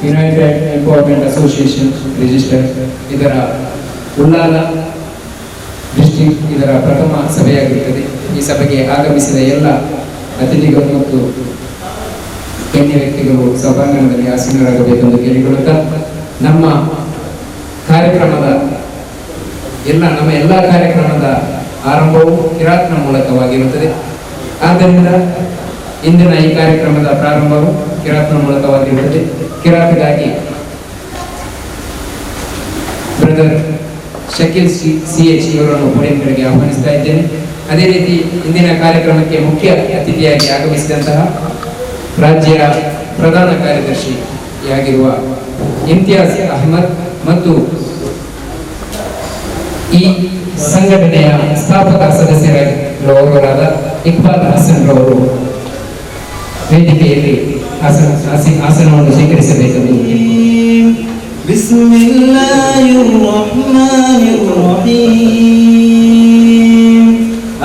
United empowerment association register ಇದರ Ullal district ಇದರ ಪ್ರಥಮ ಸಭೆಯಾಗಿರುತ್ತದೆ. ಈ ಸಭೆಗೆ ಆಗಮಿಸಿದ ಎಲ್ಲ ಅತಿಥಿಗಳು ಮತ್ತು ಗಣ್ಯ ವ್ಯಕ್ತಿಗಳು ಸಭಾಂಗಣದಲ್ಲಿ ಆಸೀನರಾಗಬೇಕೆಂದು ಕೇಳಿಕೊಳ್ಳುತ್ತಾ, ನಮ್ಮ ಕಾರ್ಯಕ್ರಮದ ಎಲ್ಲ ನಮ್ಮ ಎಲ್ಲ ಕಾರ್ಯಕ್ರಮದ ಆರಂಭವು ಕಿರಾತ್ನ ಮೂಲಕವಾಗಿರುತ್ತದೆ. ಆದ್ದರಿಂದ ಇಂದಿನ ಈ ಕಾರ್ಯಕ್ರಮದ ಪ್ರಾರಂಭವು ಕಿರಾತ್ನ ಮೂಲಕವಾಗಿರುತ್ತದೆ. ಕಿರಾತ್ಗಾಗಿ brother Shakeel C C H ಇವರನ್ನು ಪೋಡಿಯಂ ಕಡೆಗೆ ಆಹ್ವಾನಿಸ್ತಾ ಇದ್ದೇನೆ. ಅದೇ ರೀತಿ ಇಂದಿನ ಕಾರ್ಯಕ್ರಮಕ್ಕೆ ಮುಖ್ಯ ಅತಿಥಿಯಾಗಿ ಆಗಮಿಸಿದಂತಹ ರಾಜ್ಯ ಪ್ರಧಾನ ಕಾರ್ಯದರ್ಶಿಯಾಗಿರುವ ಇಮ್ತಿಯಾಜ್ ಅಹಮದ್ ಮತ್ತು ಈ ಸಂಘಟನೆಯ ಸ್ಥಾಪಕ ಸದಸ್ಯರಾಗಿರುವವರಾದ ಇಕ್ಬಾಲ್ ಹಸನ್ ರವರು ವೇದಿಕೆಯಲ್ಲಿ ಆಸನವನ್ನು ಸ್ವೀಕರಿಸಬೇಕೆಂದು ಕೇಳಿಕೊಳ್ಳುತ್ತೇನೆ. بسم الله الرحمن الرحيم.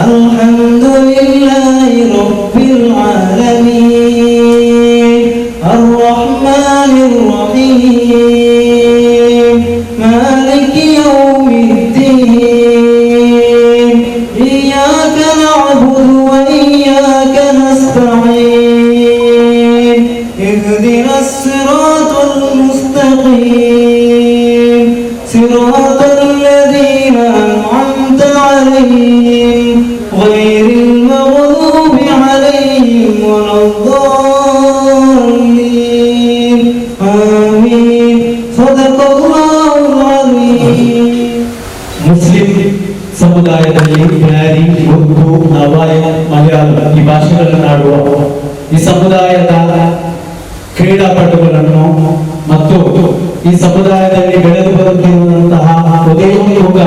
الحمد لله رب العالمين، الرحمن الرحيم، مالك يوم الدين. إياك نعبد وإياك نستعين. اهدنا الصراط المستقيم، صراط الذين أنعمت عليهم، غير المغضوب عليهم ولا الضالين. آمين. صدق الله العظيم. ಮುಸ್ಲಿಂ ಸಮುದಾಯದಲ್ಲಿ ಬ್ಯಾರಿ, ಉರ್ದು, ನವಾಯ, ಮಲಯಾಳಂ ಈ ಭಾಷೆಗಳನ್ನಾಡುವ ಈ ಸಮುದಾಯದ ಕ್ರೀಡಾಪಟುಗಳನ್ನು ಮತ್ತು ಈ ಸಮುದಾಯದಲ್ಲಿ ಬೆಳೆದು ಬರುತ್ತಿರುವಂತಹ ಉದಯೋನ್ಮುಖ,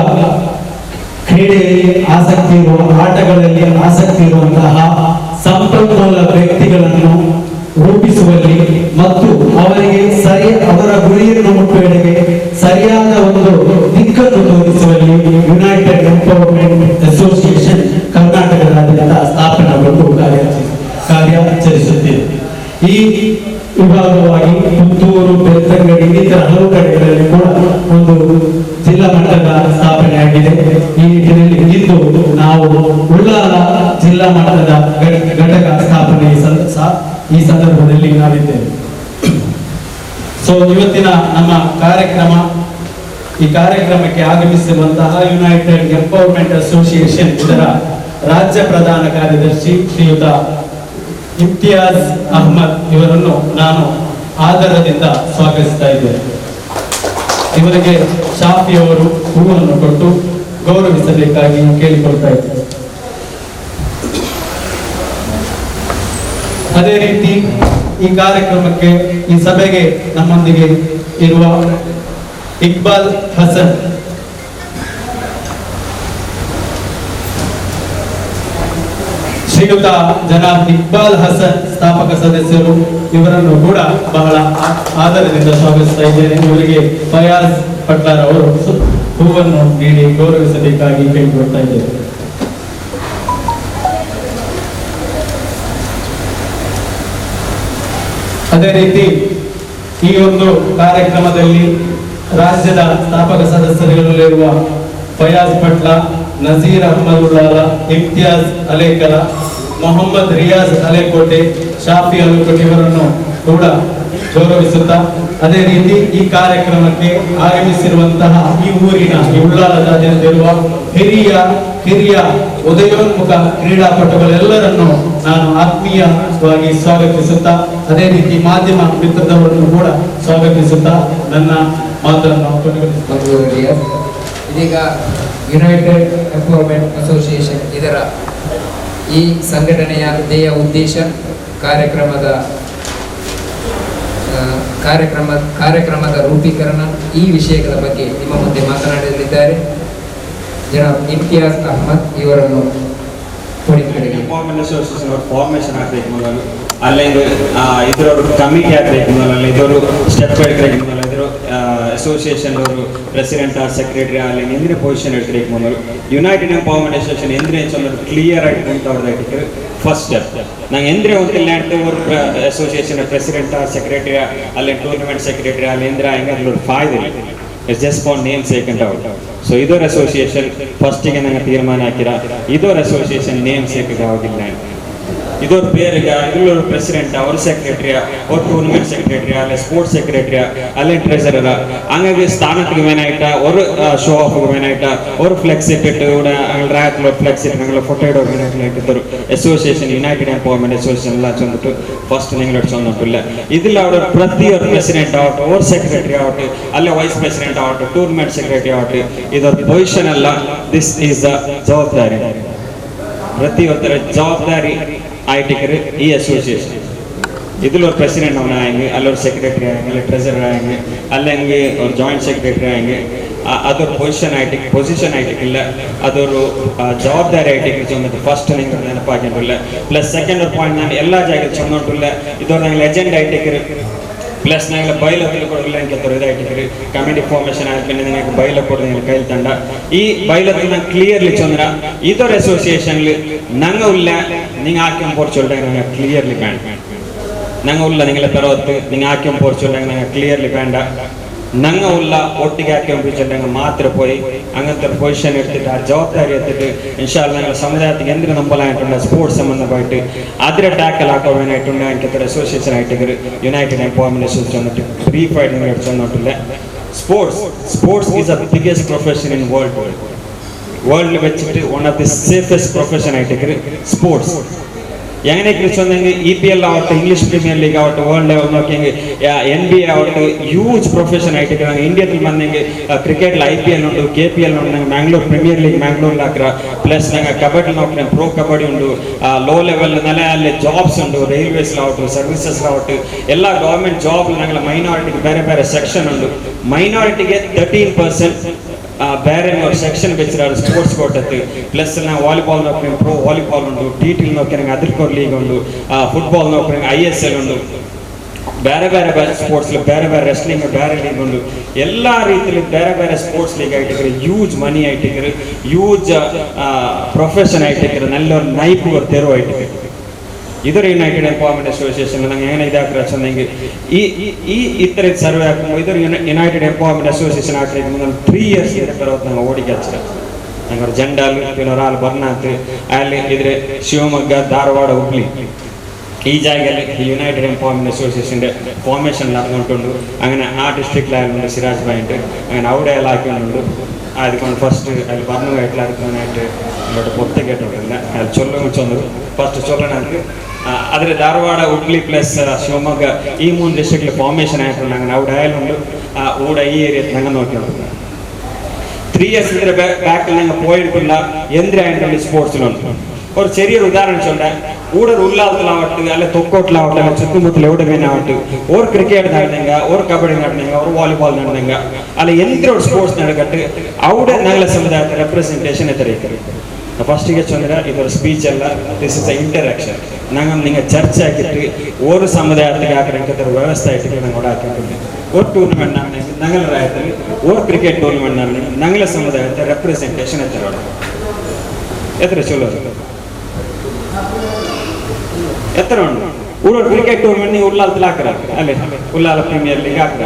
ಕ್ರೀಡೆಯಲ್ಲಿ ಆಸಕ್ತಿ ಇರುವ, ಆಟಗಳಲ್ಲಿ ಆಸಕ್ತಿ ಇರುವಂತಹ ಸಂಪನ್ಮೂಲ ವ್ಯಕ್ತಿಗಳನ್ನು ರೂಪಿಸುವಲ್ಲಿ ಮತ್ತು ಅವರಿಗೆ ಸರಿ ಅವರ ಗುರಿಯನ್ನು ಮುಟ್ಟುವೆಡೆಗೆ ಸರಿಯಾದ ಒಂದು ದಿಕ್ಕನ್ನು ತೋರಿಸುವಲ್ಲಿ ಯುನೈಟೆಡ್ ಎಂಪವರ್ಮೆಂಟ್ ಅಸೋಸಿಯೇಷನ್ ಕರ್ನಾಟಕದಾದ್ಯಂತ ಸ್ಥಾಪನೆಗೊಂಡು ಕಾರ್ಯಾಚರಿಸುತ್ತಿದೆ. ಈ ವಿಭಾಗವಾಗಿ ಪುತ್ತೂರು, ಬೆಳ್ತಂಗಡಿ, ಇನ್ನಿತರ ಹಲವು ಕಡೆಗಳಲ್ಲಿ ಕೂಡ ಒಂದು ಜಿಲ್ಲಾ ಮಟ್ಟದ ಸ್ಥಾಪನೆಯಾಗಿದೆ. ಈ ನಿಟ್ಟಿನಲ್ಲಿ ಇಂದು ನಾವು ಉಳ್ಳಾಲ ಜಿಲ್ಲಾ ಮಟ್ಟದ ಘಟಕ ಸ್ಥಾಪನೆ ಈ ಸಂದರ್ಭದಲ್ಲಿ ನಾವಿದ್ದೇವೆ. ಸೊ ಇವತ್ತಿನ ನಮ್ಮ ಕಾರ್ಯಕ್ರಮ, ಈ ಕಾರ್ಯಕ್ರಮಕ್ಕೆ ಆಗಮಿಸಿರುವಂತಹ ಯುನೈಟೆಡ್ ಎಂಪವರ್ಮೆಂಟ್ ಅಸೋಸಿಯೇಷನ್ ಇದರ ರಾಜ್ಯ ಪ್ರಧಾನ ಕಾರ್ಯದರ್ಶಿ ಶ್ರೀಯುತ ಇಮ್ತಿಯಾಜ್ ಅಹ್ಮದ್ ಇವರನ್ನು ನಾನು ಆದರದಿಂದ ಸ್ವಾಗತಿಸ್ತಾ ಇದ್ದೇನೆ. ಇವರಿಗೆ ಶಾಫಿ ಅವರು ಹೂವನ್ನು ಕೊಟ್ಟು ಗೌರವಿಸಬೇಕಾಗಿ ಕೇಳಿಕೊಳ್ತಾ ಇದ್ದೇನೆ. ಅದೇ ರೀತಿ ಈ ಕಾರ್ಯಕ್ರಮಕ್ಕೆ, ಈ ಸಭೆಗೆ ನಮ್ಮೊಂದಿಗೆ ಇರುವ ಇಕ್ಬಾಲ್ ಹಸನ್, ಶ್ರೀಯುತ ಜನಾಬ್ ಇಕ್ಬಾಲ್ ಹಸನ್, ಸ್ಥಾಪಕ ಸದಸ್ಯರು, ಇವರನ್ನು ಕೂಡ ಬಹಳ ಆದರದಿಂದ ಸ್ವಾಗತಿಸ್ತಾ ಇದ್ದೇನೆ. ಇವರಿಗೆ ಫಯಾಜ್ ಪಟ್ಲಾರ್ ಅವರು ಹೂವನ್ನು ನೀಡಿ ಗೌರವಿಸಬೇಕಾಗಿ ಕೇಳಿಕೊಳ್ತಾ ಇದ್ದೇನೆ. ಅದೇ ರೀತಿ ಈ ಒಂದು ಕಾರ್ಯಕ್ರಮದಲ್ಲಿ ರಾಜ್ಯದ ಸ್ಥಾಪಕ ಸದಸ್ಯರುಗಳಲ್ಲಿರುವ ಫಯಾಜ್ ಪಟ್ಲ, ನಜೀರ್ ಅಹಮದ್ ಉಳ್ಳಾಲ, ಇಮ್ತಿಯಾಜ್ ಅಲೇಕಲ, ಮೊಹಮ್ಮದ್ ರಿಯಾಜ್ ಅಲೇಕೋಟೆ, ಶಾಫಿ ಅಲೇಕೋಟೆ ಇವರನ್ನು ಕೂಡ ಗೌರವಿಸುತ್ತಾ, ಅದೇ ರೀತಿ ಈ ಕಾರ್ಯಕ್ರಮಕ್ಕೆ ಆಗಮಿಸಿರುವಂತಹ ಈ ಊರಿನ, ಈ ಉಳ್ಳಾಲದಾದ್ಯಂತ ಇರುವ ಹಿರಿಯ ಕಿರಿಯ ಉದಯೋನ್ಮುಖ ಕ್ರೀಡಾಪಟುಗಳೆಲ್ಲರನ್ನು ನಾನು ಆತ್ಮೀಯವಾಗಿ ಸ್ವಾಗತಿಸುತ್ತಾ, ಅದೇ ರೀತಿ ಮಾಧ್ಯಮ ಮಿತ್ರದವರನ್ನು ಕೂಡ ಸ್ವಾಗತಿಸುತ್ತಾ ನನ್ನ ಮಾತನ್ನು ಕೊನೆಗೊಳಿಸುತ್ತೇನೆ. ಮಂಗಳೂರು ರಿಯಾಜ್. ಇದೀಗ ಯುನೈಟೆಡ್ ಎಂಪವರ್ಮೆಂಟ್ ಅಸೋಸಿಯೇಷನ್ ಇದರ ಈ ಸಂಘಟನೆಯ ಧ್ಯೇಯ, ಉದ್ದೇಶ, ಕಾರ್ಯಕ್ರಮದ ಕಾರ್ಯಕ್ರಮದ ರೂಪೀಕರಣ, ಈ ವಿಷಯಗಳ ಬಗ್ಗೆ ನಿಮ್ಮ ಮುಂದೆ ಮಾತನಾಡಲಿದ್ದಾರೆ ಜನಾಬ್ ಇಮ್ತಿಯಾಜ್ ಅಹಮದ್. ಇವರನ್ನು Podium ಕಡೆಗೆ. Empowerment association formation ಆಗ್ಬೇಕು ಮೊದಲು, ಅಲ್ಲಿಂದ ಇದ್ರವ್ರು ಕಮಿಟಿ ಆಗ್ಬೇಕು ಮೊದಲು, ಇದವರು ಸ್ಟೆಪ್ എടുക്കಬೇಕು ಮೊದಲು, ಇದ್ರ ಅಸೋಸಿಯೇಷನ್ ಅವರು ಪ್ರೆಸಿಡೆಂಟ್ ಸೆಕ್ರೆಟರಿ ಅಲ್ಲಿ ಎಂದ್ರೆ ಪೊಸಿಷನ್ എടുക്കಬೇಕು ಮೊದಲು. United empowerment association ಎಂದ್ರೆ ಕ್ಲಿಯರ್ ಆಗಿ ಅವ್ರದ್ದು ಫಸ್ಟ್ ಸ್ಟೆಪ್. ನಂಗೆ ಎಂದ್ರೆ ಒಂತಿಲ್ಲ ஒரு association president secretary ಅಲ್ಲಿ ಟೂರ್ನಮೆಂಟ್ ಸೆಕ್ರೆಟರಿ ಅಲ್ಲಿ ಎಂದ್ರೆ ಹೆಂಗಾದ್ರೂ ಫಾಯ್ದೆ. It's just for name sake ಅಂತ ಔಟ್. ಸೊ ಇದರ ಅಸೋಸಿಯೇಷನ್ ಫಸ್ಟಿಗೆ ನಂಗೆ ತೀರ್ಮಾನ ಹಾಕಿರ, ಇದರ association name sake ಆಗಿಲ್ಲ. ಇದೊರ್ പേരുಗ ಇಲ್ಲೊരു ಪ್ರೆಸಿಡೆಂಟ್ ಅವ್ರ ಸೆಕ್ರೆಟರಿ ಅವ್ರ ಟೂರ್ನಮೆಂಟ್ ಸೆಕ್ರೆಟರಿ ಅಲ್ಲೇ ಸ್ಪೋರ್ಟ್ಸ್ ಸೆಕ್ರೆಟರಿ ಅಲ್ಲೇ ಟ್ರೆಸರರ್ ಹಂಗಾಗಿ ಸ್ಥಾನಕ್ಕೆ ಮೇನಾಯ್ಟ ஒரு ಶೋ ಆಫ್ ಮೇನಾಯ್ಟ ஒரு ಫ್ಲೆಕ್ಸ್ ಇಟ್ಟಿಟ್ಟು ರಾಯತ್ಲ ಫ್ಲೆಕ್ಸ್ ಇಟ್ಟು ಫೋಟೋ ಇಡೋ ಮೇನಾಯ್ತು. Association United empowerment association ಎಲ್ಲ ಚಂದಿಟ್ಟು ಫಸ್ಟ್ ನಿಂಗೆ ಚಂದಿಟ್ಟಿಲ್ಲ. ಇದಿಲ್ಲ ಅವರ ಪ್ರತಿಯೊಬ್ಬ ಪ್ರೆಸಿಡೆಂಟ್ ಆವಟ್ಟು ಅವ್ರ ಸೆಕ್ರೆಟರಿ ಆವಟ್ಟು ಅಲ್ಲೇ ವೈಸ್ ಪ್ರೆಸಿಡೆಂಟ್ ಆವಟ್ಟು ಟೂರ್ನಮೆಂಟ್ ಸೆಕ್ರೆಟರಿ ಆವಟ್ಟು ಇದರ ಪೊಸಿಷನ್ ಅಲ್ಲ. This is the ಜವಾಬ್ದಾರಿ, ಪ್ರತಿಯೊಬ್ಬರ ಜವಾಬ್ದಾರಿ ಆಯ್ಟಿಕರು ಈ ಅಸೋಸಿಯೇಷನ್. இதில் ஒரு பிரசிடென்ட் அவன் ஆயங்க, அல்ல ஒரு செக்ரட்டரி ஆயங்க, இல்லை ட்ரெஸரர் ஆயங்க, அல்ல ಹಂಗೆ ஒரு ಜಾಯಿಂಟ್ ಸೆಕ್ರೆಟರಿ ಆಯಂಗೆ, ಅದೊಂದು ಪೊಸಿಷನ್ ಆಯ್ತು, ಪೊಸಿಷನ್ ಆಯ್ತಿಲ್ಲ, ಅದೊಂದು ಜವಾಬ್ದಾರಿ ಆಯ್ತು ಚಂದ ಫಸ್ಟ್ ನಿಂಗೆ ನೆನಪಾಗಿಲ್ಲ. Plus second point, ನಾನು ಎಲ್ಲ ಜಾಗ ಚಂದ ಉಂಟುಲ್ಲ. ಇದೊಂದು ನಂಗೆ ಲೆಜೆಂಡ್ ಆಯ್ಟಿಕರು. ಪ್ಲಸ್ ನಂಗೆ ಬೈಲத்தில் ಕೊಡಲ್ಲ ಅಂತ ಇದಾಯ್ತಿರಿ. ಕಮಿಟಿ ಫಾರ್ಮೇಷನ್ ಆದ್ಮೇಲೆ ನನಗೆ ಬೈಲ ಕೊಡೋದು ಕೈಲಿ ತಂಡ. ಈ ಬೈಲத்தில் ನಂಗೆ ಕ್ಲಿಯರ್ಲಿ ಚಂದ್ರ ಇದರ ಅಸೋಸಿಯೇಷನ್ ನಂಗೆ ಉಲ್ಲ நீங்க ஆக்கியம் போட சொல்றேன். நாங்கள் கிளியர்லி வேண்டாம். ನಂಗೆ ಉಲ್ಲ ನಿಂಗೆಲ್ಲ ತರೋತ್ತು ನಿಂಗೆ ಹಾಕ್ಯಂ ಪೋರ್ಚೊಲ್ಲಾಂಗ ನಂಗೆ ಕ್ಲಿಯರ್ಲಿ ಬೇಡ. ನಂಗೆ ಉಲ್ಲ ಒಟ್ಟಿಗೆ ಹಾಕ್ಯಂ ಪಿಚ್ಚಂಗ ಮಾತ್ರ போய் അങ്ങനത്തെ ഒരു പൊസിഷൻ എടുത്തിട്ട് ആ ജവാബ്ദാരി എടുത്തിട്ട് ഇൻഷാല്ല ഞങ്ങളുടെ സമുദായത്തിന് എന്തിനു നമ്പലായിട്ടുണ്ട് സ്പോർട്സ് സംബന്ധമായിട്ട് അതിരെ ടാക്കൽ ആക്കുവാനായിട്ടുണ്ട്. എനിക്ക് അസോസിയേഷൻ ആയിട്ട് United empowerment association വന്നിട്ട് ബ്രീഫായിട്ട് നിങ്ങൾ എടുത്തു. Sports is a biggest profession in world. World വെച്ചിട്ട് one of the safest profession ആയിട്ട് സ്പോർട്സ്. എങ്ങനെ ചോദിച്ചെങ്കിൽ ഇപിഎൽ ആവട്ടെ, English premier league ആവട്ടെ, വേൾഡ് ലെവൽ നോക്കിയെങ്കിൽ എൻബിഎ ആവട്ടെ, ഹ്യൂജ് പ്രൊഫഷൻ ആയിട്ട്. ഇന്ത്യയിൽ വന്നെങ്കിൽ ക്രിക്കറ്റിൽ ഐപിഎൽ ഉണ്ട്, കെപിഎൽ ഉണ്ട്, മാംഗ്ലൂർ പ്രീമിയർ ലീഗ് മാംഗ്ലൂരിൽ ആക്കുക. പ്ലസ് ഞങ്ങൾ കബഡി നോക്കിയാൽ പ്രോ കബഡി ഉണ്ട്. ലോ ലെവലിൽ നല്ല നല്ല ജോബ്സ് ഉണ്ട്. റെയിൽവേസിലാവട്ടെ, സർവീസസിലാവട്ടെ, എല്ലാ ഗവൺമെന്റ് ജോബിൽ ഞങ്ങൾ മൈനോറിറ്റിക്ക് ಬೇರೆ ಬೇರೆ ಸೆಕ್ಷನ್ ಉಂಟು. ಮೈನಾರಿಟಿಗೆ 13% ಬೇರೆ ഒരു ಸೆಕ್ಷನ್ ಬೆಚ್ಚಿರಾರು ಸ್ಪೋರ್ಟ್ಸ್ ಕೋಟತ್ತು. ಪ್ಲಸ್ ನಾವು ವಾಲಿಬಾಲ್ ನೋಡ್ಕೊಂಡು ಪ್ರೋ ವಾಲಿಬಾಲ್ ಉಂಟು, ಟಿ ಟಿಲ್ ನೋಡ್ಕೊಂಡು ಅದಕ್ಕೆ ಒಂದು ಲೀಗ್ ಉಂಟು, ಫುಟ್ಬಾಲ್ ನೋಡ್ಕೊಂಡು ಐಎಸ್ಎಲ್ ಉಂಟು, ಬೇರೆ ಬೇರೆ ಬೇರೆ ಸ್ಪೋರ್ಟ್ಸ್, ಬೇರೆ ಬೇರೆ ರೆಸ್ಲಿಂಗ್ ಬೇರೆ ಲೀಗ್ ಉಂಟು. ಎಲ್ಲ ರೀತಿಯಲ್ಲಿ ಬೇರೆ ಬೇರೆ ಸ್ಪೋರ್ಟ್ಸ್ ಲೀಗ್ ಆಯ್ತಿಕ್ರೆ, ಹ್ಯೂಜ್ ಮನಿ ಆಯ್ತಿಕ್ರೆ, ಹ್ಯೂಜ್ ಪ್ರೊಫೆಷನ್ ಆಯ್ತಿಕ್ರೆ, നല്ല ഒരു ನೈಪು ഒരു ತೆರು ಆಯ್ತಿಕ್ರೆ. ಇದರ United empowerment association ನಂಗೆ ಏನ ಇದಾಕ್ರೆ ಚಂದಂಗೆ ಈ ಈ- ಈ ಇತರ ಸರ್ವೆ ಹಾಕುವ ಇದರ United empowerment association ಹಾಕ್ರೆ ಮುಂದೆ 3 ಇಯರ್ಸ್ ಇದೆ ಬರೋದು. ನಂಗೆ ಓಡಿಗೆ ಹಚ್ಚಿರ ನಂಗೆ ಅವ್ರ ಜಂಡಾಲ್ ಪಿನೋರಾಲ್ ಬರ್ನಾಥ್ ಅಲ್ಲಿ ಇದ್ರೆ ಶಿವಮೊಗ್ಗ, ಧಾರವಾಡ, ಹುಬ್ಳಿ ಈ ಜಾಗದಲ್ಲಿ United empowerment association formation നടന്നുകൊണ്ടുണ്ട്. അങ്ങനെ ആ ഡിസ്ട്രിക്റ്റിലായാലും സിരാജ് ഭായിണ്ട്, അങ്ങനെ അവിടെ എല്ലാം ആക്കിക്കൊണ്ടുണ്ട്. அதுக்கு ஃபர்ஸ்ட் அதில் வரணும் அதுக்கு என்னோட பொத்த கேட்டுவிடல அது சொல்லுங்க சொன்னது ಫಸ್ಟ್ ಚೊಲ್ಲಣಂತ. ಆದರೆ ಧಾರವಾಡ, ಹುಬ್ಳಿ ಪ್ಲಸ್ ಶಿವಮೊಗ್ಗ ಈ ಮೂರು ಡಿಸ್ಟ್ರಿಕ್ಟ್ ಫಾರ್ಮೇಷನ್ ಆಯ್ತು. ನಂಗೆ ನಾವು ಡಯಲ್ ಉಂಡು ಊಡ ಈ ಏರಿಯಾ ನಂಗೆ ನೋಡ್ಕೊಂಡು 3 ಇಯರ್ಸ್ ಇದ್ರೆ ಬ್ಯಾಕ್ ನಂಗೆ പോയിട്ടില്ല ಎಂದ್ರೆ ಆಯ್ತು ಸ್ಪೋರ್ಟ್ಸ್ ಉಂಟು. ஒரு ചെറിയൊരു ഉദാഹരണം ചൊല്ല, ಊಡರ್ ಉಲ್ಲಾಲ್ತಲಾವಟ್ಟು ಅಲ್ಲ ತೊಕ್ಕೋಟ್ಲಾವಟ್ಟು ಅಲ್ಲ ಸುತ್ತಮುತ್ತಲ ಎವಡವೇನಾವಟ್ಟು ஒரு ಕ್ರಿಕೆಟ್ நடந்தங்க, ஒரு கபடி நடந்தங்க, ஒரு ವಾಲಿಬಾಲ್ நடந்தங்க, ಅಲ್ಲ ಎಂತ್ರ ஒரு ಸ್ಪೋರ್ಟ್ಸ್ நடக்கட்டு ಅವಡ ನಂಗಳ ಸಮುದಾಯದ ರೆಪ್ರೆಸೆಂಟೇಷನ್ ಎತ್ತರಿಕರು. ಫಸ್ಟಿಗೆ ಚಂದ್ರ ಇದರ ಸ್ಪೀಚ್ ಅಲ್ಲ, this is a interaction. ನಂಗೆ ನಿಂಗೆ ಚರ್ಚೆ ಹಾಕಿಟ್ಟು ஒரு ಸಮುದಾಯಕ್ಕೆ ಹಾಕಿರಂತ ವ್ಯವಸ್ಥೆ ಇಟ್ಟು ನಂಗೆ ಹಾಕಿಟ್ಟು ஒரு ಟೂರ್ನಮೆಂಟ್ ನಾನು ನಂಗಲ ರಾಯದಲ್ಲಿ ஒரு ಕ್ರಿಕೆಟ್ ಟೂರ್ನಮೆಂಟ್ ನಾನು ನಂಗಲ ಸಮುದಾಯದ ರೆಪ್ರೆಸೆಂಟೇಷನ್ ಎತ್ತರ ಎತ್ತರ ಚಲೋ ಎತ್ತರ ಉಂಟು. ಊರ ಕ್ರಿಕೆಟ್ ಟೂರ್ನಮೆಂಟ್ ನೀವು ಉಲ್ಲಾಲ್ತಲ್ಲಿ ಹಾಕ್ರ ಅಲ್ಲೇ ಉಲ್ಲಾಲ ಪ್ರೀಮಿಯರ್ ಲೀಗ್ ಹಾಕ್ರ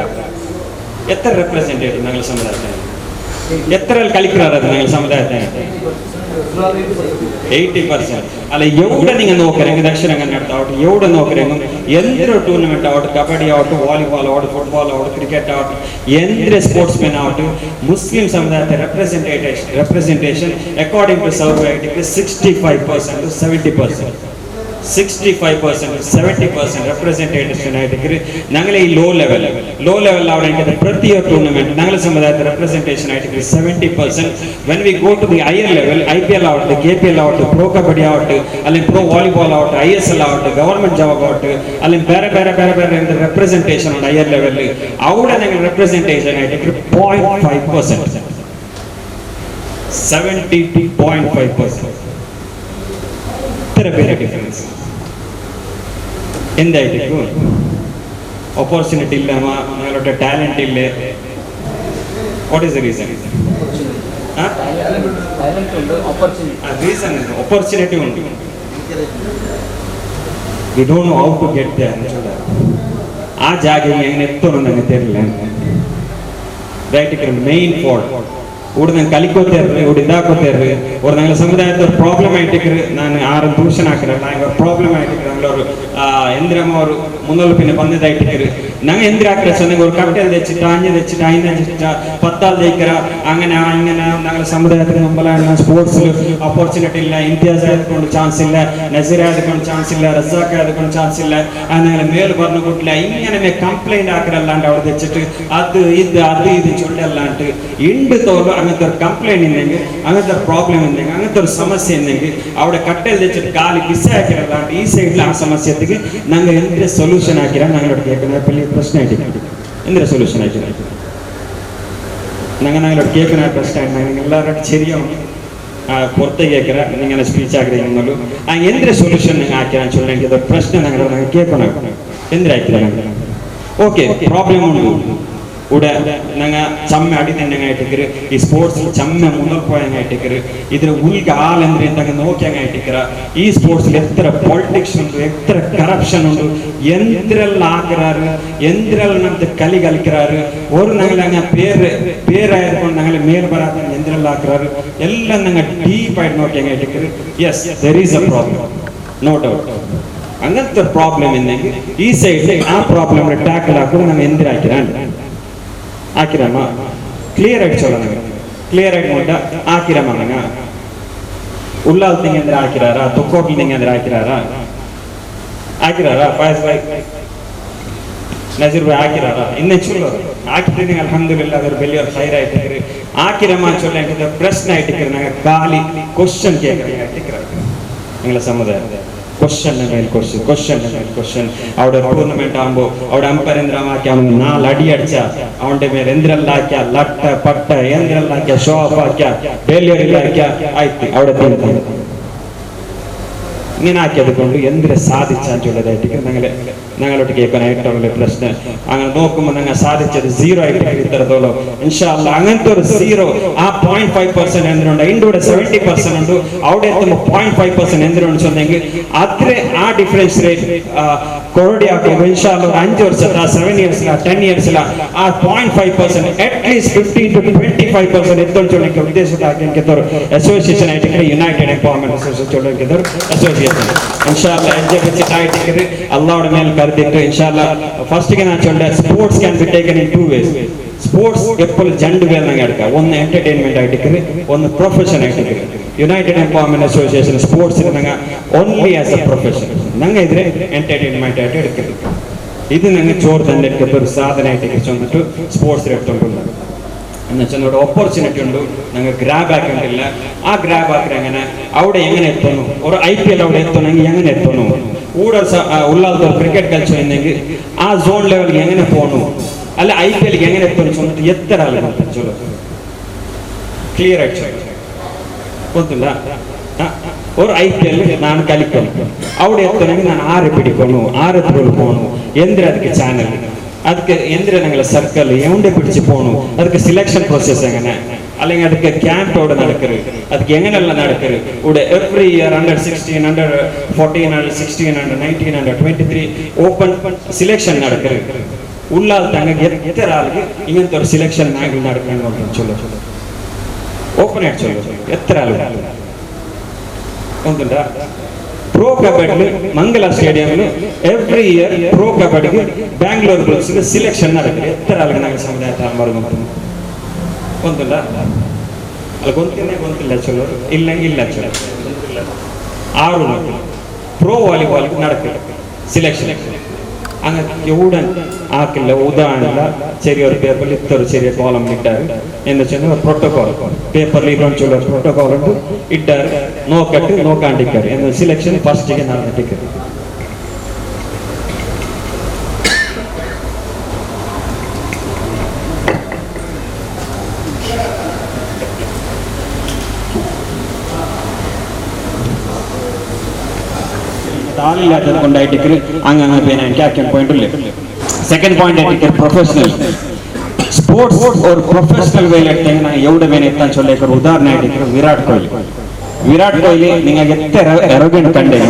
ಎತ್ತರ ರೆಪ್ರೆಸೆಂಟೇಟಿವ್ ನಂಗಲ ಸಮುದಾಯದ ಎತ್ತರಲ್ಲಿ കളിக்கிறாரு ಅದು ನಂಗಲ ಸಮುದಾಯದ 80%. അല്ല എവിടെ നിങ്ങൾ നോക്കരെങ്കിൽ ദക്ഷിണ കന്നഡ ആവട്ടെ, എവിടെ നോക്കരെങ്കിൽ എന്തൊരു ടൂർണമെന്റ് ആവട്ടെ, കബഡി ആവട്ടെ, വാലിബോൾ ആവട്ടെ, ഫുട്ബോൾ ആവട്ടെ, ക്രിക്കറ്റ് ആവട്ടെ, എന്തൊരു സ്പോർട്സ് മാൻ ആവട്ടെ, മുസ്ലിം സമുദായത്തെ representation according to survey 65% 70%, 65% 70% representation ആയിട്ട് ഞങ്ങളെ ഈ low level low level അവിടെ ಪ್ರತಿಯೊಂದು ಟೂರ್ನಮೆಂಟ್ ഞങ്ങളെ ಸಮುದಾಯದ ರೆಪ್ರೆಸೆಂಟೇಷನ್ ಆയിട്ട് 70%. When we go to the higher level, IPL ಆವട്ടെ, KPL ಆವട്ടെ, pro kabaddi ಆವട്ടെ, ಅಲ್ಲಿ ಪ್ರೋ ವಾಲಿಬಾಲ್ ಆವട്ടെ, ಐಎಸ್ಎಲ್ ಆವട്ടെ, ಗವರ್ಮೆಂಟ್ ಜಾಬ್ ಆವട്ടെ, ಅಲ್ಲಿ ಬೇರೆ ಬೇರೆ ಬೇರೆ ಬೇರೆ ರೆಪ್ರೆಸೆಂಟೇಷನ್ ಉಂಟು ಹೈಯರ್ ಲೆವೆಲ್. അവിടെ ഞങ്ങൾ ರೆಪ್ರೆಸೆಂಟೇಷನ್ ಆയിട്ട് 0.5%, 70.5%. ಎತ್ತರ ಬೇರೆ ಡಿಫರೆನ್ಸ್ ಎಂದಾಯ್ತು? ಅಪರ್ಚುನಿಟಿ ಇಲ್ಲ, ഞങ്ങളുടെ ಟ್ಯಾಲೆಂಟ್ ಇಲ್ಲ. What is the reason? Reason opportunity ಉಂಟು, we don't know how to get there. ಆ ಜಾಗ ಹೆಂಗೆ ಎತ್ತೋನು ನನಗೆ ತೆರಲಿಲ್ಲ. Right, main fault ಊಡು ನಂಗೆ ಕಲಿಕೋತೇರ್ರಿ, ಊಡು ಇದಾಕೋತೇರ್ರಿ. ಅವ್ರು ನಂಗೆ ಸಮುದಾಯದ ಪ್ರಾಬ್ಲಮ್ ಆಯ್ತಿಕ್ರಿ. ನಾನು ಆರು ಟ್ಯೂಷನ್ ಹಾಕಿರಲ್ಲ, ನಂಗೆ ಪ್ರಾಬ್ಲಮ್ ಆಯ್ತಿಕ್ರಿ. ಅವರು ಎಂದ್ರಮ್ಮ ಅವರು ಮುನ್ನೊಲು ಪಿನ್ನ ಬಂದಿದ್ದಾಯ್ತಿಕ್ರಿ. ನಂಗೆ ಎಂದ್ರ ಹಾಕಿರ ಚೆನ್ನಾಗಿ ಅವ್ರು ಕಟ್ಟೆಲ್ తెచ్చిట ಅಂಜ తెచ్చిట ಐನ తెచ్చిట ಪತ್ತಾಲ್ ದೇಕ್ಕಿರ. അങ്ങനെ അങ്ങനെ ഞങ്ങളുടെ സമുദായത്തിന് മുമ്പിലാണ് സ്പോർട്സിൽ ഓപ്പർച്യൂണിറ്റി ഇല്ല, ഇംതിയാസ് ആയതുകൊണ്ട് ചാൻസ് ഇല്ല, നസീർ ആയതുകൊണ്ട് ചാൻസ് ഇല്ല, റസാഖ് ആയതുകൊണ്ട് ചാൻസ് ഇല്ല, അങ്ങനെ മേൽ പറഞ്ഞു കൂട്ടില്ല. ഇങ്ങനെ കംപ്ലൈന്റ് ആക്കിരല്ലാണ്ട് അവിടെ വെച്ചിട്ട് അത് ഇത് അത് ഇത് ചൊല്ലല്ലാണ്ട് ഇണ്ട് തോലും അങ്ങനത്തെ ഒരു കംപ്ലൈന്റ് ഇല്ലെങ്കിൽ, അങ്ങനത്തെ ഒരു പ്രോബ്ലം ഇല്ലെങ്കിൽ, അങ്ങനത്തെ ഒരു സമസ്യ ഇല്ലെങ്കിൽ അവിടെ കട്ടൽ വെച്ചിട്ട് കാല് കിസ്സ ആക്കിരല്ലാണ്ട് ഈ സൈഡിൽ ആ സമസ്യത്തേക്ക് ഞങ്ങൾ എന്തിന്റെ സൊല്യൂഷൻ ആക്കിരാ ഞങ്ങളോട് കേൾക്കുന്ന വലിയ പ്രശ്നമായിട്ട് എന്തിന്റെ സൊല്യൂഷൻ ആക്കിരാ நாங்கள் நாங்களோட கேட்குற பிரச்சனை. நாங்கள் எல்லாரும் சரியும் பொறுத்த கேட்குறேன். நீங்கள் ஸ்பீச் ஆகிறீங்க, அங்கே எந்த சொல்யூஷன் நீங்கள் ஆக்கிறான்னு சொல்லி எனக்கு ஒரு பிரச்சனை. நாங்கள் நாங்கள் கேட்கணும், எந்த ஆக்கிறாங்க? ஓகே, ப்ராப்ளம் உண்டு. ಉಡ ನಂಗೆ ಚಮ್ಮೆ ಅಡಿದಂಗೆ ಆಯ್ತಿಕ್ರಿ. ಈ ಸ್ಪೋರ್ಟ್ಸ್ ಚಮ್ಮೆ ಮುಂದಕ್ಕೆ ಹೋಯಂಗೆ ಆಯ್ತಿಕ್ರಿ. ಇದ್ರ ಉಲ್ಗೆ ಹಾಲ್ ಅಂದ್ರೆ ಇಂತಾಗ ನೋಕ್ಯಂಗೆ ಆಯ್ತಿಕ್ರ. ಈ ಸ್ಪೋರ್ಟ್ಸ್ ಎತ್ತರ ಪಾಲಿಟಿಕ್ಸ್ ಉಂಟು, ಎತ್ತರ ಕರಪ್ಷನ್ ಉಂಟು. ಎಂದ್ರೆಲ್ಲ ಹಾಕಿರಾರು, ಎಂದ್ರೆಲ್ಲ ನಮ್ದು ಕಲಿಗಲ್ಕಿರಾರು ஒரு நாங்கள் அங்கே பேர் பேராயிருக்கோம். நாங்களே மேல் வராத எந்திரெல்லாம் ஆக்குறாரு எல்லாம் நாங்கள் டீப் ஆயிட்டு நோக்கி எங்க இருக்குது. Yes, there is a problem, no doubt. അങ്ങനത്തെ പ്രോബ്ലം ഇല്ലെങ്കിൽ ഈ സൈഡിൽ ആ പ്രോബ്ലം ടാക്കിൾ ആക്കുക. നമ്മൾ എന്തിനാ ആക്കിരാൻ ಹಾಕಿರಮ್ಮ? ಕ್ಲಿಯರ್ ಆಗಿ ಚೊಲ್ಲ ನಂಗೆ ಕ್ಲಿಯರ್ ಆಗಿ ಮುಟ್ಟ ಹಾಕಿರಮ್ಮ. ನಂಗೆ ಉಳ್ಳಾಲ್ ತಿಂಗ್ ಅಂದ್ರೆ ಹಾಕಿರಾರ, ತೊಕ್ಕೋಟ್ಲ್ ತಿಂಗ್ ಅಂದ್ರೆ ಹಾಕಿರಾರ, ಹಾಕಿರಾರ? ಫಾಯಸ್ ಬಾಯ್, ನಜೀರ್ ಬಾಯ್ ಹಾಕಿರಾರ? ಇನ್ನೇ ಚಲೋ ಹಾಕಿದ್ದೀನಿ. ಅಲ್ಹಮ್ದುಲಿಲ್ಲ, ಅದ್ರ ಬೆಲ್ಲಿಯವ್ರ ಖೈರ್ ಆಯ್ತಿಕ್ರಿ. ಹಾಕಿರಮ್ಮ ಚೊಲ್ಲ ಹಾಕಿದ ಪ್ರಶ್ನೆ ಆಯ್ತಿಕ್ರಿ. ನಂಗೆ ಖಾಲಿ ಕ್ವಶನ್ ಕೇಳ್ರಿ. ഞങ്ങളെ സമുദായം ക്വസ്റ്റൻ മേൽ ക്വസ്റ്റ്യൻ, ക്വസ്റ്റൻ മേൽ ക്വസ്റ്റ്യൻ. അവിടെ ടൂർണമെന്റ് ആകുമ്പോ അവിടെ അമ്പയർ എന്തിനാക്കിയ അവൻ നാല് അടി അടിച്ച അവന്റെ മേൽ എന്തിനെല്ലാം ആക്കിയ ലട്ട പട്ട എന്തിനെല്ലാം ആക്കിയ ഷോ ഓഫ് ആക്കിയ ಬೇಲಿಯರೆಲ್ಲ ಹಾಕ್ಯ ಆಯ್ತು അവിടെ തീർന്നു. ഇങ്ങനെ ആക്കിയത് കൊണ്ട് എന്തിനെ സാധിച്ചാൻ ചൊല്ലതായിട്ട് ഞങ്ങളെ ഞങ്ങളോട്ട് കേൾക്കാൻ പ്രശ്നം. അങ്ങനെ നോക്കുമ്പോൾ ഞങ്ങൾ സാധിച്ചത് സീറോ ആയിട്ട് ഇത്രത്തോളം ഇൻഷാ അല്ലാ. അങ്ങനത്തെ ഒരു സീറോ ആ 0.5% എന്തിനുണ്ട്, അതിൻ്റെ കൂടെ 70% ഉണ്ട്. അവിടെ എത്തുമ്പോൾ 0.5% എന്തിനുണ്ട് ചൊന്നെങ്കിൽ അത്ര ആ ഡിഫറൻസ് റേറ്റ് കൊറോടി ആക്കുമ്പോൾ ഇൻഷാ അല്ലാ ഒരു 5 വർഷത്തെ 7 ഇയേഴ്സില 10 ഇയേഴ്സില ആ 0.5% at least 15 to 25% എത്തോളം ചൊല്ലിക്ക് ഉദ്ദേശത്താക്കി എനിക്ക് അസോസിയേഷൻ ആയിട്ട് United empowerment association ചൊല്ലിക്ക് association ಇನ್ಶಾಲ್ಲ ಹೆಜ್ಜೆ ಬಿಚ್ಚಿಟ್ಟು ಆಯ್ತಿಕ್ರಿ ಅಲ್ಲಾವಡ ಮೇಲೆ ಕರೆದಿಟ್ಟು ಇನ್ಶಾಲ್ಲ. ಫಸ್ಟ್ಗೆ ನಾನು ಚೊಲ್ಲೆ, sports can be taken in two ways. Sports ಎಪ್ಪಲು ಜಂಡು ಬೇರೆ ಅಡ್ಕ ಒಂದು ಎಂಟರ್ಟೈನ್ಮೆಂಟ್ ಆಯ್ತಿಕ್ರಿ, ಒಂದು profession ಆಯ್ತಿಕ್ರಿ. United empowerment association sports ನಂಗೆ only as a profession ನಂಗೆ ಇದ್ರೆ ಎಂಟರ್ಟೈನ್ಮೆಂಟ್ ಆಯ್ತು എടുക്കല്. ಇದು ನಂಗೆ ಚೋರ್ ದಂಡೆಕ್ಕೆ ಬರು ಸಾಧನೆ ಆಯ್ತಿಕ್ರಿ. ಚೊಂದಿಟ್ಟು ಸ್ಪೋರ್ಟ್ಸ್ ರೇಟ್ ತೊಗೊಂಡು എന്നുവെച്ചാൽ ഇവിടെ ഓപ്പർച്യൂണിറ്റി ഉണ്ട്, ഞങ്ങൾ ഗ്രാബ് ആക്കണ്ടില്ല. ആ ഗ്രാബ് ആക്കി അങ്ങനെ അവിടെ എങ്ങനെ എത്തുന്നു? ഒരു IPL അവിടെ എത്തണമെങ്കിൽ എങ്ങനെ എത്തുന്നു? ഊടെ ഉള്ളാലത്തെ ക്രിക്കറ്റ് കളിച്ചു ആ സോൺ ലെവലിൽ എങ്ങനെ പോകണു? അല്ല, IPL എങ്ങനെ എത്തുന്നു ചൊന്നിട്ട് എത്ര ആളുകൾ ചൊല്ലു? ക്ലിയർ ആയിട്ട് ചൊല്ലു. ಗೊತ್ತಿಲ್ಲ. ഒരു IPL ನಾನು ಕಲಿക്കണം, അവിടെ എത്തണമെങ്കിൽ ನಾನು ಆರು പിടിക്കണു, ആറ് ತ್ರೋಲ್ പോകണു. എന്തിനാ ಅದಕ್ಕೆ ಚಾನಲ್, ಅದಕ್ಕೆ എന്തിനാ ഞങ്ങളെ സർക്കിൾ എവിടെ പിടിച്ച് പോകണു? ಅದಕ್ಕೆ ಸಿಲೆಕ್ಷನ್ ಪ್ರೊಸೆಸ್ എങ്ങനെ? അല്ലെങ്കിൽ ಅದಕ್ಕೆ ಕ್ಯಾಂಪ್ എവിടെ നടക്കரு? ಅದಕ್ಕೆ എങ്ങനെಲ್ಲ നടക്കரு? ഇവിടെ every year under 16, under 14, under 16, under 19, under 23 open selection നടക്കரு. Ullal തങ്ങ എത്ര ആൾക്ക് ഇങ്ങനത്തെ ഒരു സിಲೆಕ್ಷൻ ആംഗിൾ നടക്കണം ചൊല്ലു. ഓപ്പൺ ആയിട്ട് ചൊല്ലു, എത്ര ആളുകൾ ఉంటుందా? ప్రో కబడ్డీ మంగళ స్టేడియంలో every year pro కబడ్డీకి Bengaluru Bulls selection നടക്കും. എത്ര ആൾക്ക് ഞങ്ങൾ സമുദായത്തെ ಗೊತ್ತಿಲ್ಲ ಅಲ್ಲ, ಗೊತ್ತಿಲ್ಲ, ಗೊತ್ತಿಲ್ಲ ಚಲೋ ಇಲ್ಲ ಇಲ್ಲ ಚಲೋ. ಆರು ಪ್ರೋ ವಾಲಿಬಾಲ್ നടക്കില്ല ಸಿಲೆಕ್ಷನ್. അങ്ങനെ ഉടൻ ആക്കില്ല. ഉദാഹരണ ചെറിയൊരു പേപ്പറിൽ ഇത്ര ചെറിയ കോളം ഇട്ടാർ എന്ന് വെച്ചാൽ പ്രോട്ടോകോൾ പേപ്പറിൽ ഇവൻ പ്രോട്ടോകോൾ ഉണ്ട് ഇട്ടാർ. നോക്കട്ട് നോക്കാണ്ടിക്കാർ എന്ന് സിಲೆಕ್ಷൻ ഫസ്റ്റിಗೆ നടന്നിട്ടിക്കർ. ಆಳಿല്ലാത്തത് ಹಂಗ ಬೇನೆ ಆಕೆ ಪಾಯಿಂಟ್ ಇಲ್ಲ. ಸೆಕೆಂಡ್ ಪಾಯಿಂಟ್ ಆಯ್ತು ಪ್ರೊಫೆಷನಲ್ ಸ್ಪೋರ್ಟ್ಸ್ ஒரு ಪ್ರೊಫೆಷನಲ್ ವೇಲೆ எடுத்தீங்கன்னா எவ்வளவு வேணும் எத்தான் சொல்லி ஒரு உதாரணம் ஆயிட்டு விராட் கோலி. விராட் கோலி நீங்க எத்த arrogant கண்டீங்க.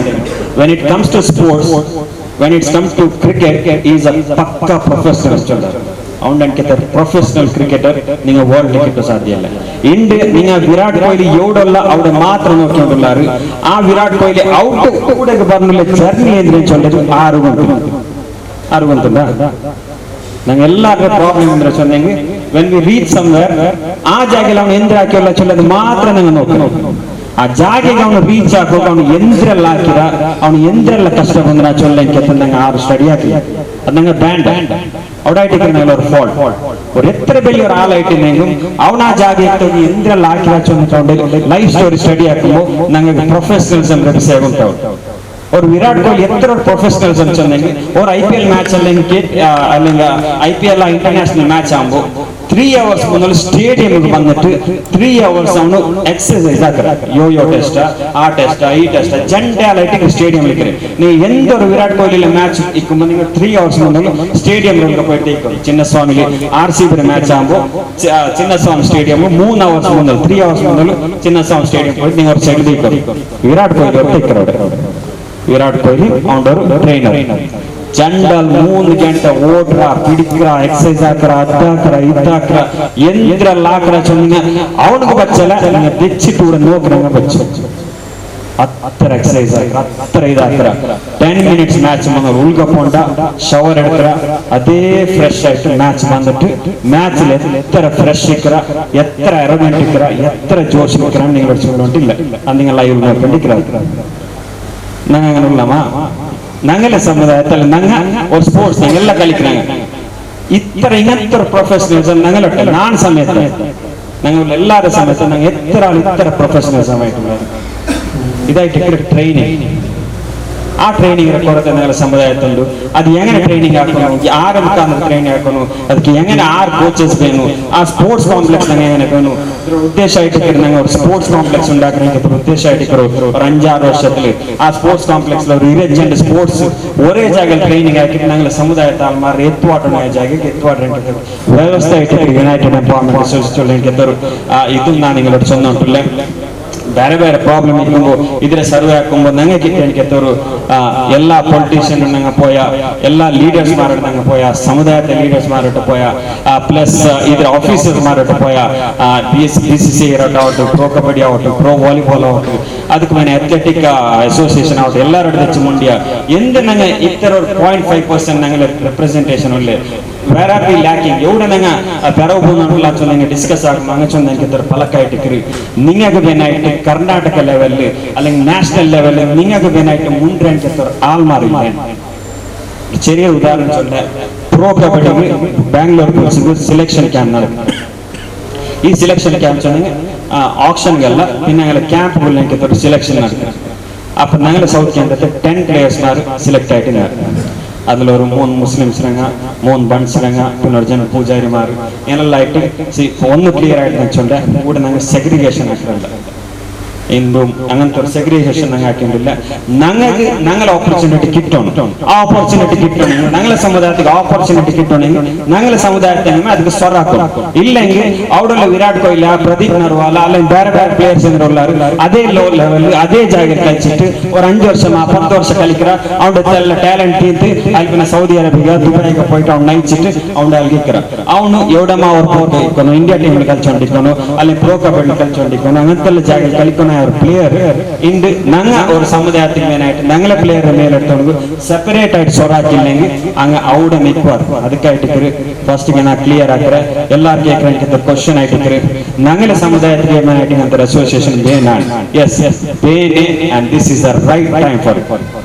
When it comes to sports, when it comes to cricket, he is a pakka professional சொல்றாரு. அவன் ಪ್ರೊಫೆಷನಲ್ ಕ್ರಿಕೆಟರ್ நீங்க ವರ್ಲ್ಡ್ ಕ್ರಿಕೆಟ್ ಸಾಧ್ಯ ಇಲ್ಲ. ಇಂಡು நீங்க ವಿರಾಟ್ ಕೊಹ್ಲಿ ಎವಡಲ್ಲ ಅವಡ ಮಾತ್ರ ನೋಡ್ಕೊಂಡಿಲ್ಲಾರು. ಆ ವಿರಾಟ್ ಕೊಹ್ಲಿ ಔಟ್ ಕೂಡ ಬರ್ನಿಲ್ಲ ಜರ್ನಿ ಅಂದ್ರೆ சொல்றது ಆರು ಗಂಟೆ ಆರು ಗಂಟೆ. ನಂಗೆ ಎಲ್ಲಾರ ಪ್ರಾಬ್ಲಮ್ ಅಂದ್ರೆ சொன்னீங்க when we reach somewhere ಆ ಜಾಗೆಲ್ಲ ಅವನು ಎಂದ್ರೆ ಹಾಕಿಲ್ಲ ಚೊಲ್ಲದು ಮಾತ್ರ ನಂಗೆ ನೋಡ್ತಾನೆ. ಆ ಜಾಗೆಗೆ ಅವನು ರೀಚ್ ಹಾಕೋಕೆ ಅವನು ಎಂದ್ರೆಲ್ಲ ಹಾಕಿರ ಅವನು ಎಂದ್ರೆಲ್ಲ ಕಷ್ಟ ಬಂದ್ರೆ ಚೊಲ್ಲ ನಂಗೆ ಆರು ಸ್ಟಡಿ ಹಾಕಿ ಅದು ನಂಗೆ ಬ್ಯಾಂಡ್ ಅವಡಾಯ್ಟಿಗೆ ഒരു ഫോൾട്ട് ഒരു എത്ര വലിയ ഒരാളായിട്ടുണ്ടെങ്കിലും അവൻ ആ ജാഗ എന്തെല്ലാം ആക്കി life story study ആക്കുമ്പോൾ ഞങ്ങൾക്ക് പ്രൊഫഷണലിസം വിഷയം. ഒരു വിരാട് കോഹ്ലി എത്ര പ്രൊഫഷണലിസം ചെന്നെങ്കിൽ ഒരു IPL match അല്ലെങ്കിൽ അല്ലെങ്കിൽ IPL international match ആകുമ്പോൾ 3 hours മുതൽ സ്റ്റേഡിയം വന്നിട്ട് 3 hours അവನು ಎಕ್ಸರ್ಸೈಸ್ ಹಾಕ್ರೆ ಯೋ ಟೆಸ್ಟ್ ಆ ಟೆಸ್ಟ್ ಈ ಟೆಸ್ಟ್ ಜಂಡೆ ಸ್ಟೇಡಿಯಂ ನೀ ಎಂದ ವಿರಾಟ್ ಕೊಹ್ಲಿ ಮ್ಯಾಚ್ ಇಕ್ಕು ನೀವು 3 hours മുതൽ സ്റ്റേഡിയം പോയിട്ട് ചിന്നസ്വാമി RCB match ആകുമ്പോൾ ചിന്നസ്വാമി സ്റ്റേഡിയം 3 hours മുതൽ 3 hours മുതൽ ചിന്നസ്വാമി സ്റ്റേഡിയം പോയിട്ട് നിങ്ങൾ side Virat Kohli Virat Kohli ಅವನವರು trainer general 3 ಗಂಟೆ ಓಡ್ರ ಪಿಡಿಕ್ರ ಎಕ್ಸಸೈಸ್ ಹಾಕ್ರ ಅದಾಕ್ರ ಇದಾಕ್ರ ಎಂದ್ರಲ್ಲ ಹಾಕ್ರ ಚೊನ್ನ ಅವನಿಗೆ ಬಚ್ಚಲ್ಲ ತೆಚ್ಚಿಟ್ಟು ಕೂಡ ನೋಕ್ರಂಗ ಬಚ್ಚ ಹತ್ತರ ಎಕ್ಸಸೈಸ್ ಹಾಕ್ರ ಹತ್ತರ ಇದಾಕ್ರ 10 minutes match ಉಳ್ಗ ಪೋಂಡ shower ಎಡ್ಕ್ರ ಅದೇ ಫ್ರೆಶ್ ಆಯ್ತು ಮ್ಯಾಚ್ ಬಂದಿಟ್ಟು ಮ್ಯಾಚ್ ಎತ್ತರ ಫ್ರೆಶ್ ಇಕ್ರ ಎತ್ತರ ಅರೋಗೆಂಟ್ ಇಕ್ರ ಎತ್ತರ ಜೋಶ್ ಇಕ್ರ ನೀವು ಇಲ್ಲ ಅಂದಿங்க ಲೈವ್ ನೋಡ್ಕೊಂಡಿಕ್ರ. நாங்க அங்கே இல்லாமா நாங்களே சமுதாயத்தில் நாங்க ஒரு ஸ்போர்ட்ஸ் நாங்க எல்லாம் கழிக்கிறாங்க இத்தனை இங்கத்தர ப்ரொஃபஷனல்ஸ் நாங்கள நான் சமயத்தில் நாங்கள் எல்லாரும் சமயத்தில் நாங்கள் எத்தனை ஆள் இத்தனை ப்ரொஃபஷனல்ஸ் ஆயிட்டு ഇതായിട്ട് ട്രെയിനിങ് ആ ട്രെയിനിങ് ಕೊರತೆ ഞങ്ങളുടെ സമുദായത്തുണ്ട്. അത് എങ്ങനെ ട്രെയിനിങ് ആക്കണം, ആരെ മുഖാന്തരം ട്രെയിനിങ് ആക്കണം, ಅದಕ್ಕೆ എങ്ങനെ ആറ് കോച്ചസ് വേണു, ആ സ്പോർട്സ് കോംപ്ലക്സ് എങ്ങനെ വേണു. ഉദ്ദേശ ആയിട്ട് ഞങ്ങൾ ഒരു സ്പോർട്സ് കോംപ്ലക്സ് ഉണ്ടാക്കുന്ന ഉദ്ദേശമായിട്ട് ഒരു 5-6 വർഷത്തിൽ ആ സ്പോർട്സ് കോംപ്ലക്സിൽ ഒരു 22 സ്പോർട്സ് ഒരേ ജാഗയിൽ ട്രെയിനിങ് ആക്കിയിട്ട് ഞങ്ങളുടെ സമുദായത്തെ ആൾമാർ എത്തുവാട്ടണ ജാഗಕ್ಕೆ എത്തുവാട്ട വ്യവസ്ഥ ആയിട്ട് United empowerment association ഇതും ഞാൻ നിങ്ങളോട് ചൊന്നിട്ടില്ല. ಬೇರೆ ಬೇರೆ ಪ್ರಾಬ್ಲಮ್ ಇಟ್ಕೊಂಡು ಇದ್ರ ಸರ್ವೆ ಹಾಕೊಂಬ ನಂಗೆ ಕಿತ್ತವರು ಎಲ್ಲ ಪೊಲಿಟಿಷಿಯನ್ ನಂಗೆ ಪೋಯ, ಎಲ್ಲ ಲೀಡರ್ಸ್ ಮಾರಾಟ ನಂಗೆ ಪೋಯ, ಸಮುದಾಯದ ಲೀಡರ್ಸ್ ಮಾರಾಟ ಪೋಯ, ಪ್ಲಸ್ ಇದ್ರ ಆಫೀಸರ್ಸ್ ಮಾರಾಟ ಪೋಯ, BCC ಇರೋಟ್ ಆವಟ್ಟು, pro kabaddi ಆವಟ್ಟು, pro volleyball ಆವಟ್ಟು, ಅದಕ್ಕೆ ಮೇಲೆ ಅಥ್ಲೆಟಿಕ್ ಅಸೋಸಿಯೇಷನ್ ಆವಟ್ಟು ಎಲ್ಲರ ಹೆಚ್ಚು ಮುಂಡಿಯ ಎಂದ ನಂಗೆ ಇತ್ತರ 0.5% ನಂಗೆ ರೆಪ್ರೆಸೆಂಟೇಷನ್ ಒಳ್ಳೆ where are we lacking ಎವಡ ನಂಗೆ ಪೆರವು ಚೊಂದಂಗೆ ಡಿಸ್ಕಸ್ ಆಗ ಹಂಗ ಚೊಂದಂಗೆ ಪಲಕ ಇಟ್ಟಿಕ್ರಿ ನಿಂಗೆ ಬೇನಾಯ್ತು ಕರ್ನಾಟಕ ಲೆವೆಲ್ അല്ലെങ്കിൽ നാഷണൽ ലെവൽ നിങ്ങൾക്ക് വേനായിട്ട് മുൻരംഗത്ത് ആൾമാറില്ല. ചെറിയ ഉദാഹരണം ചൊല്ല, pro kabaddi Bangalore selection camp നടക്കും. ഈ സെലക്ഷൻ ക്യാമ്പ് ചൊന്നെങ്കിൽ ആക്ഷൻಗಲ್ಲ പിന്നെ ഞങ്ങൾ ക്യാമ്പ് സെലക്ഷൻ നടക്കും. അപ്പൊ ഞങ്ങൾ സൗത്ത് കേന്ദ്രത്തിൽ 10 പ്ലേയേഴ്സ് സെലക്ട് ആയിട്ട് അതിലൊരു 3 മുസ്ലിംസ് രംഗ, 3 ബൺസ് രംഗ, പിന്നെ ഒരു ജന പൂജാരിമാർ എല്ലാം ഒന്ന് ക്ലിയർ ആയിട്ട് വെച്ചോണ്ട് കൂടെ ഞങ്ങൾ സെഗ്രിഗേഷൻ ആക്കുന്നുണ്ട്. ഹിന്ദു അങ്ങനത്തെ ഒരു സെഗ്രിഗേഷൻ ഞങ്ങൾ ആക്കിയിട്ടില്ല. ഞങ്ങൾക്ക് ഞങ്ങളെ ഓപ്പർച്യൂണിറ്റി കിട്ടണം. ആ ഓപ്പർച്യൂണിറ്റി കിട്ടണമെങ്കിൽ ഞങ്ങളെ സമുദായത്തിക്ക് ഓപ്പർച്യൂണിറ്റി കിട്ടണമെങ്കിൽ ഞങ്ങളെ സമുദായത്തെ ಅದಕ್ಕೆ സ്വരാക്കും. ഇല്ലെങ്കിൽ അവിടെയുള്ള വിരാട് കൊഹ്ലി, പ്രദീപ് നർവാല അല്ലെങ്കിൽ വേറെ വേറെ പ്ലേയേഴ്സ് ഉള്ളാರು അതേ ലോ ലെവൽ അതേ ಜಾಗಕ್ಕೆ കളിച്ചിട്ട് ഒരു 5 ವರ್ಷ 10 ವರ್ಷ കളിக்கிற അവന്റെ ടാലന്റ് തീർത്ത് ಅಲ್ಲಿ പിന്നെ സൗദി അറേബ്യ ദുബായിക്ക് പോയിട്ട് ಅವ್ನು നയിച്ചിട്ട് അവന്റെ അൽಗಿಕ್ಕಿರ ಅವನು ಎವಡಮ್ಮ ಅವ್ರು ಇಂಡಿಯಾ ಟೀಮ್ കളിച്ചോണ്ടിരിക്കണോ അല്ലെങ്കിൽ പ്രോ കബഡി കളിച്ചോണ്ടിരിക്കണോ അങ്ങനത്തെ ಜಾಗ കളിക്കണ ഒരു പ്ലെയർ ಇಂದು ನಂಗ ഒരു സമുദായത്തിന് മേനായിട്ട് ഞങ്ങളെ പ്ലെയർ മേലെടുത്തോണ്ട് സെപ്പറേറ്റ് ആയിട്ട് സൊറാക്കില്ലെങ്കിൽ അങ്ങ് അവിടെ നിൽക്കുവാർ. ಅದಕ್ಕಾയിട്ട് ಫಸ್ಟ್ ನಾ ಕ್ಲಿಯರ್ ಹಾಕ್ರೆ ಎಲ್ಲಾರು ಕೇಳ್ಕೊಂತ ಕ್ವಶನ್ ಆಯ್ತು ഞങ്ങളെ സമുദായത്തിന് മേനായിട്ട് ഇങ്ങനത്തെ അസോസിയേഷൻ വേനാണ്. യെസ് യെസ് വേനെ and this is the right time for it.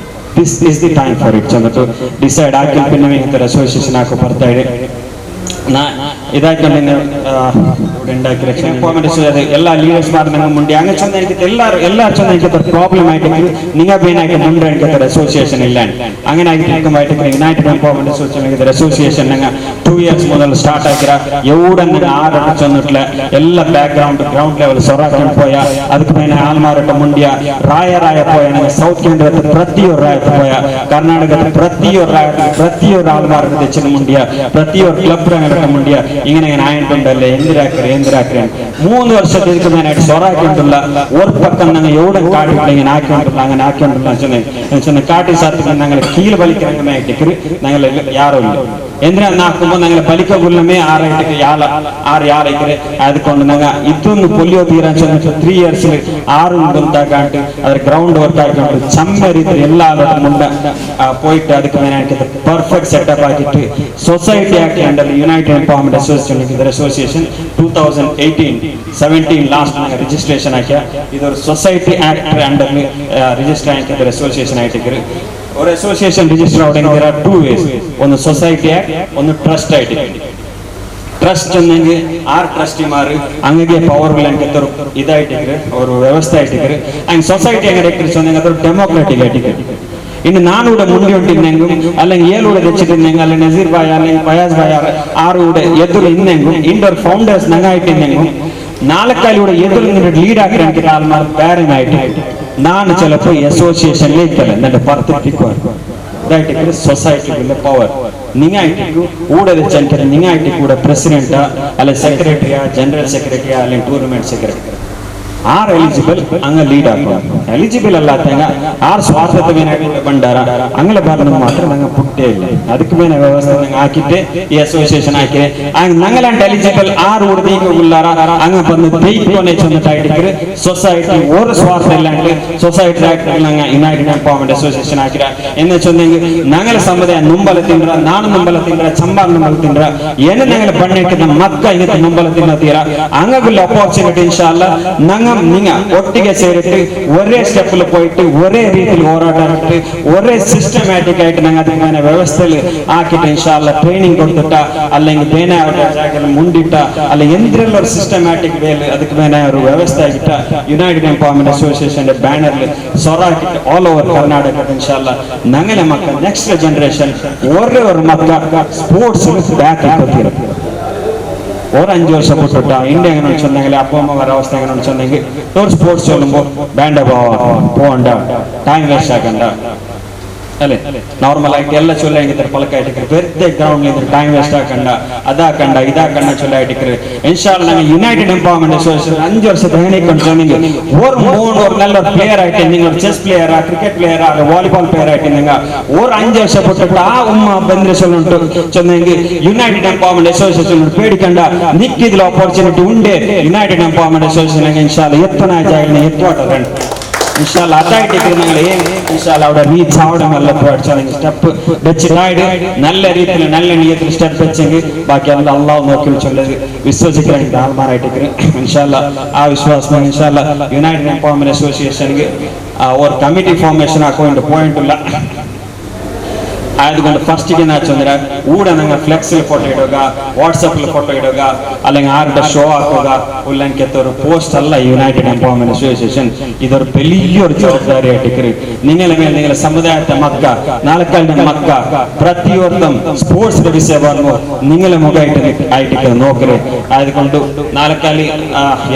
This is the time for it ಚಂದ್ರತು decide hockey പിന്നെ ഇങ്ങനത്തെ അസോസിയേഷൻ ಹಾಕೋ ಬರ್ತಾ ಇದೆ. ನಾ ಇದಾಕೊಂಡು ಎಲ್ಲ ಲೀಡರ್ಸ್ ಮಾರ್ದಂಗ ಮುಂಡಿ ಹಂಗ ಚಂದ ಅನ್ಕಿತ್ತು. ಎಲ್ಲಾರು ಎಲ್ಲಾರು ಚಂದ ಅನ್ಕಿತಾರೆ. ಪ್ರಾಬ್ಲಮ್ ಆಯ್ತು ನಿಂಗ ಬೇನಾಗಿ ಮುಂಡೆ ಅನ್ಕಿತಾರೆ ಅಸೋಸಿಯೇಷನ್ ಇಲ್ಲ. ಹಂಗನ ಆಗಿ United empowerment association association ನಂಗ 2 ಇಯರ್ಸ್ ಮೊದಲು ಸ್ಟಾರ್ಟ್ ಆಗಿರ ಎವಡನ್ನ ಆರು ಚಂದ್ರಟ್ಲೆ ಎಲ್ಲ back ground ground level ಸೊರಾಕೊಂಡು ಪೋಯ. ಅದಕ್ಕೆ ಮೇಲೆ ಆಲ್ಮಾರಟ ಮುಂಡ್ಯ ರಾಯ ರಾಯ ಪೋಯ. ನಂಗೆ ಸೌತ್ ಕೇಂದ್ರದ ಪ್ರತಿಯೊರು ರಾಯ ಪೋಯ, ಕರ್ನಾಟಕದ ಪ್ರತಿಯೊರು ರಾಯ, ಪ್ರತಿಯೊರು ಆಲ್ಮಾರಟ ಹೆಚ್ಚಿನ ಮುಂಡ್ಯ, ಪ್ರತಿಯೊರು ಕ್ಲಬ್ ರಂಗಟ ಮುಂಡ್ಯ. ഇങ്ങനെ ആയിട്ടുണ്ടല്ലേ എന്തിരാക്കറി എന്തിരാക്കറി 3 ವರ್ಷದ ಮೇಲೆ ಸೊರಾಕಿಂಟಲ್ಲ ஒரு பக்கம் நாங்கள் எவ்வளோ காட்டிட்டு இங்கே நாக்கின்றோம் அங்கே நாக்கின்றோம் சொன்ன காட்டி சாத்துக்கு நாங்கள் கீழே வலிக்கிறாங்க மேட்டிக்கு நாங்கள் யாரும் இல்லை. ಎಂದ್ರೆ ನಾಲ್ಕು ನಂಗೆ ಬಲಿಕ ಗುಲ್ಲಮೇ ಆರು ಐಟಕ್ಕೆ ಯಾಲ ಆರು ಯಾರು ಐಕ್ರೆ ಅದಕ್ಕೊಂಡು ನಂಗೆ ಇದೊಂದು ಪೊಲಿಯೋ ತೀರ 3 ಇಯರ್ಸ್ ಆರು ಬಂದಾಗ ಅದ್ರ ಗ್ರೌಂಡ್ ವರ್ಕ್ ಹಾಕೊಂಡು ಚಮ್ಮ ರೀತಿ ಎಲ್ಲ ಮುಂದೆ ಪೋಯಿಟ್ಟು ಅದಕ್ಕೆ ಮೇಲೆ ಪರ್ಫೆಕ್ಟ್ ಸೆಟಪ್ ಆಗಿಟ್ಟು ಸೊಸೈಟಿ ಹಾಕಿ under United empowerment association association 2018-17 last ನಂಗೆ ರಿಜಿಸ್ಟ್ರೇಷನ್ ಹಾಕ್ಯ. ಇದೊಂದು society act under register ಹಾಕಿದ್ದಾರೆ ಅಸೋಸಿಯೇಷನ್ ಆಯ್ತಿದ್ರು. ஒரு ಅಸೋಸಿಯೇಷನ್ ರಿಜಿಸ್ಟರ್ ಆವಡೆಂಗೆ 2 ವೇಸ್, ಒಂದು ಸೊಸೈಟಿ ಆಕ್ಟ್, ಒಂದು trust act. Trust ಅನ್ನಂಗೆ ಆರ್ ಟ್ರಸ್ಟಿ ಮಾರು ಹಂಗೆ ಪವರ್ ಅಂಕಿತರು ಇದಾಯ್ತಿದ್ರು ಅವರು ವ್ಯವಸ್ಥೆ ಆಯ್ತಿದ್ರು. ಹಂಗೆ ಸೊಸೈಟಿ ಹಂಗೆ ಚಂದಂಗೆ ಅದ್ರ ಡೆಮೋಕ್ರಾಟಿಕ್ ಆಯ್ತಿದ್ರು. ಇನ್ನು ನಾನು ಕೂಡ ಮುಂಡಿ ಹೊಂಟಿದ್ನೆಂಗು ಅಲ್ಲ ಏಳು ಕೂಡ తెచ్చిಟ್ಟಿದ್ನೆಂಗು ಅಲ್ಲ ನಜೀರ್ ಬಾಯ್ ಅಲ್ಲ ಫಯಾಜ್ ಬಾಯ್ ಆರು ಕೂಡ ಎದುರು ಇನ್ನೆಂಗು ಇಂಡೋರ್ ಫೌಂಡರ್ಸ್ ನಂಗೆ ಆಯ್ತಿದ್ನೆಂಗು ನಾಲ್ಕಾಲಿ ಕೂಡ ಎದುರು ಲೀಡ್ ಹಾಕಿರ ಆಲ್ಮಾರ್ ಬೇರೆ ಆಯ್ತು. ನಾನು ಚಿಲപ്പോൾ ಅಸೋಸಿಯೇಷನ್ಲೇ ಇತ್ತಲ್ಲ ನನ್ನ ಪರ್ತಿಕ್ಕು ಇದಾಯ್ತಿದ್ರೆ ಸೊಸೈಟಿ ಪವರ್ ನಿಂಗಾಯ್ತಿಕ್ಕು ಊಡದ ಚಂಕರೆ ನಿಂಗಾಯ್ತಿ ಕೂಡ ಪ್ರೆಸಿಡೆಂಟ್ ಅಲ್ಲ ಸೆಕ್ರೆಟರಿಯಾ ಜನರಲ್ ಸೆಕ್ರೆಟರಿಯಾ ಅಲ್ಲಿ tournament secretary are eligible ಹಂಗ ಲೀಡ್ ಹಾಕೋ ಎಲಿಜಿಬಲ್ ಅಲ್ಲ ತಂಗ ಆರ್ ಸ್ವಾರ್ಥತೆ ಮೇಲೆ ಬಂಡಾರ ಅಂಗಲ ಬಾರ್ನ ಮಾತ್ರ ನಂಗೆ ಪುಟ್ಟೇ ಇಲ್ಲ. ಅದಕ್ಕೆ ಮೇಲೆ ವ್ಯವಸ್ಥೆ ನಂಗೆ ಹಾಕಿದ್ದೆ ಈ ಅಸೋಸಿಯೇಷನ್ ಹಾಕಿದೆ. ಹಂಗ ನಂಗಲಂಟ ಎಲಿಜಿಬಲ್ ಆರ್ ಉಡ್ದೀಗ ಉಲ್ಲಾರ ಹಂಗ ಬಂದು ದೇಯ್ಕೊನೆ ಚಂದ ಆಯ್ತಿದ್ರೆ ಸೊಸೈಟಿ ஒரு ಸ್ವಾರ್ಥ ಇಲ್ಲ ಸೊಸೈಟಿ ನಂಗೆ United empowerment association ಹಾಕಿರ ಎನ್ನ ಚಂದಂಗೆ ನಂಗಲ ಸಮುದಾಯ ನುಂಬಲ ತಿಂದ್ರ ನಾನು ನುಂಬಲ ತಿಂದ್ರ ಚಂಬಾಲ್ ನುಂಬಲ ತಿಂದ್ರ ಏನು ನಂಗಲ ಬಣ್ಣ ಇಟ್ಟಿದ್ದ ಮಕ್ಕ ಇಂಗ ನುಂಬಲ ತಿನ್ನತೀರ ಹಂಗಗುಲ್ಲ ಅಪಾರ್ಚುನಿಟಿ ಇನ್ಶಾ ಅಲ್ಲಾ ನಂಗ நீங்க ஒட்டிಗೆ சேரிட்டு ஒரே ஸ்டெப்ல போயிட்டு ஒரே ரீதியில் ಹೋರಾಟ ஒரே ಸಿಸ್ಟಮ್ಯಾಟಿಕ್ ಆಯ್ತು ನಂಗೆ ಅದಕ್ಕೆ ವ್ಯವಸ್ಥೆಯಲ್ಲಿ ಹಾಕಿಟ್ಟು ಇನ್ಶಾ ಅಲ್ಲಾ ಟ್ರೈನಿಂಗ್ ಕೊಡ್ತಿಟ್ಟ ಅಲ್ಲ ಹಿಂಗೆ ಬೇನೆ ಜಾಗದಲ್ಲಿ ಮುಂಡಿಟ್ಟ ಅಲ್ಲ ಎಂದ್ರೆಲ್ಲ ஒரு ಸಿಸ್ಟಮ್ಯಾಟಿಕ್ ವೇಲ್ ಅದಕ್ಕೆ ಮೇಲೆ ಅವರು ವ್ಯವಸ್ಥೆ ಆಗಿಟ್ಟ United empowerment association banner ಸೊರ ಹಾಕಿಟ್ಟು ಆಲ್ ಓವರ್ ಕರ್ನಾಟಕ ಇನ್ಶಾ ಅಲ್ಲಾ ನಂಗಲೆ ಮಕ್ಕ ನೆಕ್ಸ್ಟ್ ಜನರೇಷನ್ ಒರೇ ஒரு ಮಕ್ಕ ಸ್ಪೋರ್ಟ್ಸ್ ಬ್ಯಾಕ್ ಹಾಕೋತೀರ. ஒரு 5 வருஷம் போட்டுட்டா இந்தியா எங்க சொன்னாங்களே அப்பா அம்மா வர அவஸ்தை எங்க சொன்னாங்க ஒரு ஸ்போர்ட்ஸ் சொல்லும்போ பேண்ட போண்டா டைம் வேஸ்ட் ஆகண்டா ಅಲ್ಲೇ ನಾರ್ಮಲ್ ಆಗಿ ಎಲ್ಲ ಚೊಲ್ಲ ಹೆಂಗಿದ್ದಾರೆ ಪಲಕ ಇಟ್ಟಿಕ್ರೆ ಬೆರ್ತೆ ground time waste ಹಾಕಂಡ ಅದಾಕಂಡ ಇದಾಕಂಡ ಚೊಲ್ಲ ಇಟ್ಟಿಕ್ರೆ ಇನ್ಶಾ ಅಲ್ಲಾ ನಂಗೆ United empowerment association 5 ವರ್ಷದ ಹೆಣಿಕೊಂಡು சொன்னீங்க ஒரு 3 ஒரு நல்ல ஒரு பிளேயர் ஆயிட்டு நீங்க ஒரு செஸ் பிளேயரா கிரிக்கெட் பிளேயரா வாலிபால் பிளேயர் ஆயிட்டு நீங்க ஒரு 5 ವರ್ಷ ಪುಟ್ಟ ಆ ಉಮ್ಮ ಬಂದ್ರೆ சொல்லுಂಟು சொன்னீங்க United empowerment association பேடிக்கಂಡ ನಿಕ್ಕಿದ್ಲ opportunity ಉಂಡೆ United empowerment association ಇನ್ಶಾ ಅಲ್ಲಾ ಎತ್ತನ ಜಾಗನೆ ಎತ್ತುವಾಟ ಇನ್ಶಾಲ್ಲ ಅದಾಯ್ತು ನಂಗೆ ಇನ್ಶಾಲ್ಲ ಅವட ರೀಚ್ ಆವಡ நல்ல ஸ்டெப் வெச்சிட்டாய்டு நல்ல ರೀತಿயில் நல்ல நியத்தில் ஸ்டெப் வெச்சங்க ಬಾಕಿ ಎಲ್ಲ ಅಲ್ಲಾಹ್ ನೋಕಿ ಚೊಲ್ಲದು ವಿಶ್ವಸಿக்கிறேன் ಆಲ್ಮಾರಾಯ್ಟಿಕ್ರೆ ಇನ್ಶಾಲ್ಲ ಆ ವಿಶ್ವಾಸ ಇನ್ಶಾಲ್ಲ ಯುನೈಟೆಡ್ ಎಂಪವರ್ಮೆಂಟ್ ಅಸೋಸಿಯೇಷನ್ಗೆ ஒரு ಕಮಿಟಿ ಫಾರ್ಮೇಷನ್ ಹಾಕೊಂಡು ಪಾಯಿಂಟ್ ಇಲ್ಲ ಆಯ್ದುಕೊಂಡು ಫಸ್ಟ್ಗೆ ನಾಚಂದ್ರೆ ಊಡ ನಂಗೆ ಫ್ಲೆಕ್ಸ್ ಫೋಟೋ ಇಡೋಗ ವಾಟ್ಸಪ್ ಫೋಟೋ ಇಡೋಗ ಅಲ್ಲಂಗೆ ಆರ್ಡ ಶೋ ಹಾಕೋಗ ಉಲ್ಲಂಕೆತ್ತವರು ಪೋಸ್ಟ್ ಅಲ್ಲ United empowerment association ಇದರ വലിയൊരു ಜವಾಬ್ದಾರಿ ಆಯ್ತಿಕ್ರಿ ನಿಂಗಳ ಮೇಲೆ ನಿಂಗಳ ಸಮುದಾಯದ ಮಕ್ಕ ನಾಲ್ಕಲ್ನ ಮಕ್ಕ ಪ್ರತಿಯೊರ್ದಂ ಸ್ಪೋರ್ಟ್ಸ್ ವಿಷಯ ಬರ್ನು ನಿಂಗಳ ಮುಗ ಆಯ್ತಿಕ್ಕ ನೋಕ್ರಿ ಆಯ್ದುಕೊಂಡು ನಾಲ್ಕಲ್ಲಿ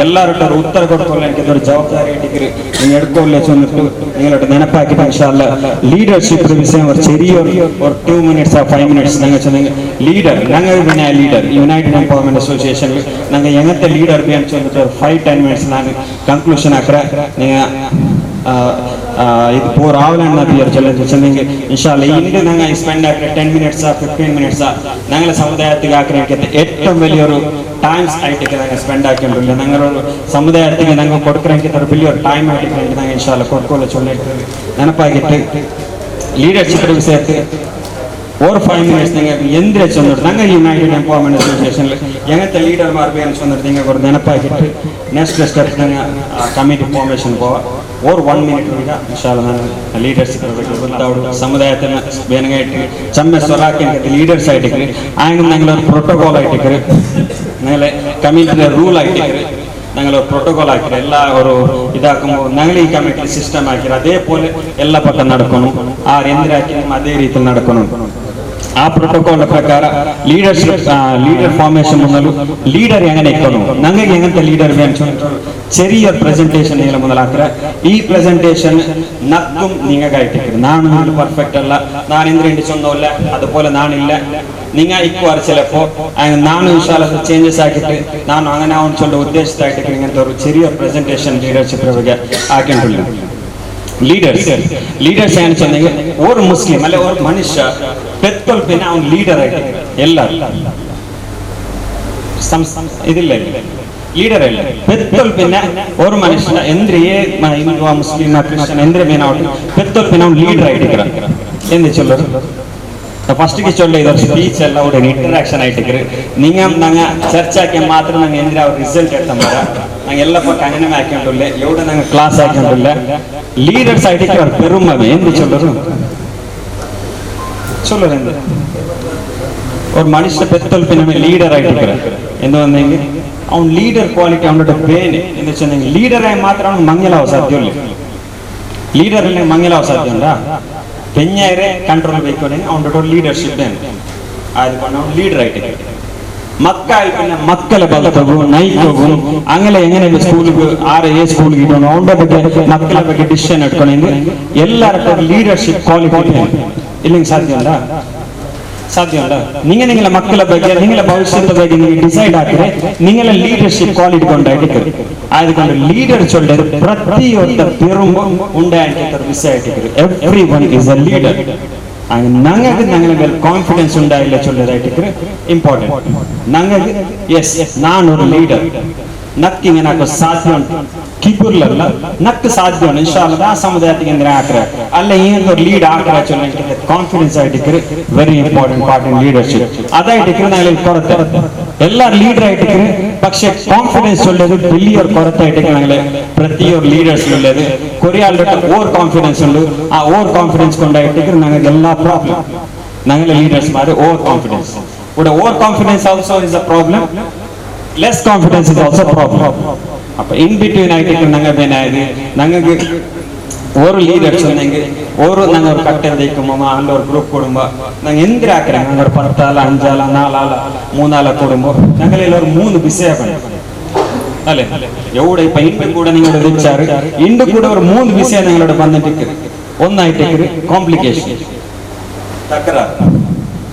ಎಲ್ಲರೊಟ್ಟರು ಉತ್ತರ ಕೊಡ್ಕೊಳ್ಳ ಜವಾಬ್ದಾರಿ ಆಯ್ತಿಕ್ರಿ ನೀವು ಎಡ್ಕೊಳ್ಳೆ ಚೊಂದಿಟ್ಟು ನಿಂಗಳೊಟ್ಟು ನೆನಪಾಕಿ ಇನ್ಶಾ ಅಲ್ಲಾ ಲೀಡರ್ಶಿಪ್ ವಿಷಯ ஒரு ചെറിയ ஒரு 2 minutes or 5 minutes நாங்க சொன்னாங்க லீடர் நாங்க வினா leader United empowerment association நாங்க எங்கத்த லீடர் பேன்னு சொல்லிட்டு ஒரு 5-10 மினிட்ஸ் நான் கன்க்ளூஷன் ஆக்குறேன். நீங்க இது போர் ஆவலன்னா பேர் சொல்ல சொன்னீங்க இன்ஷா அல்லாஹ் இன்று நாங்க ஸ்பெண்ட் ஆக்குற 10 மினிட்ஸா 15 மினிட்ஸா நாங்கள சமுதாயத்துக்கு ஆக்குறேன் ഏറ്റവും വലിയൊരു ടൈംസ് ആയിട്ട് நாங்கள் ஸ்பெண்ட் ஆக்கிட்டு நாங்கள் சமுதாயத்துக்கு நாங்கள் கொடுக்குறேன் വലിയ ஒரு டைம் ஆகிட்டு நாங்கள் இன்ஷா அல்லாஹ் கொடுக்கல சொல்லிட்டு ನೆನಪಾಗಿಟ್ಟು ಲೀಡರ್ಶಿಪ್ ವಿಷಯಕ್ಕೆ ஒரு 5 minutes நீங்கள் எந்திரிச்சு வந்துட்டு United empowerment அசோசியேஷனில் எங்கத்த leader மார்பேன்னு சொன்னீங்க ஒரு நினப்பாக்கிட்டு நெக்ஸ்ட் ஸ்டெப் நாங்கள் கமிட்டி ஃபார்மேஷன் போவோம். ஒரு 1 minute ಇನ್ಶಾಲ್ಲ ಲೀಡರ್ಶಿಪ್ ಗೊತ್ತಾವಡು ಸಮುದಾಯತನ ಬೇನಗಾಯ್ತು ಚಮ್ಮೆ ಸೊಲಾಕಿ ಲೀಡರ್ಸ್ ಆಯ್ಟಿಕ್ರಿ ಆಂಗ್ ನಂಗೆ ಒಂದು ಪ್ರೋಟೋಕಾಲ್ ಆಯ್ಟಿಕ್ರಿ ನಂಗೆ ಕಮ್ಯುನಿಟಿ ರೂಲ್ ಆಯ್ಟಿಕ್ರಿ ഞങ്ങൾ പ്രോട്ടോകോൾ ആക്കി എല്ലാ ഒരു ഇതാക്കുമ്പോൾ ഞങ്ങൾ ഈ കമ്മിറ്റി സിസ്റ്റം ആക്കി അതേപോലെ എല്ലാ പക്കം നടക്കണം. ആ എന്തിനാക്കി അതേ രീതിയിൽ നടക്കണം. ആ പ്രോട്ടോകോൾ പ്രಕಾರ leadership leader formation മുതൽ ലീഡർ എങ്ങനെ ഇരിക്കണം, ഞങ്ങൾക്ക് എങ്ങനത്തെ ലീഡർ വേണം ചെറിയൊരു പ്രെസെന്റേഷൻ നിങ്ങൾ മുതലാക്കുക. ഈ പ്രെസെന്റേഷൻ നക്കും നിങ്ങൾക്കായിട്ടിരിക്കും. നാനും പെർഫെക്റ്റ് അല്ല, ഞാൻ എന്തിനു ചൊന്നല്ല, അതുപോലെ നാനില്ല. നിങ്ങൾ ഇക്കുവാർ ചിലപ്പോ ನಾನು ವಿಶಾಲ ಚೇಂಜಸ್ ಆಗಿಟ್ಟು ನಾನು അങ്ങനെ ಅವನ ಉದ್ದೇಶದಾಗಿಟ್ಟು ഇങ്ങനത്തെ ഒരു ചെറിയൊരു പ്രെസെന്റേഷൻ ലീഡർഷിപ്പ് ಬಗ್ಗೆ ಹಾಕೊಂಡಿಲ್ಲ. ಲೀಡರ್ಸ್ ಲೀಡರ್ಸ್ ಏನು சொன்னீங்க, ஒரு முஸ்லೀಮ್ ಅಲ್ಲ ஒரு ಮನುಷ್ಯ ಪೆತ್ತೊಲ್ ಪಿನ ಅವನು ಲೀಡರ್ ಆಯ್ತು. ಎಲ್ಲರೂ ಇದಿಲ್ಲ ಲೀಡರ್ ಇಲ್ಲ ಪೆತ್ತೊಲ್ ಪಿನ ஒரு ಮನುಷ್ಯ ಎಂದ್ರೆ ಹಿಂದೂ ಮುಸ್ಲಿಂ ಕ್ರಿಶ್ಚಿಯನ್ ಎಂದ್ರೆ ಮೇನ ಪೆತ್ತೊಲ್ ಪಿನ ಅವನು ಲೀಡರ್ ಆಯ್ತಿರ ಎಂದು ಚೊಲ್ಲರು. ಫಸ್ಟ್ಗೆ ಚೊಲ್ಲ ಇದರ ಸ್ಪೀಚ್ ಎಲ್ಲ ಅವ್ರ ಇಂಟರಾಕ್ಷನ್ ಆಯ್ತಿಕ್ರಿ. ನಿಂಗ ನಂಗೆ ಚರ್ಚಾಕೆ ಮಾತ್ರ ನಂಗೆ ಎಂದ್ರೆ ಅವ್ರ ರಿಸಲ್ಟ್ ಎತ್ತಂಬಾರ ನಂಗೆ ಎಲ್ಲ ಪಕ್ಕ ಅಂಗನೇ ಹಾಕೊಂಡಿಲ್ಲ, ಎವಡ ನಂಗೆ ಕ್ಲಾಸ್ ಹಾಕೊಂಡಿಲ್ಲ. ಲೀಡರ್ಸ್ ಆಯ್ತಿಕ್ರಿ ಅವ್ರ ಪೆರುಮವೆ ಎಂದು ಚೊಲ್ಲರು ಚೊಲ್ಲರು ಎಂದು ஒரு மனுஷ பெத்தல் பின்னமே லீடர் ஆயிட்டு ಎಂದು வந்தீங்க அவன் லீடர் குவாலிட்டி அவனோட பேன் என்று சொன்னீங்க. லீடராக மாத்திரம் அவனுக்கு மங்கலாவ சாத்தியம் இல்லை. ಲೀಡರ್ ಮಂಗಲಾವ ಸಾಧ್ಯ ಉಂಟಾ? പെഞ്ഞായരെ ಕಂಟ್ರೋಲ್ ಬೇಕು ಅವನ ಲೀಡರ್ಶಿಪ್ ಆಯ್ದುಕೊಂಡು ಅವನು ಲೀಡರ್ ಆಯ್ತು. ಮಕ್ಕಳ പിന്നെ മക്കളെ ബലത്തകും നയിക്കും അങ്ങനെ എങ്ങനെ സ്കൂളിൽ ആരെ ഏ സ്കൂളിൽ ഇടണം അവന്റെ ಬಗ್ಗೆ മക്കളെ ಬಗ್ಗೆ ಡಿಸಿಷನ್ എടുക്കണമെങ്കിൽ എല്ലാവർക്കും ലീഡർഷിപ്പ് ക്വാളിറ്റി ഇല്ലെങ്കിൽ സാധ്യമല്ല. സാധ്യമല്ല. നിങ്ങൾ നിങ്ങളെ മക്കളെ ಬಗ್ಗೆ നിങ്ങളെ ഭവിഷ്യത്തെ ಬಗ್ಗೆ നിങ്ങൾ ಡಿಸೈಡ್ ಹಾಕಿದ್ರೆ നിങ്ങളെ ലീഡർഷിപ്പ് ക്വാളിറ്റി കൊണ്ടായിട്ട് ಆಯ್ದುಕೊಂಡು ಲೀಡರ್ ಚೊಲ್ಲದು ಪ್ರತಿಯೊಂದ ಪೆರುಂಬ ಉಂಡಾಯಿಟ್ಟು ವಿಷಯ ಆಯ್ತಿದ್ರು. Everyone is a leader. ನಂಗೆ ನಂಗೆ ಮೇಲೆ ಕಾನ್ಫಿಡೆನ್ಸ್ ಉಂಡಾಯಿಲ್ಲ ಚೊಲ್ಲದಾಯ್ತಿದ್ರೆ ಇಂಪಾರ್ಟೆಂಟ್. ನಂಗೆ ಎಸ್ ನಾನು ಒಂದು ಲೀಡರ್, ನಕ್ಕಿಂಗ್ ಏನಾಕೋ ಸಾಧ್ಯ ಉಂಟು ಕಿಬುರ್ಲಲ್ಲ ನಕ್ ಸಾಧ್ಯ ಉಂಟು ಇನ್ಶಾಲ್ಲ ಆ ಸಮುದಾಯಕ್ಕೆ ಅಂದ್ರೆ ಹಾಕ್ರೆ ಅಲ್ಲ ಏನು ಲೀಡ್ ಹಾಕ್ರೆ ಚೊಲ್ಲ ಕಾನ್ಫಿಡೆನ್ಸ್ ಆಯ್ತಿದ್ರೆ very important part in leadership. ಅದಾಯ್ತಿದ್ರೆ ನಾಳೆ ಕೊರತೆ ಎಲ್ಲ ಲೀಡರ್ ಆಯ್ತಿದ್ರೆ പക്ഷെ ಕಾನ್ಫಿಡೆನ್ಸ್ ചൊല്ലത് വലിയൊരു ಕೊರತೆ ആയിട്ട് ഞങ്ങളെ ಪ್ರತಿಯೊರು ಲೀಡರ್ಸ್ ഉള്ളത് കൊറിയാളുടെ ഓവർ കോൺഫിഡൻസ് ഉണ്ട്. ആ ഓവർ കോൺഫിഡൻസ് കൊണ്ടായിട്ട് ഞങ്ങൾക്ക് എല്ലാ പ്രോബ്ലം ഞങ്ങളെ ലീഡേഴ്സ് മാറി ഓവർ കോൺഫിഡൻസ് ഇവിടെ over confidence also is a problem, less confidence is also problem. അപ്പൊ ഇൻ ബിറ്റ്വീൻ ആയിട്ട് ഞങ്ങൾക്ക് ഏനായത് ഞങ്ങൾക്ക് ഒരു ലീഡർസ് ഉണ്ടെങ്കിൽ ഒരു ഞങ്ങൾ ഒരു കട്ടൻ തയ്ക്കുമ്പോ അല്ല ഒരു ഗ്രൂപ്പ് കൂടുമ്പോ ഞങ്ങൾ എന്തിനാ ആക്കറ ഞങ്ങൾ ഒരു പത്താല അഞ്ചാല നാലാല മൂന്നാല കൂടുമ്പോ ഞങ്ങളെല്ലാം ഒരു 3 വിഷയ അല്ലേ എവിടെ ഇപ്പൊ ഇണ്ട് കൂടെ നിങ്ങളുടെ വെച്ചാറ് ഇണ്ട് കൂടെ ഒരു 3 വിഷയം നിങ്ങളോട് വന്നിട്ട് ഒന്നായിട്ട് കോംപ്ലിക്കേഷൻ തക്കരാർ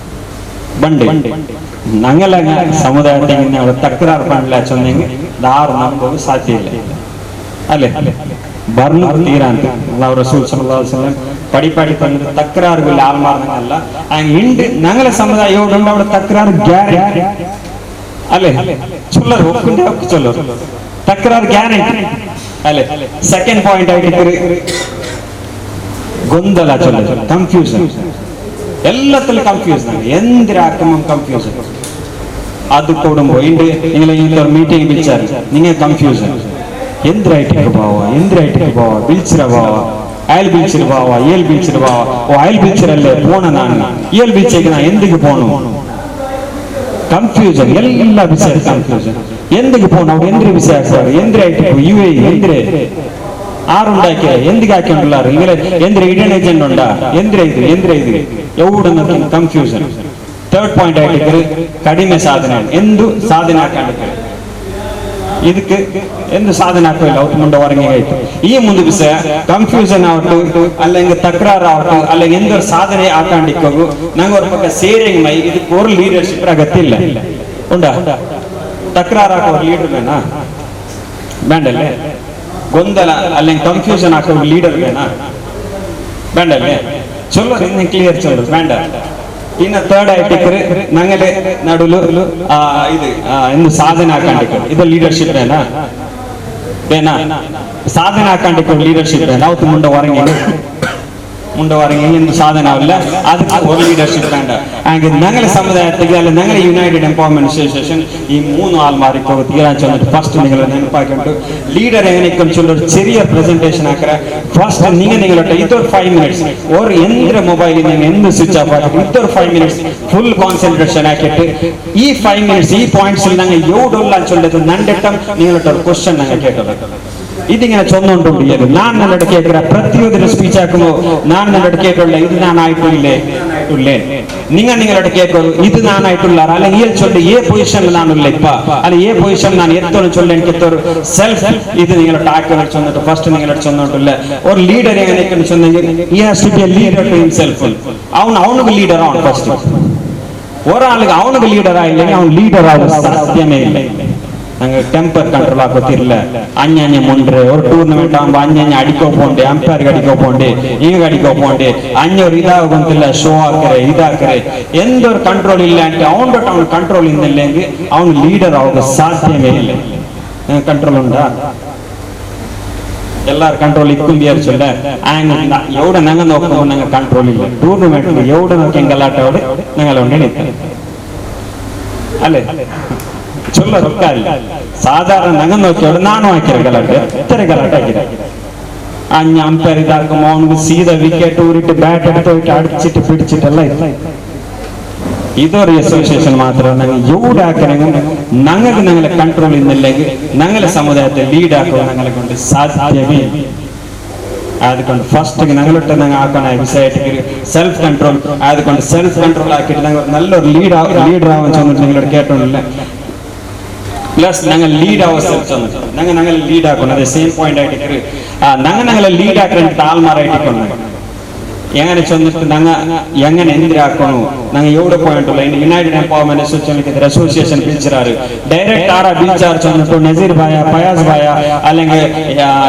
ಬಂಡೆ ഞങ്ങളെ സമുദായത്തെ അവിടെ തക്കരാർ പണ്ടില്ല ചൊന്നെങ്കിൽ ആരും നമ്പുക സാധ്യമില്ല അല്ലേ. ಬರ್ನು ತೀರಾ ಅಂತ ಅಲ್ಲಾಹ್ ರಸೂಲ್ ಸല്ലಲ್ಲಾಹು ಅಲೈಹಿ ವಸಲ್ಲಂ ಪಡಿಪಾಡಿ ತಂದು ತಕರಾರುಗಳು ಆಲ್ ಮಾರ್ನಂಗಲ್ಲ. ಹಿಂಡ್ ഞങ്ങളെ സമുദാಯ അവിടെ തക്കരാറ് ഗ്യാരണ്ടി അല്ലേ ചൊല്ലರು ಒಪ್ಕೊಂಡೆ ಒಪ್ಪ ಚೊಲ್ಲರು ತಕರಾರು ಗ್ಯಾರಂಟಿ ಅಲ್ಲೇ. ಸೆಕೆಂಡ್ ಪಾಯಿಂಟ್ ಆಯ್ತು ಗೊಂದಲ ಚೊಲ್ಲ ಕನ್ಫ್ಯೂಷನ್ ಎಲ್ಲತ್ತಲ್ಲಿ ಕನ್ಫ್ಯೂಸ್ ಎಂದ್ರೆ ಹಾಕಮ್ಮ ಕನ್ಫ್ಯೂಷನ್ ಅದು ಕೊಡುಂಬೋ ಇಂಡು ನಿಂಗೆ ಇಂಥ ಮೀಟಿಂಗ್ ಬಿಚ್ಚಾರ ನಿಂಗೆ ಕನ್ಫ್ಯೂಷನ್ ಎಂದ್ರೆ ಐಟಿಗೆ ಬಾವ ಎಂದ್ರೆ ಐಟಿಗೆ ಬಾವ ಬಿಲ್ಚಿರ ಬಾವ ಅಯಲ್ ಬಿಲ್ಚಿರ ಬಾವ ಏಲ್ ಬಿಲ್ಚಿರ ಬಾವ ಓ ಅಯಲ್ ಬಿಲ್ಚಿರಲ್ಲೇ ಪೋಣ ನಾನು ಏಲ್ ಬಿಲ್ಚಿಗೆ ನಾ ಎಂದಿಗೆ ಪೋಣು ಕನ್ಫ್ಯೂಷನ್ ಎಲ್ಲ ವಿಷಯ ಕನ್ಫ್ಯೂಷನ್ ಎಂದಿಗೆ ಪೋಣ ಅವ್ರು ಎಂದ್ರೆ ವಿಷಯ ಆಗ್ತಾರೆ ಎಂದ್ರೆ IT U A ಎಂದ್ರೆ ആറുണ്ടാക്കിയ എന്തിക്ക് ആക്കിയുണ്ടല്ലാറ് ഇങ്ങനെ എന്തിന് ഇഡൻ ഏജന്റ് ഉണ്ടാ എന്തിനാ ഇത് എന്തിനാ ഇത് എവിടെ confusion. Third point ആയിട്ട് കಡಿಮೆ ಸಾಧನೆ ಎಂದು ಸಾಧನೆ ಹಾಕೊಂಡಿದ್ದಾರೆ ಇದಕ್ಕೆ ಎಂದು ಸಾಧನೆ ಹಾಕಲಿಲ್ಲ ಅವತ್ತು ಮುಂಡೆ ಹೊರಗೆ ಆಯ್ತು. ಈ ಮುಂದೆ ವಿಷಯ ಕನ್ಫ್ಯೂಷನ್ ಆವಟ್ಟು ಅಲ್ಲ ಹಿಂಗ ತಕರಾರು ಆವಟ್ಟು ಅಲ್ಲ ಎಂದೊರು ಸಾಧನೆ ಹಾಕೊಂಡಿಕ್ಕೋಗು ನಂಗೆ ಅವ್ರ ಪಕ್ಕ ಸೇರಿಂಗ್ ಮೈ ಇದಕ್ಕೆ ஒரு ಲೀಡರ್ಶಿಪ್ ಅಗತ್ಯ ಇಲ್ಲ ಉಂಡಾ. ತಕರಾರು ಹಾಕೋರು ಲೀಡರ್ ಬೇನಾ ಬೇಡಲ್ಲೇ. ಗೊಂದಲ ಅಲ್ಲಿ ಕನ್ಫ್ಯೂಷನ್ ಹಾಕೋ ಲೀಡರ್ ಬೇನಾ ಬೇಡಲ್ಲೇ. ಚೊಲ್ಲೋ ಇನ್ನು ಕ್ಲಿಯರ್ ಚೊಲ್ಲೋ ಬೇಡ. ಇನ್ನು ಥರ್ಡ್ ಆಯ್ತಿಕ್ರೆ ನಂಗಲೆ ನಡುಲು ಇದು ಇನ್ನು ಸಾಧನೆ ಹಾಕೊಂಡಿಕ್ಕ ಇದು ಲೀಡರ್ಶಿಪ್ ಬೇನಾ ಬೇನಾ ಸಾಧನೆ ಹಾಕೊಂಡಿಕ್ಕ ಲೀಡರ್ಶಿಪ್ ಬೇನಾ ಅವತ್ತು ಮುಂಡೆ ಹೊರಗೆ ಮುಂಡವಾರಿಗೆ ಏನು ಸಾಧನ ಅಲ್ಲ, ಅದಕ್ಕೆ ഒരു ലീഡർഷിപ്പ് വേണ്ട. ഞങ്ങളെ സമുദായത്തിಗೆ അല്ല ഞങ്ങളെ United empowerment association ഈ മൂന്ന് ആൾമാർക്ക് തീരാൻ ഫസ്റ്റ് നിങ്ങൾ ನೆನಪಾಕೊಂಡು ಲೀಡರ್ എങ്ങനെ ചൊല്ലൊരു ചെറിയ പ്രെസെന്റേഷൻ ആക്കറ. ഫസ്റ്റ് നിങ്ങൾ നിങ്ങളുടെ ഇതൊരു 5 മിനിറ്റ്സ് ഓർ എന്ത് മൊബൈൽ നിങ്ങൾ എന്ത് സ്വിച്ച് ഓഫ് ആക്കി ഇതൊരു 5 minutes full concentration ആക്കിയിട്ട് ഈ 5 മിനിറ്റ്സ് ഈ പോയിന്റ്സിൽ ഞങ്ങൾ എവിടെയുള്ള ചൊല്ലത് നണ്ടെട്ടം നിങ്ങളുടെ ഒരു ക്വസ്റ്റ്യൻ ഞങ്ങൾ കേട്ടത്. ഇതിങ്ങനെ ചൊന്നുകൊണ്ടുണ്ട് ഞാൻ നന്നോട് കേൾക്കിற ಪ್ರತಿಯೊಂದರ ಸ್ಪೀಚ್ ಹಾಕುವ ನಾನು ನನ್ನೋട് ಕೇಳಲ್ಲ, ಇದು ನಾನು ಆಯ್ತಿಲ್ಲೇ നിങ്ങൾ നിങ്ങളോട് കേൾക്കൂ, ഇത് നാനായിട്ടുള്ള അല്ലെങ്കിൽ ഈ ചൊല്ലി ഏ പൊസിഷനിൽ നാനുള്ള ഇപ്പ അല്ല ഏ പൊസിഷൻ ഞാൻ എത്തോന്ന് ചൊല്ലി എനിക്ക് എത്തോരു സെൽഫ് ഇത് നിങ്ങളോട് ആക്കി ചൊന്നിട്ട് ഫസ്റ്റ് നിങ്ങളോട് ചൊന്നിട്ടില്ല. ഒരു ലീഡർ എങ്ങനെ ചൊന്നെങ്കിൽ he has to be a leader to himself. അവൻ അവനുക്ക് ലീഡർ ആണ് ഫസ്റ്റ്. ഒരാൾക്ക് അവനുക്ക് ലീഡർ ആയില്ലെങ്കിൽ അവൻ ലീഡർ ആവും സാധ്യമേ ഇല്ല. ನಂಗೆ ಟೆಂಪರ್ ಕಂಟ್ರೋಲ್ ಆಗೋತಿರ್ಲ, ಅನ್ಯನ್ಯ ಮುಂಡ್ರೆ ஒரு ಟೂರ್ನಮೆಂಟ್ ಆಂಬ ಅನ್ಯನ್ಯ ಅಡಿಕೋ ಪೋಂಡೆ, ಅಂಪೈರ್ಗೆ ಅಡಿಕೋ ಪೋಂಡೆ, ಈಗ ಅಡಿಕೋ ಪೋಂಡೆ, ಅನ್ಯವ್ರು ಇದಾಗುಂತಿಲ್ಲ, ಶೋ ಹಾಕರೆ ಇದಾಕರೆ, ಎಂದೊರು ಕಂಟ್ರೋಲ್ ಇಲ್ಲ అంటే ಅವನ ಅವನು ಕಂಟ್ರೋಲ್ ಇಂದಿಲ್ಲ, ಅವನು ಲೀಡರ್ ಆಗ ಸಾಧ್ಯವೇ ಇಲ್ಲ. ಕಂಟ್ರೋಲ್ ಉಂಟಾ? ಎಲ್ಲಾರು ಕಂಟ್ರೋಲ್ ಇಕ್ಕು ಚೊಲ್ಲ ಎವಡ ನಂಗ ನೋಡ್ಕೊಂಡು ನಂಗೆ ಕಂಟ್ರೋಲ್ ಇಲ್ಲ. ಟೂರ್ನಮೆಂಟ್ ಎವಡ ನೋಕಿ ಗಲಾಟೆ ಅವಡೆ ನಂಗೆಲ್ಲ ಉಂಡೆ ಅಲ್ಲೇ ಚೊಲ್ಲ ರೊಕ್ಕ ಇಲ್ಲ. ಸಾಧಾರಣ ನಂಗ ನೋಕಿಯೋಡು ನಾನು ಹಾಕಿರ ಗಲಾಟೆ, ಎತ್ತರ ಗಲಾಟೆ ಹಾಕಿರ. ಅನ್ಯ ಅಂಪೈರ್ ಇದಾಕುമ്പോ ಅವನಿಗೆ ಸೀದಾ ವಿಕೆಟ್ ಊರಿಟ್ಟು ಬ್ಯಾಟ್ എടുത്ത് അടിച്ചിട്ട് പിടിച്ചിട്ടല്ല ಇಲ್ಲ. ഇതൊരു അസോസിയേഷൻ മാത്രം ഞങ്ങൾ എവിടെ ആക്കണമെങ്കിൽ ഞങ്ങൾക്ക് ഞങ്ങളെ കൺട്രോൾ ഇന്നില്ലെങ്കിൽ ഞങ്ങളെ സമുദായത്തെ ലീഡ് ആക്കുക ഞങ്ങളെ കൊണ്ട് സാധ്യമേ. അതുകൊണ്ട് ഫസ്റ്റ് ഞങ്ങളിട്ട് ഞങ്ങൾ ആക്കണ വിഷയമായിട്ട് സെൽഫ് കൺട്രോൾ. അതുകൊണ്ട് സെൽഫ് കൺട്രോൾ ആക്കിയിട്ട് ഞങ്ങൾ നല്ലൊരു ലീഡർ ആവാൻ ചെന്നിട്ട് നിങ്ങളോട് കേട്ടോണ്ടില്ല. പ്ലസ് ഞങ്ങൾ ലീഡ് ആവാൻ ശ്രമിച്ചു, ഞങ്ങൾ ഞങ്ങളെ ലീഡ് ആക്കണം. അതെ സെയിം പോയിന്റ് ആയിട്ട് ഞങ്ങൾ ഞങ്ങളെ ലീഡ് ആക്കാൻ ആൾമാരായിട്ട് എങ്ങനെ ചെന്നിട്ട് ഞങ്ങൾ എങ്ങനെ എന്തിനാക്കണു, ഞങ്ങൾ എവിടെ പോയിട്ടുള്ള United empowerment association association ബീച്ചറാറ് direct ആരാ ബീച്ചാർ ചെന്നിട്ട് നസീർ ഭായ, ഫയാസ് ഭായ, അല്ലെങ്കിൽ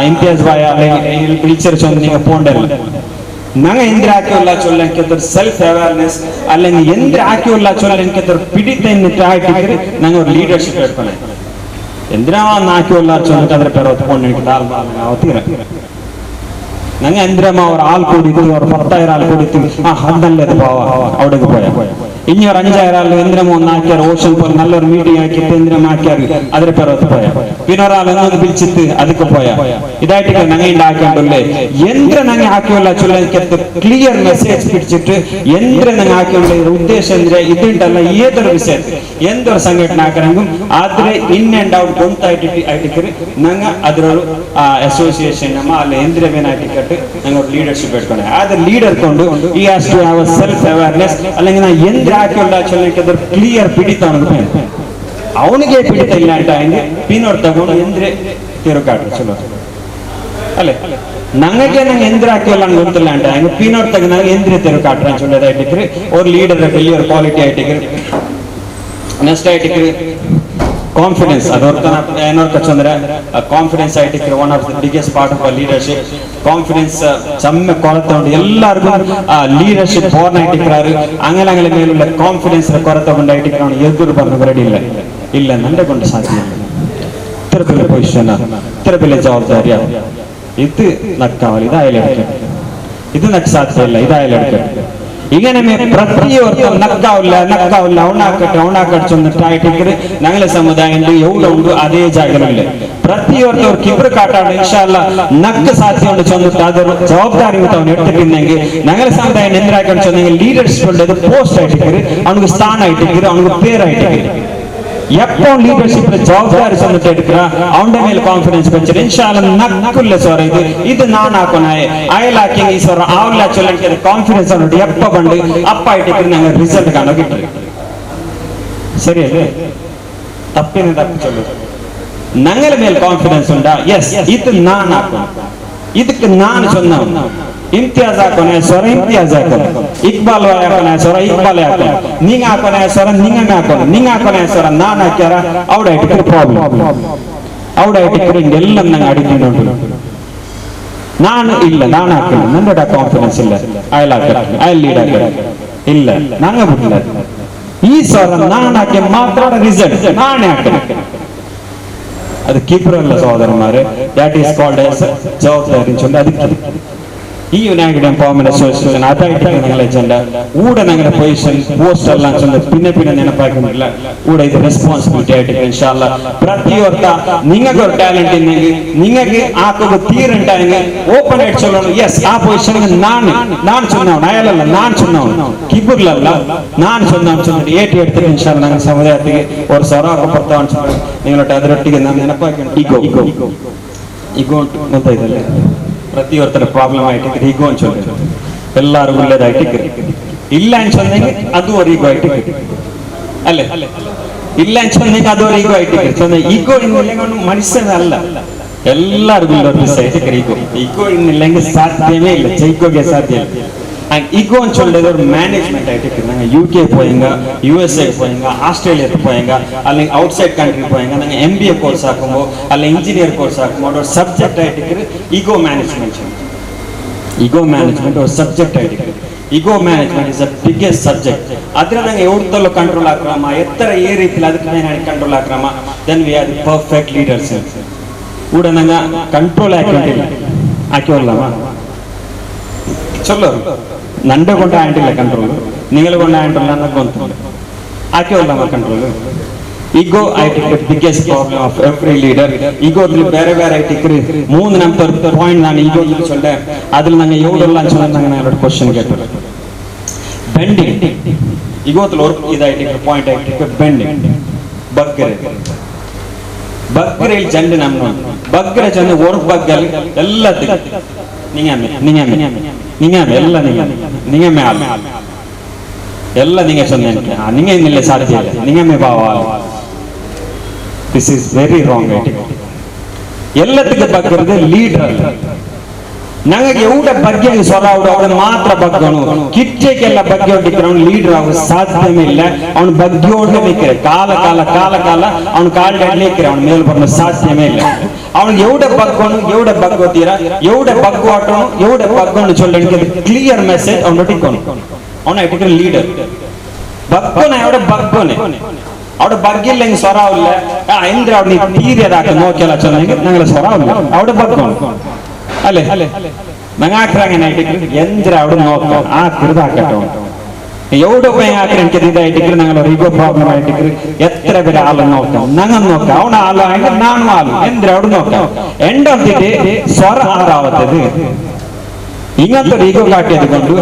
ഇംതിയാസ് ഭായ, അല്ലെങ്കിൽ ബീച്ചർ ചെന്ന് നിങ്ങൾ പോണ്ടല്ല. ഞങ്ങൾ എന്തിനാക്കിയുള്ള ചൊല്ലിക്കത്തൊരു സെൽഫ് അവയർനെസ് അല്ലെങ്കിൽ എന്തിനാക്കിയുള്ള ചൊല്ലിക്കത്തൊരു പിടിത്തന്നിട്ട് ഞങ്ങൾ ഒരു ലീഡർഷിപ്പ് എടുക്കണേ. എന്തിനാ ആക്കിയുള്ള ചൊല്ലിട്ട് അതിന്റെ പേര് ഒത്തുകൊണ്ട് എനിക്ക് ತೀರ ನಂಗೆ ಅಂದ್ರಮ್ಮ ಅವ್ರ ಆಳ್ ಕೂಡಿದ್ದು ಅವ್ರ 10,000 ಆಳ್ ಕೂಡಿತ್ತು, ಆ ಹದ್ದಲ್ಲದು ಭಾವ ಅವಡಿಗೆ പോയ. ഇനി ഒരു 5,000 ആൾ എന്തിനമ്മ ഒന്ന് ആക്കിയാർ ഓഷൻ പോലെ നല്ലൊരു മീറ്റിംഗ് ആക്കിയിട്ട് എന്തിനമ്മ ആക്കിയാർ അതിന്റെ പേരൊത്ത് പോയ. പിന്നെ ഒരാൾ എന്നൊന്ന് വിളിച്ചിട്ട് അതൊക്കെ പോയ. ഇതായിട്ട് ഞങ്ങൾ ഉണ്ടാക്കിണ്ടല്ലേ എന്തിനാ ഞങ്ങൾ ആക്കിയുള്ള ചൊല്ലിക്കത്ത് ക്ലിയർ മെസ്സേജ് പിടിച്ചിട്ട് എന്തിനാ ഞങ്ങൾ ആക്കിയുള്ള ഉദ്ദേശം എന്തിനാ ഇതുണ്ടല്ല ഏതൊരു വിഷയത്തിൽ എന്തൊരു സംഘടന ആക്കണമെങ്കിലും ಆದ್ರೆ in and out ಗೊಂತಾಯ್ತು ಆಯ್ತಿಕ್ಕರೆ ನಂಗೆ ಅದರೊಳು ಆ ಅಸೋಸಿಯೇಷನ್ ನಮ್ಮ ಅಲ್ಲಿ ಎಂದ್ರೆ ಮೇನಾಯ್ತಿಕ್ಕಟ್ಟು ನಂಗೆ ಒಂದು ಲೀಡರ್ಶಿಪ್ ಇಟ್ಕೊಂಡೆ. ಆದ್ರೆ ಲೀಡರ್ ಕೊಂಡು ಈ has to have self awareness. അല്ലെങ്കിൽ ನಾ ಎಂದ್ರೆ ಹಾಕಿಲ್ಲ ಚೊಲ್ಲಕ್ಕೆ ಕ್ಲಿಯರ್ ಪಿಡಿತ ಅವನಿಗೆ, ಅವನಿಗೆ ಪಿಡಿತ ಇಲ್ಲ ಅಂತ ಹಂಗೆ ಪಿನೋರ್ ತಗೊಂಡು ಎಂದ್ರೆ ತಿರುಗಾಟ್ರಿ ಚಲೋ ಅಲ್ಲೇ. ನಂಗೆ ನಂಗೆ ಎಂದ್ರೆ ಹಾಕಿಲ್ಲ ನಂಗೆ ಗೊತ್ತಿಲ್ಲ ಅಂತ ಹಂಗೆ ಪಿನೋರ್ ತಗ ನಂಗೆ ಎಂದ್ರೆ ತಿರುಗಾಟ್ರ ಚೊಲ್ಲದಾಯ್ತಿಕ್ರಿ ಅವ್ರ ಲೀಡರ್ ಕ್ಲಿಯರ್ ಕ್ವಾಲಿಟಿ ಆಯ್ತಿಕ್ರಿ. ನೆಕ್ಸ್ಟ್ ಆಯ್ತಿಕ್ರಿ ಕಾನ್ಫಿಡೆನ್ಸ್. ಅದೊರ್ಕ ಏನೋರ್ಕ ಚಂದ್ರೆ ಕಾನ್ಫಿಡೆನ್ಸ್ ಆಯ್ತಿಕ್ರಿ one of the biggest part of leadership. Confidence ಸಮ್ಯ ಕೊರತೆ ಉಂಟು ಎಲ್ಲರಿಗೂ. ಆ ಲೀಡರ್ಶಿಪ್ ಬೋರ್ನ್ ಆಯ್ತಿಕ್ರಾರು അങ്ങനെ അങ്ങനെ മേലുള്ള കോൺഫിഡൻസ് ಕೊರತೆ ಉಂಟಾಯ್ತಿಕ್ರ ಅವನು ಎದುರು ಬಂದು ರೆಡಿ ಇಲ್ಲ ಇಲ್ಲ ನಂಡೆ കൊണ്ട് സാധ്യമല്ല. ഇത്ര വലിയ പൊസിഷൻ, ഇത്ര വലിയ ജവാബ്ദാരിയാ, ഇത് നക്കാവല്ല, ഇതായാലും എടുക്കട്ടെ, ഇത് നക്ക് സാധ്യമല്ല, ഇതായാലും എടുക്കട്ടെ. ഇങ്ങനെ ಪ್ರತಿಯೊಬ್ಬ ನಕ್ಕಾವಲ್ಲ ನಕ್ಕಾವಲ್ಲ ಅವನಾಕಟ್ಟೆ ಅವನಾಕಟ್ಟೆ ಚೊಂದಿಟ್ಟು ഞങ്ങളെ സമുദായം എവിടെ ഉണ്ട് അതേ ജാഗ്രത ಪ್ರತಿಯೊಬ್ಬರು ಕಿಬ್ರು ಕಾಟಾಡ ಇನ್ಶಾಲ್ಲ ನಕ್ಕ ಸಾಧ್ಯ ಉಂಟು ಚೊಂದಿಟ್ಟು ಅದರ ಜವಾಬ್ದಾರಿ ಅವನು എടുത്തിട്ടുണ്ടെങ്കിൽ ഞങ്ങളെ സമുദായം എന്തിനാക്കണം ചൊന്നെങ്കിൽ ലീഡർഷിപ്പ് പോസ്റ്റ് ആയിട്ടിക്കര് അവனுக்கு സ്ഥാനം ആയിട്ടിക്കര് അവனுக்கு പേരായിട്ടിക്കര്. എപ്പോ ലീഡർഷിപ്പ് ജവാബ്ദാരി ചെന്നിട്ട് എടുക്കുക അവന്റെ മേൽ കോൺഫിഡൻസ് വെച്ചിട്ട് ഇൻഷാല്ല നക്കില്ല സോറ ഇത് ഇത് നാനാക്കണായ അയലാക്കി ഈ സോറ ആവില്ല ചൊല്ലിട്ട് കോൺഫിഡൻസ് അവനോട് എപ്പ പണ്ട് അപ്പായിട്ട് ഞങ്ങൾ റിസൾട്ട് കാണാൻ കിട്ടും. ശരിയല്ലേ? തപ്പിന് തപ്പി ചൊല്ലു ഞങ്ങളുടെ മേൽ കോൺഫിഡൻസ് ഉണ്ടാ, യെസ് ഇത് നാനാക്കണം, ಇದಕ್ಕೆ ನಾನು ಚೊನ್ನ ಇಮ್ತಿಯಾಜ್ ಹಾಕೋಣ ಸ್ವರ ಇಮ್ತಿಯಾಜ್ ಹಾಕೋಣ, ಇಕ್ಬಾಲ್ ಹಾಕೋಣ ಸ್ವರ ಇಕ್ಬಾಲ್ ಹಾಕೋಣ, ನಿಂಗ ಹಾಕೋಣ ಸ್ವರ ನಿಂಗ ಹಾಕೋಣ, ನಿಂಗ ಹಾಕೋಣ ಸ್ವರ ನಾನು ಹಾಕ್ಯಾರ ಅವಡ ಇಟ್ಟಿದ್ರೆ ಪ್ರಾಬ್ಲಮ್, ಅವಡ ಇಟ್ಟಿದ್ರೆ ಹಿಂಗೆಲ್ಲ ನಂಗೆ ಅಡಿಕೊಂಡು ಉಂಟು. ನಾನು ಇಲ್ಲ ನಾನು ಹಾಕಿಲ್ಲ, ನನ್ನ ಕಾನ್ಫಿಡೆನ್ಸ್ ಇಲ್ಲ, ಅಯಲ್ ಹಾಕಲ್ಲ ಅಯಲ್ ಲೀಡ್ ಹಾಕಲ್ಲ ಇಲ್ಲ ನಂಗೆ ಬಿಟ್ಟಿಲ್ಲ ಈ ಸ್ವರ ನಾನು ಹಾಕಿ ಮಾತ್ರ ರಿಸಲ್ಟ್ ನಾನೇ ಹಾಕಿಲ್ಲ. ಅದು ಕೀಪರ್ ಅಲ್ಲ ಸಹೋದರಮಾರೆ, that is called as ಜವಾಬ್ದಾರಿ ಚೊಲ್ಲ. ಅದಕ್ಕೆ ഈ United empowerment association അതായിട്ട് ഞങ്ങളെ എജൻഡ ഊടെ ഞങ്ങളുടെ പൊസിഷൻ പോസ്റ്റ് എല്ലാം ചെന്ന് പിന്നെ പിന്നെ ನೆನಪಾಕಿಲ್ಲ ಊಡ ಇದು ರೆಸ್ಪಾನ್ಸಿಬಿಲಿಟಿ ಆಯ್ತು ಇನ್ಶಾಲ್ಲ. ಪ್ರತಿಯೊತ್ತ ನಿಮಗೆ ഒരു ಟಾಲೆಂಟ್ ಇದ್ದಂಗೆ ನಿಮಗೆ ಆಕೋದು ತೀರಂಟಾಂಗೆ ಓಪನ್ ಆಯ್ತು ಚೊಲ್ಲೋಣ. ಎಸ್, ಆ ಪೊಸಿಷನ್ ನಾನು ನಾನು ಚೊನ್ನವನು ಅಯಲಲ್ಲ, ನಾನು ಚೊನ್ನವನು ಕಿಬ್ಬುರ್ಲಲ್ಲ, ನಾನು ಚೊನ್ನವನು ಚೊನ್ನ ಏಟಿ ಎಡ್ತೀನಿ ಇನ್ಶಾಲ್ಲ. ನನ್ನ ಸಮುದಾಯಕ್ಕೆ ஒரு ಸೊರಾಕ ಬರ್ತಾವ ಅನ್ಸೋಣ ನಿങ്ങളೊಟ್ಟು ಅದರೊಟ್ಟಿಗೆ ನಾನು ನೆನಪಾಕಿ ಈಗೋ ಈಗೋ ಈಗೋ ಅಂತ ಇದಲ್ಲ ಪ್ರತಿಯೊತ್ತರ ಪ್ರಾಬ್ಲಮ್ ಆಯ್ತು ಈಗೋ ಅನ್ಸೋದು ಎಲ್ಲರೂ ಒಳ್ಳೇದಾಯ್ತು ಇಲ್ಲ ಅನ್ಸೋದಂಗೆ ಅದು ஒரு ಈಗೋ ಆಯ್ತು ಅಲ್ಲೇ ಇಲ್ಲ ಅನ್ಸೋದಂಗೆ ಅದು ஒரு ಈಗೋ ಆಯ್ತು. ಈಗೋ ಇನ್ನಿಲ್ಲ ಮನುಷ್ಯನಲ್ಲ, ಎಲ್ಲರಿಗೂ ಈಗೋ ಈಗೋ ಇನ್ನಿಲ್ಲಂಗೆ ಸಾಧ್ಯವೇ ಇಲ್ಲ, ಜೈಕೋಗೆ ಸಾಧ್ಯ ಇಲ್ಲ. ಈಗೋ ಅಂತ சொல்றது மேனேஜ்மெண்ட் ஆயிட்டு. நாங்கள் யூகே போயங்க, யூஎஸ்ஏ போயங்க, ஆஸ்திரேலியா போயங்க, ಅಲ್ಲಿ out side country போயங்க, நாங்கள் எம்பிஏ கோர்ஸ் ಹಾಕುಂಬೋ ಅಲ್ಲ ಇಂಜಿನಿಯರ್ ಕೋರ್ಸ್ ಹಾಕುಂಬೋ ஒரு ಸಬ್ಜೆಕ್ಟ್ ಆಯ್ತು ego management. Ego management ஒரு ಸಬ್ಜೆಕ್ಟ್ ಆಯ್ತು. Ego management is the biggest subject. ಅದ್ರ ನಂಗೆ ಎವಡ್ತಲ್ಲೂ ಕಂಟ್ರೋಲ್ ಹಾಕ್ರಮ ಎತ್ತರ ಏ ರೀತಿಲಿ ಅದಕ್ಕೆ ಮೇಲೆ control ಹಾಕ್ರಮ, then we are the perfect leaders. ಕೂಡ ನಂಗೆ ಕಂಟ್ರೋಲ್ ಹಾಕಿಲ್ಲ ಹಾಕಿವಲ್ಲಮ್ಮ ಚೊಲ್ಲರು ನಂಡೆ ಕೊಂಡ ಆಂಟಿಲ್ಲ ಕಂಟ್ರೋಲ್, ನಿಂಗಲ ಕೊಂಡ ಆಂಟಿಲ್ಲ ಅನ್ನೋದು ಗೊತ್ತು ಹಾಕಿವಲ್ಲಮ್ಮ ಕಂಟ್ರೋಲ್. ಈಗೋ ಆಯ್ತು biggest problem of every leader. ಈಗೋ ಬೇರೆ ಬೇರೆ ಆಯ್ತು ಮೂರು ನಮ್ಮ ಪಾಯಿಂಟ್ ನಾನು ಈಗೋ ಚೊಲ್ಲೆ ಅದ್ರಲ್ಲಿ ನಂಗೆ ಎವಡಲ್ಲ ಅನ್ಸೋಣ ನಂಗೆ ನಾನು ಎರಡು ಕ್ವಶನ್ ಕೇಳ್ತಾರೆ. ಬೆಂಡಿಂಗ್ ಈಗೋತಲ್ ವರ್ಕ್ ಇದಾಯ್ತು ಪಾಯಿಂಟ್ ಆಯ್ತು ಬೆಂಡಿಂಗ್ ಬಗ್ಗರೆ ಬಗ್ಗರೆ ಇಲ್ಲಿ ಜಂಡೆ ನಮ್ಮ ಬಗ್ಗರೆ ಚಂದ ವರ್ಕ್ ಬಗ್ಗಲ್ಲಿ ಎಲ್ಲ ನಿಂಗಮ್ಮೆ ನಿಂಗಮ್ಮೆ ನಿಂಗಮ್ಮೆ ಎಲ್ಲ ನಿಂಗಮ್ಮೆ ನಿಂಗಮ್ಮೆ ಆಲ್ ಎಲ್ಲ ನಿಂಗೆ ಚಂದ ನಿಂಗೆ ಇನ್ನಿಲ್ಲ ಸಾಧ್ಯ ಇಲ್ಲ ನಿಂಗಮ್ಮೆ ಬಾವ. This is very wrong. ಎಲ್ಲದಕ್ಕೆ ಬಗ್ಗರದ ಲೀಡರ್ ಅಲ್ಲ. ನನಗೆ ಎವಡ ಬಗ್ಗೆ ಸ್ವರ ಅವನು ಮಾತ್ರ ಬಗ್ಗನು ಕಿಚ್ಚಕ್ಕೆಲ್ಲ ಬಗ್ಗೆ ಹೊಟ್ಟಿದ್ರೆ ಅವ್ನು ಲೀಡರ್ ಆಗ ಸಾಧ್ಯವೇ ಇಲ್ಲ. ಅವನು ಬಗ್ಗೆ ಹೊಡ್ಲೇಬೇಕ್ರೆ ಕಾಲ ಕಾಲ ಕಾಲ ಕಾಲ ಅವ್ನು ಕಾಲ್ ಅಡ್ಲಿಕ್ರೆ ಅವ್ನ ಮೇಲೆ ಬರೋ ಸಾಧ್ಯವೇ ಇಲ್ಲ. ಅವನಿಗೆ ಎವಡ ಬಗ್ಗೋನು ಎವಡ ಬಗ್ಗೋತೀರ ಎವಡ ಬಗ್ಗು ಆಟೋನು ಎವಡ ಬಗ್ಗೋನು ಚೊಲ್ಲ ಕ್ಲಿಯರ್ ಮೆಸೇಜ್ ಅವ್ನು ಹೊಟ್ಟಿಕೋನು ಅವನ ಇಟ್ಟಿದ್ರೆ ಲೀಡರ್ ಬಗ್ಗೋನೆ ಎವಡ ಬಗ್ಗೋನೆ അവിടെ ബഗ്ഗില്ലെങ്കിൽ സ്വറാവില്ല. എന്തിനാ അവിടെ നീ തീരെ നോക്കിയാല ചെന്നെങ്കിൽ ഞങ്ങളെ സ്വറാവില്ല അവിടെ ബഗ്ഗോണ് അല്ലേ ഞങ്ങൾ ആക്രാങ്ങനെ എന്തിനാ അവിടെ നോക്കാം ആ കൃതാക്കട്ടോ എവിടെ പോയി ആക്ര എനിക്ക് ഇതായിട്ട് ഞങ്ങൾ ഈഗോ പ്രോബ്ലം ആയിട്ട് എത്ര പേര് ആളെ നോക്കാം ഞങ്ങൾ നോക്കാം അവണ ആളായെങ്കിൽ നാനും ആളും എന്തിനാ അവിടെ നോക്കാം end of the day സ്വറ ആറാവത്തത് ഇങ്ങനത്തെ ഒരു ഈഗോ കാട്ടിയത് കൊണ്ട്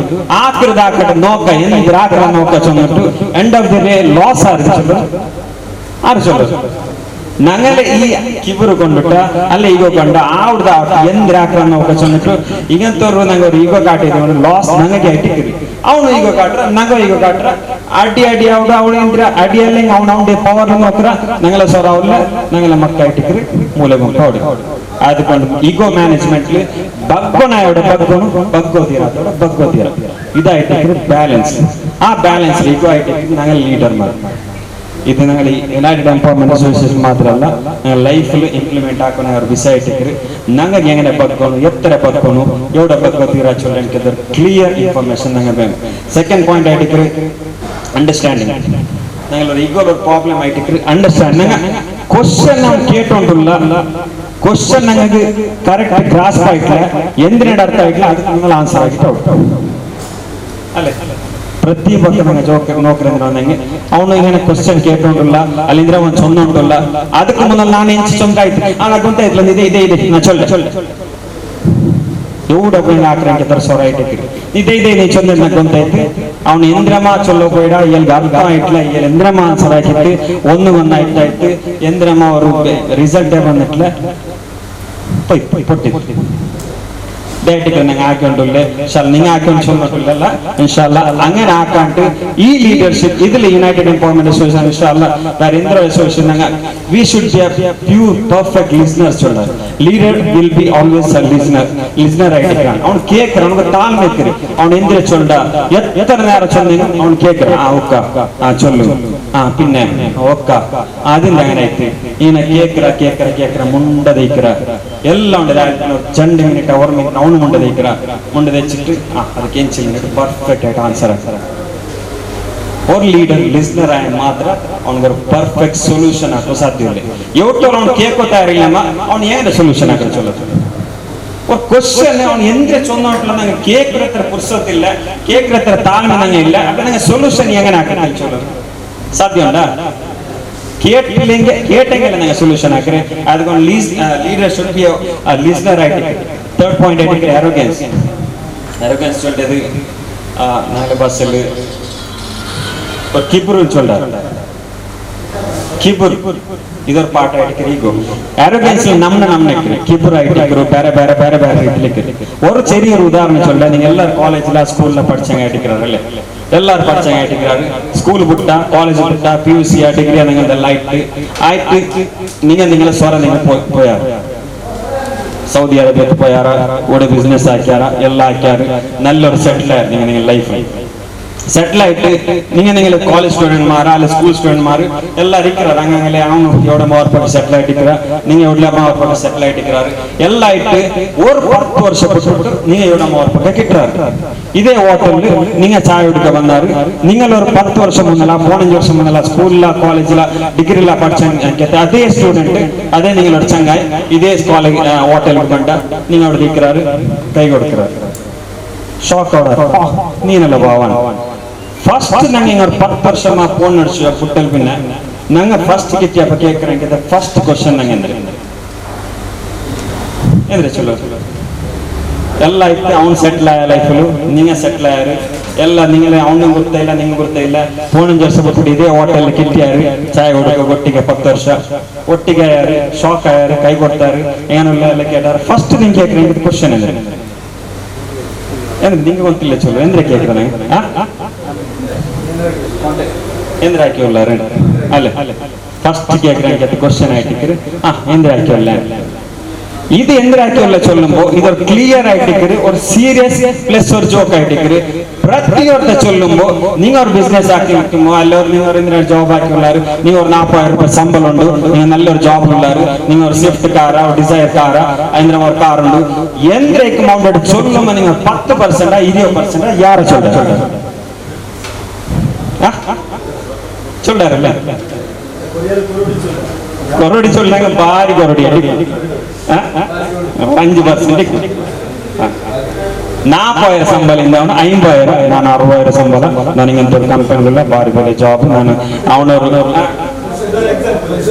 ആക്രതാക്കട്ടെ നോക്ക എന്തിരാക്ര നോക്ക ചെന്നിട്ട് end of the day loss ആര് ആര് ചൊല്ലു ഞങ്ങളെ ഈ ಕಿಬರು ಕೊಂಡುಟ ಅಲ್ಲ ಈಗೋ ಕೊಂಡ ಆವ್ರದ ಎಂದ್ರಾಕ್ರ ನೋಕ ಚೆന്നിಟ್ಟು ಇಗಂತವ್ರು ನಂಗೆ ഒരു ಈಗೋ ಕಾಟಿದ ಲಾಸ್ ನನಗೆ ಇಟ್ಟಿರಿ. ಅವನು ಈಗೋ ಕಾಟ್ರ ನಂಗ ಈಗೋ ಕಾಟ್ರ ಅಡಿ ಅಡಿ ಅವಡು ಅವಳು ಎಂದ್ರ ಅಡಿಯಲ್ಲಿ ಅವನ ಅವನ ಪವರ್ ನೋಕ್ರ ನಂಗಲ ಸೊರ ಅವಲ್ಲ ನಂಗಲ ಮಕ್ಕ ಇಟ್ಟಿಕ್ರಿ ಮೂಲೆ ಗುಂಪು ಹೊಡಿ ಅದಕ್ಕೊಂಡು ಈಗೋ ಮ್ಯಾನೇಜ್ಮೆಂಟ್ ಬಗ್ಗೋನ ಎವಡ ಬಗ್ಗೋನು ಬಗ್ಗೋತೀರ ಬಗ್ಗೋತೀರ ಇದಾಯ್ತು ಬ್ಯಾಲೆನ್ಸ್. ಆ ಬ್ಯಾಲೆನ್ಸ್ ಈಗೋ ಆಯ್ತು ನಂಗೆ ಲೀಡರ್ ಮಾಡ. ಇದು ഞങ്ങൾ United empowerment association മാത്രമല്ല ഞങ്ങൾ ലൈഫിൽ ഇംപ്ലിമെന്റ് ആക്കുന്ന ഒരു വിഷയത്തേക്ക് ഞങ്ങൾക്ക് എങ്ങനെ ബഗ്ഗോണു എത്ര ബഗ്ഗോണു എവിടെ ബഗ്ഗോ തീരാ ചൊല്ലിട്ട് ക്ലിയർ ഇൻഫർമേഷൻ ഞങ്ങൾ വേണം. സെക്കൻഡ് പോയിന്റ് ആയിട്ട് അണ്ടർസ്റ്റാൻഡിങ്. ഞങ്ങൾ ഈഗോ ഒരു പ്രോബ്ലം ആയിട്ട് അണ്ടർസ്റ്റാൻഡിങ് ക്വസ്റ്റ്യൻ ನಾವು കേട്ടോണ്ടുള്ള ക്വസ്റ്റ്യൻ ഞങ്ങൾക്ക് കറക്റ്റ് ಗ್ರಾಸ್ಪ್ ആയിട്ടില്ല എന്തിനോട് അർത്ഥം ആയിട്ടില്ല ಅದಕ್ಕೆ നിങ്ങൾ ആൻസർ ആയിട്ട് അല്ലേ. ಪ್ರತಿ ಪಕ್ಕ ನಂಗೆ ಜೋಕ್ ನೋಕ್ರಂದ್ರೆ ನಂಗೆ ಅವನು ಏನೇ ಕ್ವಶನ್ ಕೇಳ್ಕೊಂಡಿಲ್ಲ ಅಲ್ಲಿಂದ್ರೆ ಅವ್ನು ಚೊಂದುಂಟಲ್ಲ ಅದಕ್ಕೆ ಮುನ್ನ ನಾನು ಹೆಂಚು ಚೊಂದ ಆಯ್ತು ಆಗ ಗೊತ್ತಾಯ್ತಲ್ಲ ಇದೆ ಇದೆ ಇದೆ ನಾ ಚೊಲ್ಲೆ ಎವಡ ಹಾಕ್ರಂಗೆ ತರ ಸೊರ ಇಟ್ಟಿರಿ ಇದೆ ಇದೆ ನೀ ಚೊಂದ ನಂಗೆ ಗೊತ್ತಾಯ್ತು ಅವನು ಎಂದ್ರಮ್ಮ ಚೊಲ್ಲೋ ಬೇಡ ಎಲ್ಗೆ ಅರ್ಥ ಆಯ್ತಲ್ಲ ಎಲ್ಲಿ ಎಂದ್ರಮ್ಮ ಆನ್ಸರ್ ಹಾಕಿತ್ತು ಒಂದು ಒಂದಾಯ್ತಾಯ್ತು ಎಂದ್ರಮ್ಮ ಅವರು ರಿಸಲ್ಟೇ ಬಂದಿಟ್ಲೆ ಪೊಟ್ಟಿತ್ತು ഡയറ്റിക്ക് നിങ്ങൾ ആക്കിക്കൊണ്ടില്ലേ നിങ്ങൾ ആക്കിക്കൊണ്ട് ചൊന്നിട്ടില്ലല്ല ഇൻഷാല്ല. അങ്ങനെ ആക്കാണ്ട് ഈ ലീഡർഷിപ്പ് ഇതിൽ United empowerment association ഇൻഷാല്ല വേറെ എന്തൊരു അസോസിയേഷൻ ഞങ്ങൾ we should be a pure perfect listeners ചൊല്ല. Leader will be always a listener listener ആയിട്ട് അവൻ കേൾക്കണം അവனுக்கு താഴ്മ അവൻ എന്തിനെ ചൊല്ല എത്ര നേരം ചൊന്നു അവൻ കേൾക്കണം ആ ഒക്ക ആ ചൊല്ലു ആ പിന്നെ ഒക്ക അതിന്റെ അങ്ങനെ ആയിട്ട് ഈന കേൾക്കറ കേൾക്കറ കേൾക്കറ മുണ്ട തയ്ക്കറ എല്ലാം ഉണ്ട് രണ്ട് മിനിറ്റ് ഒരു മിനിറ്റ് ಅವನು ಮುಂಡೆ ದೈಕ್ರ ಮುಂಡೆ ದೈಚಿಟ್ಟು ಅದಕ್ಕೆ ಏನು ಚಿಲ್ಲ ಪರ್ಫೆಕ್ಟ್ ಆയിട്ട് ಆನ್ಸರ್ ಆಗ್ತಾರೆ. ഒരു ലീഡർ ലിസണർ ആയ ಮಾತ್ರ ಅವನಿಗೆ ഒരു ಪರ್ಫೆಕ್ಟ್ ಸೊಲ್ಯೂಷನ್ ಹಾಕೋ ಸಾಧ್ಯ ಇಲ್ಲ. ಎವಟ್ಟವ್ರು ಅವ್ನು ಕೇಳ್ಕೊತಾ ಇರಲಿಲ್ಲಮ್ಮ ಅವ್ನು ಏನು ಸೊಲ್ಯೂಷನ್ ಹಾಕೋ ಚೊಲ್ಲ ஒரு ಕ್ವಶನ್ ಅವನು ಎಂದ್ರೆ ಚೊಂದ ನಂಗೆ ಕೇಕ್ರ ಹತ್ರ ಪುರ್ಸೊತ್ತಿಲ್ಲ, ಕೇಕ್ರ ಹತ್ರ ತಾಳ್ಮೆ ನಂಗೆ ಇಲ್ಲ. ಅಪ್ಪ ನಂಗೆ ಸೊಲ್ಯೂಷನ್ ಹೆಂಗನ ಹಾಕಿ ಚೊಲ್ಲೋದು ಸಾಧ್ಯ ಉಂಟಾ? ಕೇಟ್ಲಿಂಗೆ ಕೇಟಂಗೆಲ್ಲ ನಂಗೆ ಸೊಲ್ಯೂಷನ್ ಹಾಕ್ರೆ ಅದಕ್ಕೊಂದು lease leader should be listener ಆಗಿ. ಥರ್ಡ್ ಪಾಯಿಂಟ್ ಆಯ್ತು ಅರೋಗೆನ್ಸ್. ಅರೋಗೆನ್ಸ್ சொல்றது நாலு பஸ்ஸில் ஒரு கிபுருன்னு சொல்றாரு. ಕಿಬುರ್ ಇದರ ಪಾಠ ಆಯ್ತು. ಈಗೋ ಅರೋಗೆನ್ಸ್ ನಮ್ನ ನಮ್ನ ಕಿಬುರ್ ಆಯ್ತು, ಬೇರೆ ಬೇರೆ ಬೇರೆ ಬೇರೆ ಇಟ್ಲಿಕ್ಕೆ. ஒரு ചെറിയ ஒரு உதாரணம் சொல்றேன். நீங்க எல்லாரும் காலேஜ்ல ஸ்கூல்ல படிச்சாங்க ஆயிட்டுக்கிறாரு, எல்லாரும் படிச்சாங்க ஆயிட்டுக்கிறாரு. ஸ்கூல் விட்டா காலேஜ் விட்டா பியூசி டிகிரி அந்த ஆயிட்டு ஆயிட்டு நீங்க நீங்கள சொர நீங்க போயாரு சவுதி அரேபியாக்கு போயாரா, ஒரு பிசினஸ் ஆக்கியாரா, எல்லாம் ஆக்கியாரு, நல்ல ஒரு செட்டில் ஆயிரு நீங்க நீங்க லைஃப் செட்டில் ஆயிட்டு நீங்க நீங்க காலேஜ் ஸ்டூடெண்ட் மாறா அல்ல ஸ்கூல் ஸ்டூடெண்ட் மாறு எல்லாம் இருக்கிறாரு. அங்கங்களே அவனு எவ்வளோ மாவட்ட செட்டில் ஆயிட்டுக்கிறா, நீங்க எவ்வளோ மாவட்ட செட்டில் ஆயிட்டுக்கிறாரு. எல்லாம் ஆயிட்டு ஒரு 10 வருஷம் போட்டு நீங்க எவ்வளோ மாவட்ட கிட்டுறாரு. இதே ஹோட்டல் நீங்க சாய் குடிக்க வந்தாரு. நீங்கள் ஒரு 10 வருஷம் முன்னலா 15 வருஷம் முன்னலா ஸ்கூல்ல காலேஜ்ல டிகிரில படிச்சாங்க அதே ஸ்டூடெண்ட் அதே நீங்களோட சங்காய் இதே காலேஜ் ஹோட்டலுக்கு வந்தா நீங்க அவரு நிற்கிறாரு, கை கொடுக்கிறாரு. ஷாக் ஆகிறாரு, நீனல்ல பாவன். ஃபர்ஸ்ட் நாங்க இங்க ஒரு 10 வருஷமா போன் அடிச்சு புட்டல் பின்ன நாங்க ஃபர்ஸ்ட் கிட்டியப்ப கேட்கிறேன் கேட்ட ஃபர்ஸ்ட் क्वेश्चन நாங்க எந்திர சொல்லு ಎಲ್ಲ ಇತ್ತು. ಅವ್ನು ಸೆಟ್ಲ್ ಆಯ ಲೈಫಲು, ನೀங்க ಸೆಟ್ಲ್ ಆಯಾರು ಎಲ್ಲ ನೀங்களே ಅವನು ಗೊತ್ತಾ ಇಲ್ಲ ನಿಂಗೆ ಗೊತ್ತಾ ಇಲ್ಲ. 15 ವರ್ಷ ಬಿಟ್ಬಿಟ್ಟು ಇದೇ ಹೋಟೆಲ್ ಕಿಟ್ಟಿಯಾರು ಚಾಯ್ ಹುಡುಗ ಒಟ್ಟಿಗೆ 10 ವರ್ಷ ಒಟ್ಟಿಗೆ ಆಯಾರು, ಶಾಕ್ ಆಯಾರು, ಕೈ ಕೊಡ್ತಾರೆ, ಏನು ಇಲ್ಲ ಎಲ್ಲ ಕೇಟಾರು. ಫಸ್ಟ್ ನಿಂಗೆ ಕೇಳ್க்கிறேன் ಕ್ವಶನ್ ಅಂದ್ರೆ ಏನು ನಿಂಗೆ ಗೊತ್ತಿಲ್ಲ ಚಲೋ ಎಂದ್ರೆ ಕೇಳ್க்கிறேன் ಎಂದ್ರೆ ಹಾಕಿವಲ್ಲ ಅಲ್ಲ ಫಸ್ಟ್ ಕೇಳ್க்கிறೇನ್ ಕ್ವಶನ್ ಆಯ್ತಿಕ್ರಿ ಎಂದ್ರೆ ಹಾಕಿವಲ್ಲ ಇದು ಎಂದ್ರೆ ಹಾಕಿವಲ್ಲ ಚೊಲ್ಲುಂಬೋ ಇದರ ಕ್ಲಿಯರ್ ಆಯ್ತಿಕ್ರಿ ஒரு ಸೀರಿಯಸ್ ಪ್ಲಸ್ ஒரு ಜೋಕ್ ಆಯ್ತಿಕ್ರಿ. ಪ್ರತಿಯೊರ್ತ ಚೊಲ್ಲುಂಬೋ நீங்க ஒரு பிசினஸ் ಹಾಕಿ வைக்குமோ அல்ல ஒரு நீங்க ஒரு இந்த ஜாப் ಹಾಕಿ நீங்க ஒரு 40,000 ரூபாய் சம்பளம் உண்டு, நீங்க நல்ல ஒரு ஜாப் உள்ளாரு, நீங்க ஒரு ஸ்விஃப்ட் காரா ஒரு டிசைர் காரா அந்த ஒரு கார் உண்டு எந்திரைக்கு மவுண்ட் சொல்லுங்க. நீங்க 10% 20% யார சொல்றாரு சொல்றாருல்ல கொரடி சொல்றாங்க, பாரி கொரடி 5% 40,000 சம்பளம் இருந்தவன 50,000, நான் 60,000 சம்பளம், நான் இங்க ஒரு கம்பெனில பாரி பெரிய ஜாப், நான் அவனொரு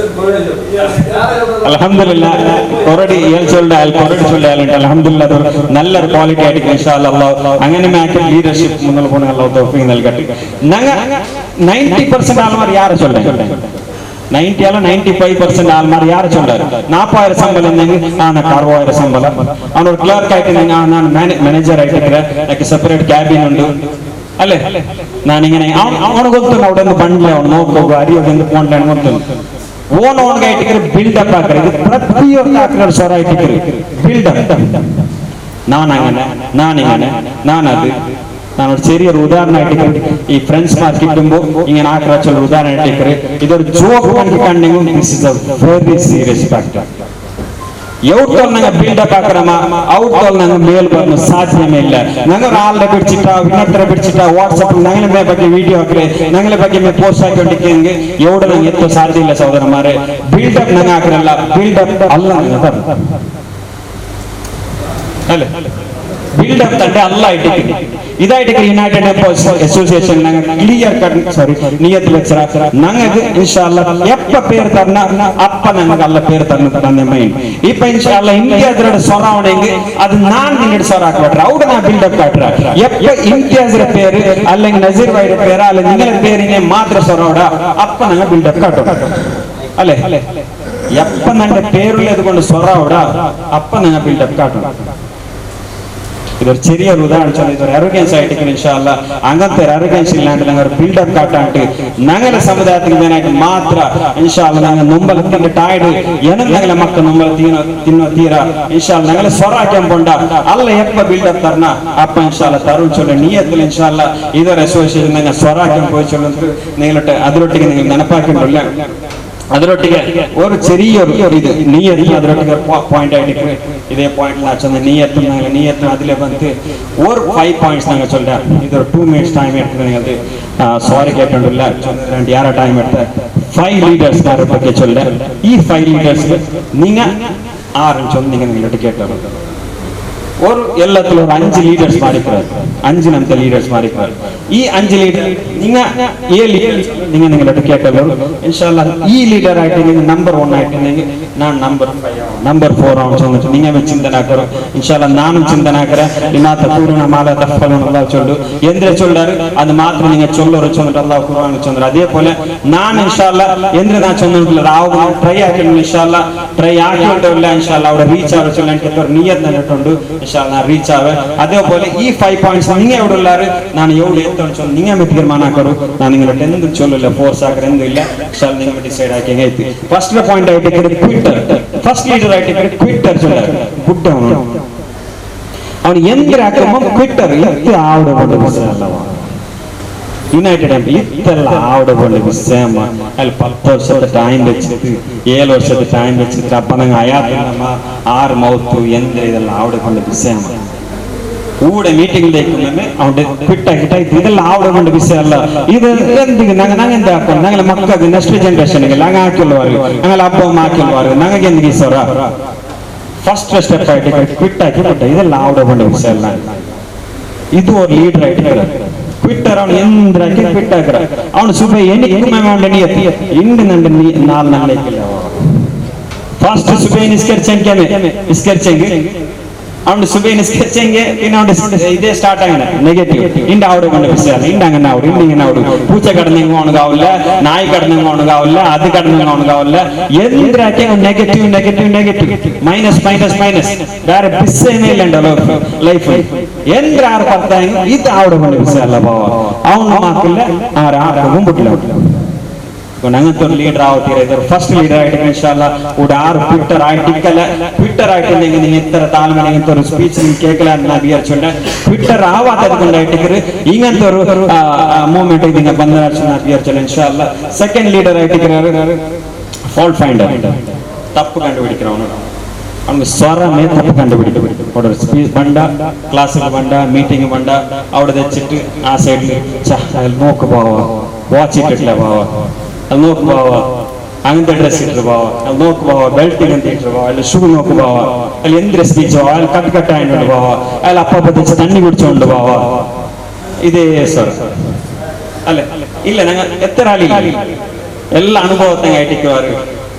அல்ஹம்துலில்லாஹ் கொரடி ஏல் சொல்றால் கொரடி சொல்றால் அல்ஹம்துலில்லாஹ் நல்ல ஒரு குவாலிட்டி ஆயிட்டு இன்ஷா அல்லாஹ். അങ്ങനെ மேக்க லீடர்ஷிப் முன்னல போன அல்லாஹ் தௌஃபீக் നൽகട്ടെ. நாங்க 90% ஆள்மார் யார சொல்றேன் 90 ஆல 95% ஆள்மார் யார சொல்றாரு 40,000 சம்பளம் இருந்தாங்க, நான் 60,000 சம்பளம், அவன் ஒரு கிளர்க் ஆயிட்டு நான் மேனேஜர் ஆயிட்டு எனக்கு செப்பரேட் கேபின் உண்டு ಅಲ್ಲೇ ನಾನು ಇങ്ങനെ ಅವನು ಗೊತ್ತು ಅವಡೊಂದು ಬಂಡ್ಲೆ ಅವನು ನೋಡ್ಕೋಗು ಅರಿಯೋದೆಂದು ಪೋಂಡ್ಲೆ ಗೊತ್ತು ಓನ್ ಓನ್ಗೆ ಆಯ್ತಿಕ್ರೆ ಬಿಲ್ಡಪ್ ಹಾಕ್ರೆ ಇದು ಪ್ರತಿಯೊಂದು ಹಾಕ್ರೆ ಸ್ವರ ಆಯ್ತಿಕ್ರೆ ಬಿಲ್ಡಪ್. நான் அங்கன நான் இங்கன நான் அது நான் ஒரு சிறிய ஒரு உதாரணம் ஆயிட்டு ಈ ಫ್ರೆಂಡ್ಸ್ ಮಾರ್ಕೆಟ್ இங்க நாக்கற சொல்ற உதாரணம் ஆயிட்டு இது ஒரு joke கண்டிங்க. This is a very serious factor. எவ்வளோ நாங்க பில்டப் ஆக்குறோமா அவுட்டோல் நாங்க மேல் வரணும் சாத்தியமே இல்லை. நாங்க ஒரு ஆள்ல பிடிச்சிட்டா இன்னொருத்தர பிடிச்சிட்டா வாட்ஸ்அப் நாங்களே ಬಗ್ಗೆ ವಿಡಿಯೋ ಹಾಕ್ರೆ நாங்களே ಬಗ್ಗೆ ಪೋಸ್ಟ್ ಹಾಕೊಂಡಿಕ್ಕೆ ಎವಡ ನಂಗೆ ಎತ್ತೋ ಸಾಧ್ಯ ಇಲ್ಲ ಸಹೋದರ ಮಾರೆ. ಬಿಲ್ಡಪ್ ನಂಗೆ ಹಾಕ್ರಲ್ಲ, ಬಿಲ್ಡಪ್ ಅಲ್ಲ ನಂಗೆ ಅಲ್ಲ ಬಿಲ್ಡಪ್ ತಂಡೆ ಅಲ್ಲ ಇಟ್ಟಿಗೆ ಇದಾಯ್ತು ಯುನೈಟೆಡ್ ಅಸೋಸಿಯೇಷನ್ நாங்க கிளியர் கட் ಸಾರಿ ನಿಯತ್ ಲೆಕ್ಚರ್ நாங்க இன்ஷா அல்லாஹ் எப்ப பேர் தரனா அப்ப நாங்க அல்ல பேர் தரணும் தந்த மைண்ட். இப்ப இன்ஷா அல்லாஹ் இந்தியாதரோட சொராவணைங்க அது நான் நின்னுட்டு சொரா காட்டுறேன் அவுட நான் பில்டப் காட்டுறேன். எப்ப இந்தியாதர பேரு அல்ல நசீர் பாயோட பேரா அல்ல நீங்கள பேருங்க மாத்திர சொராவடா அப்ப நாங்க பில்டப் காட்டுறோம் அல்ல. எப்ப நாங்க பேருல இது கொண்டு சொராவடா அப்ப நாங்க பில்டப் காட்டுறோம். இது ஒரு சிறிய ஒரு உதாரணம் சொல்லி இது ஒரு அரோகன்ஸ் ஆயிட்டு இன்ஷா அல்லாஹ் அங்கത്തെ அரோகன்ஸ் இல்லாண்டு நாங்க ஒரு பில்டப் காட்டாண்டு நாங்கள சமுதாயத்துக்கு வேணாட்டு மாத்திர இன்ஷா அல்லாஹ் நாங்க நொம்பல தின்னு டாய்டு என நாங்கள மக்கள் நொம்பல தின்னோ தீரா இன்ஷா அல்லாஹ் நாங்கள சொராக்கியம் போண்டா அல்ல எப்ப பில்டப் தரனா அப்ப இன்ஷா அல்லாஹ் தருன்னு சொல்ல நியத்துல இன்ஷா அல்லாஹ் இது ஒரு அசோசியேஷன் நாங்க சொராக்கியம் போய் சொல்லுறது நீங்கள அதரொட்டிக்கு நீங்கள் நினைப்பாக்கின்றல ಅದರೊಟ್ಟಿಗೆ ஒரு ചെറിയ ஒரு இது ನಿಯತ್ತು ಅದರೊಟ್ಟಿಗೆ ಪಾಯಿಂಟ್ ಆಯ್ತು ಇದೇ ಪಾಯಿಂಟ್ நான் சொன்ன நியத்து நாங்க நியத்து அதிலே வந்து ஒரு 5 பாயிண்ட்ஸ் நாங்க சொல்றேன். இது ஒரு 2 மினிட்ஸ் டைம் எடுத்து சாரி கேட்டுள்ள ரெண்டு யார டைம் எடுத்த 5 லீடர்ஸ் நான் ಬಗ್ಗೆ சொல்றேன். ಈ 5 லீடர்ஸ் நீங்க ஆறுன்னு சொல்லி நீங்க நீங்கள்ட்ட கேட்டாரு. ஒரு எல்லாத்துல ஒரு 5 லீடர்ஸ் மாறிக்கிறார், 5 நம்ம லீடர்ஸ் மாறிக்கிறார். ಈ 5 ಲೀಡರ್ ನಿಂಗ ಏ ಲೀಡರ್ ನಿಂಗ ನಿಂಗಲಟ್ಟು ಕೇಟಲ್ಲರು ಇನ್ಶಾಅಲ್ಲಾಹ್ ಈ ಲೀಡರ್ ಆಯ್ತು ನಿಂಗ ನಂಬರ್ 1 ಆಯ್ತು ನಿಂಗೆ ನಾನು ನಂಬರ್ 5 ನಂಬರ್ 4 ಅವನು ಚೊಂದು ನಿಂಗ ಚಿಂತನೆ ಹಾಕರು ಇನ್ಶಾಅಲ್ಲಾಹ್ ನಾನು ಚಿಂತನೆ ಹಾಕರ ಲಿಮಾ ತಕೂರುನ ಮಾಲಾ ತಫಲೂನ ಅಲ್ಲಾಹ್ ಚೊಲ್ಲು ಎಂದ್ರೆ ಚೊಲ್ಲಾರು ಅದು ಮಾತ್ರ ನಿಂಗ ಚೊಲ್ಲರು ಚೊಂದು ಅಲ್ಲಾಹ್ ಕುರ್ಆನ್ ಚೊಂದ್ರ. ಅದೇ ಪೋಲೆ ನಾನು ಇನ್ಶಾಅಲ್ಲಾಹ್ ಎಂದ್ರೆ ನಾನು ಚೊಂದು ರಾವು ಟ್ರೈ ಹಾಕಿಲ್ಲ ಇನ್ಶಾಅಲ್ಲಾಹ್ ಟ್ರೈ ಹಾಕಿಲ್ಲ ಇನ್ಶಾಅಲ್ಲಾಹ್ ಅವರ ರೀಚ್ ಆವ ಚೊಲ್ಲ ಅಂತ ನಿಯತ್ ನಟ್ಟುಂಡು ಇನ್ಶಾಅಲ್ಲಾಹ್ ರೀಚ್ ಆವೆ. ಅದೇ ಪೋಲೆ ಈ 5 ಪಾಯಿಂಟ್ಸ್ ನಿಂಗೆ ಎವಡುಲ್ಲಾರು ನಾನು ಎವಡು ಎತ್ತೊಂಡು ನಿಂಗೆ ತೀರ್ಮಾನ ಹಾಕೋರು ನಾನು ನಿಂಗೆ ಟೆಂದು ಚೊಲ್ಲ ಫೋರ್ಸ್ ಹಾಕರೆ ಎಂದು ಇಲ್ಲ ಇನ್ಶಾಅಲ್ಲಾಹ್ ನಿಂಗೆ ಡಿಸೈಡ್ ಹಾಕಿ ಐತಿ. ಫಸ್ಟ್ ಪಾಯಿಂಟ್ ಆಯ್ತು quitter, first leader ಆಯ್ತು ಕ್ವಿಟ್ಟರ್ ಚೊಲ್ಲ ಗುಡ್ಡ ಅವನು ಅವನು ಎಂದ್ರೆ ಹಾಕಮ್ಮ ಕ್ವಿಟ್ಟರ್ ಇತ್ತು ಆವಡ ಬಂಡ ಬಿಸಲ್ಲ ಯುನೈಟೆಡ್ ಎಂಪಿ ಇತ್ತೆಲ್ಲ ಆವಡ ಬಂಡ ಬಿಸಮ್ಮ ಅಲ್ಲಿ 10 ವರ್ಷದ ಟೈಮ್ വെച്ചിട്ട് 7 ವರ್ಷದ ಟೈಮ್ വെച്ചിട്ട് ಅಪ್ಪ ನಂಗೆ ಅಯಾತಮ್ಮ 6 ಮೌತು ಎಂದ್ರೆ ಇದೆಲ್ಲ ಆವಡ ಬಂಡ ಬಿಸಮ್ಮ ಊಡ ಮೀಟಿಂಗ್ ಬೇಕು ಅವನ ಕ್ವಿಟ್ ಹಾಕಿಟ್ಟ ಇದೆಲ್ಲ ಆವಡ ಬಂಡ ಬಿಸಿ ಅಲ್ಲ ಇದು ನಂಗೆ ನಂಗೆ ಎಂತ ಹಾಕೊಂಡು ನಂಗೆ ಮಕ್ಕಳಿಗೆ ನೆಕ್ಸ್ಟ್ ಜನರೇಷನ್ಗೆ ನಂಗೆ ಹಾಕಿಲ್ವಾರು ನಂಗೆ ಅಪ್ಪ ಅಮ್ಮ ಹಾಕಿಲ್ವಾರು ನಂಗೆ ಎಂದಿಗೆ ಸರ ಫಸ್ಟ್ ಸ್ಟೆಪ್ ಆಯ್ತು ಕ್ವಿಟ್ ಹಾಕಿ ಬಿಟ್ಟ ಇದೆಲ್ಲ ಆವಡ ಬಂಡ ಬಿಸಿ ಅಲ್ಲ. ಇದು ஒரு ಲೀಡರ್ ಆಯ್ತು ಕ್ವಿಟ್ಟರ್ ಅವನು ಎಂದ್ರ ಹಾಕಿ ಕ್ವಿಟ್ ಹಾಕ್ರ ಅವನು ಸುಬೆ ಎನಿக்கு ಅವನ ನಿಯತಿ ಇಂಡು ನಂಡ ನಾಲ್ ನಂಡ ಫಸ್ಟ್ ಸುಬೆ ನಿಸ್ಕರ್ಚಂಗೆ ನಿಸ್ಕರ್ಚಂಗೆ ಅವನು ಸುಬೆ ನಿಸ್ಕರ್ಚಂಗೆ ಇನ್ನು ಅವನು ಇದೇ ಸ್ಟಾರ್ಟ್ ಆಗೋಣ ನೆಗೆಟಿವ್ ಇಂಡ ಆವಡ ಬಂಡ ಬಿಸಿ ಅಲ್ಲ ಇಂಡ ಹಂಗನ ಆವಡು ಇಂಡ ಹಿಂಗನ ಆವಡು ಪೂಚೆ ಕಡದಂಗೆ ಅವನಿಗಾವಲ್ಲ ನಾಯಿ ಕಡದಂಗೆ ಅವನಿಗಾವಲ್ಲ ಅದು ಕಡದಂಗೆ ಅವನಿಗಾವಲ್ಲ ಎಂದ್ರೆ hockey negative negative negative minus minus minus ಬೇರೆ ಬಿಸ್ಸೇನೇ ಇಲ್ಲ ಲೈಫ್ ಎಂದ್ರೆ ಆರು ಬರ್ತಾ ಇದು ಆವಡ ಬಂಡ ಬಿಸಿ ಅಲ್ಲ ಬಾವ ಅವನು ಮಾಕಿಲ್ಲ ಆರು ಹಾಕ ಬಿಡ್ಲ. ನಂಗಂತ ಲೀಡರ್ ಆವತ್ತೀರ ಇದ್ದಾರೆ ಫಸ್ಟ್ ಲೀಡರ್ ಆಯ್ತು ಇನ್ಶಾಅಲ್ಲಾಹ್ ಊಟ ಆರು ಟ್ವಿಟ್ಟರ್ ಆಯ್ತು ಟಿಕ್ಕಲ್ಲ ಟ್ವಿಟ್ಟರ್ ಆಯ್ತು ನಿಂಗೆ ನೀವು ಎತ್ತರ ತಾಳ್ಮೆ ನಿಂಗೆ ಸ್ಪೀಚ್ ನಿಂಗೆ ಕೇಳಲ್ಲ ಅಂತ ನಾ ಬಿಯರ್ ಚೊಲ್ಲ ಟ್ವಿಟ್ಟರ್ ಆವಾತ ಅದಕ್ಕೊಂದು ಆಯ್ತಿಕ್ರಿ ಈಗಂತವರು ಮೂವ್ಮೆಂಟ್ ಹಿಂಗೆ ಬಂದ ನಾ ಬಿಯರ್ ಚೊಲ್ಲ ಇನ್ಶಾಅಲ್ಲಾಹ್. ಸೆಕೆಂಡ್ ಲೀಡರ್ ಆಯ್ತಿಕ್ರಿ ಫಾಲ್ಟ್ ಫೈಂಡರ್ ತಪ್ಪು ಕಂಡುಹಿಡಿக்கிறವನು ಅವನಿಗೆ ಸ್ವರமே ತಪ್ಪು ಕಂಡುಬಿಡಿತು ಅವட ಸ್ಪೀಚ್ ಬಂಡ ಕ್ಲಾಸಿಗೆ ಬಂಡ ಮೀಟಿಂಗ್ ಬಂಡ ಅವಡ తెచ్చిಟ್ಟು ಆ ಸೈಡ್ ನೋಕು ಬಾವ ವಾಚ್ ಇಟ್ಟಿಟ್ಲ ಬಾವ ಅಲ್ಲಿ ನೋಕು ಬಾವ ಅಂಗದ ಡ್ರೆಸ್ ಇಟ್ರು ಬಾವ ಅಲ್ಲಿ ನೋಕು ಬಾವ ಬೆಲ್ಟ್ ಅಂತ ಇಟ್ರು ಬಾವ ಅಲ್ಲಿ ಶೂ ನೋಕು ಬಾವ ಅಲ್ಲಿ ಎಂದ್ರೆ ಸ್ಪೀಚ್ ಬಾವ ಅಲ್ಲಿ ಕಟ್ ಕಟ್ ಆಯ್ತು ಬಾವ ಅಲ್ಲಿ ಅಪ್ಪ ಬದ್ದ ತಣ್ಣಿ ಗುಡ್ಚೊಂಡು ಬಾವ ಇದೇ ಸರ್ ಅಲ್ಲ ಇಲ್ಲ ನಂಗೆ ಎತ್ತರ ಅಲ್ಲಿ ಎಲ್ಲ ಅನುಭವ ತಂಗ ಐಟಿಕ್ಕಿವಾರು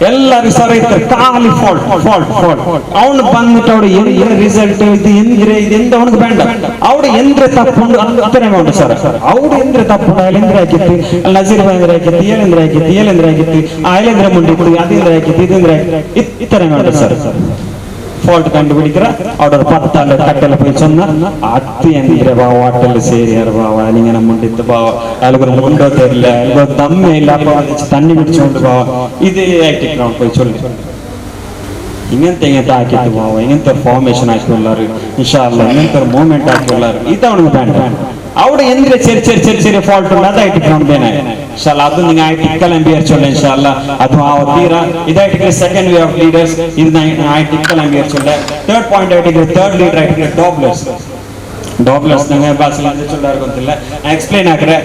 ಎಲ್ಲರೂ ಸರ್ ಇರ್ತಾರೆ ಖಾಲಿ fault fault fault ಅವನು ಬಂದ್ಬಿಟ್ಟು ಅವಡು ಎಂದ್ರೆ ರಿಸಲ್ಟ್ ಇದು ಎಂದ್ರೆ ಇದು ಎಂದ ಅವನಿಗೆ ಬೇಡ ಅವಡು ಎಂದ್ರೆ ತಪ್ಪುಂಡು ಅತ್ತನೇ ಉಂಟು ಸರ್ ಅವಡು ಎಂದ್ರೆ ತಪ್ಪುಂಡು ಅಲ್ಲಿ ಎಂದ್ರೆ ಹಾಕಿತ್ತು ಅಲ್ಲಿ ನಜೀರ್ ಬಾಯ್ ಹಾಕಿತ್ತು ಏಳೆಂದ್ರೆ ಹಾಕಿತ್ತು ಏಳೆಂದ್ರೆ ಹಾಕಿತ್ತು ಆ ಐಲೇಂದ್ರೆ ಮುಂಡಿ ಅದಿಂದ್ರೆ ಹಾಕಿತ್ತು ಇದಂದ್ರೆ ಇತ್ತನೇ ಉಂಟು ಸರ್ ಫಾಲ್ಟ್ ಕಂಡುಬಿಡಿக்கிற அவரோட பத்தால தட்டல போய் சொன்னா அத்து எந்திர பாவா வாட்டல் சேரியார் பாவா நீங்க நம்ம முண்டித்து பாவா அதுக்கு ஒரு முண்டோ தெரியல அதுக்கு ஒரு தம்மே இல்ல அப்ப வந்துச்சு தண்ணி குடிச்சோண்டு பாவா இது ஆக்டிக்கிறான் போய் சொல்லு இங்கಂತ இங்கಂತ ಹಾಕಿತ್ತು ಬಾವ இங்கಂತ ಫಾರ್ಮೇಶನ್ ಹಾಕಿಲ್ಲಾರು ಇನ್ಶಾ ಅಲ್ಲಾಹ್ இங்கಂತ ಮೂವ್ಮೆಂಟ್ ಹಾಕಿಲ್ಲಾರು ಇದು ಅವನಿಗೆ ಬೇಡ ಅವಡು ಎಂದ್ರೆ ചെറിയ ചെറിയ ചെറിയ ചെറിയ ಫಾಲ್ಟ್ ഉണ്ട് അതായിട്ട് ನೋಡ್ಬೇನೆ ಇನ್ಶಾಅಲ್ಲಾಹ್ ಅದು ನಿಂಗೆ ಆಯ್ತು ಇಕ್ಕಲಂಬಿಯರ್ ಚೊಲ್ಲ ಇನ್ಶಾಅಲ್ಲಾಹ್ ಅದು ಆ ತೀರಾ ಇದಾಯ್ತು second way of leaders ಇದು ಆಯ್ತು ಇಕ್ಕಲಂಬಿಯರ್ ಚೊಲ್ಲ. ಥರ್ಡ್ ಪಾಯಿಂಟ್ ಆಯ್ತು ಥರ್ಡ್ ಲೀಡರ್ ಆಯ್ತು ಡಾಬ್ಲರ್ಸ್. ಡಾಬ್ಲರ್ಸ್ ನಂಗೆ ಭಾಷೆ ಅಂದ್ರೆ ಚೊಲ್ಲಾರು ಗೊತ್ತಿಲ್ಲ ಎಕ್ಸ್ಪ್ಲೈನ್ ಹಾಕ್ರೆ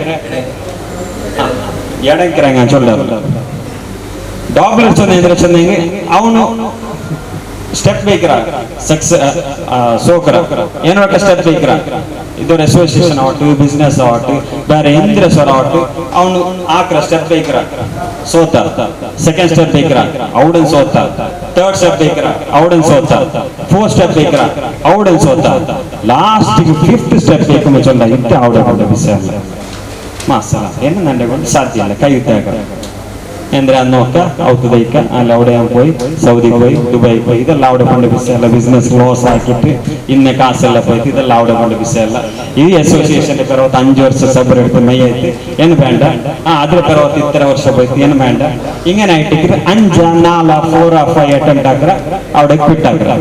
ಎಡಂಕಿರಂಗ ಚೊಲ್ಲಾರು ಡಾಬ್ಲರ್ಸ್ ಚೊಂದ ಅಂದ್ರೆ ಚೊಂದಂಗೆ ಅವನು ಸ್ಟೆಪ್ ಬೇಕ್ರ ಸಕ್ಸಸ್ ಸೋಕ್ರ ಏನೋ ಸ್ಟೆಪ್ ಬೇಕ್ರ ಇದರ ಅಸೋಸಿಯೇಷನ್ ಆವಟ್ಟು ಬಿಸ್ನೆಸ್ ಆವಟ್ಟು ಬೇರೆ ಎಂದ್ರ ಸೊರ ಆವಟ್ಟು ಅವನು ಆಕ್ರ ಸ್ಟೆಪ್ ಬೇಕ್ರ ಸೋತ ಸೆಕೆಂಡ್ ಸ್ಟೆಪ್ ಬೇಕ್ರ ಅವಡನ್ ಸೋತ ಥರ್ಡ್ ಸ್ಟೆಪ್ ಬೇಕ್ರ ಅವಡನ್ ಸೋತ ಫೋರ್ತ್ ಸ್ಟೆಪ್ ಬೇಕ್ರ ಅವಡನ್ ಸೋತ last fifth step ಬೇಕು ಚೊಲ್ಲ ಇತ್ತೆ ಅವಡ ಅವಡ ವಿಷಯ ಅಲ್ಲ ಮಾಸಲ ಏನು ನಂಡೆ ಸಾಧ್ಯ ಇಲ್ಲ ಕೈ ಉದ್ದಾಗ ಎಂದ್ರೆ ನೋಕ ಔತದೈಕ ಅಲ್ಲಿ ಅವಡೆ പോയി ಸೌದಿ പോയി ದುಬೈ പോയി ಇದೆಲ್ಲ ಅವಡೆ ಕೊಂಡು ಬಿಸಿ ಅಲ್ಲ ಬಿಸ್ನೆಸ್ ಲಾಸ್ ಹಾಕಿಟ್ಟು ಇನ್ನೆ ಕಾಸೆಲ್ಲ പോയിട്ട് ಇದೆಲ್ಲ ಅವಡೆ ಕೊಂಡು ಬಿಸಿ ಅಲ್ಲ ಈ ಅಸೋಸಿಯೇಷನ್ ಪರ್ವತ 5 ವರ್ಷ ಸಬ್ರ എടുത്ത് ಮೈ ಆಯ್ತು ಏನು ಬೇಡ ಅದ್ರ ಪರ್ವತ ಇತ್ತರ ವರ್ಷ പോയിട്ട് ಏನು ಬೇಡ ഇങ്ങനെ ആയിട്ട് 5 4 4 5 ಅಟೆಂಪ್ಟ್ ಹಾಕ್ರ ಅವಡೆ ಕ್ವಿಟ್ ಹಾಕ್ರ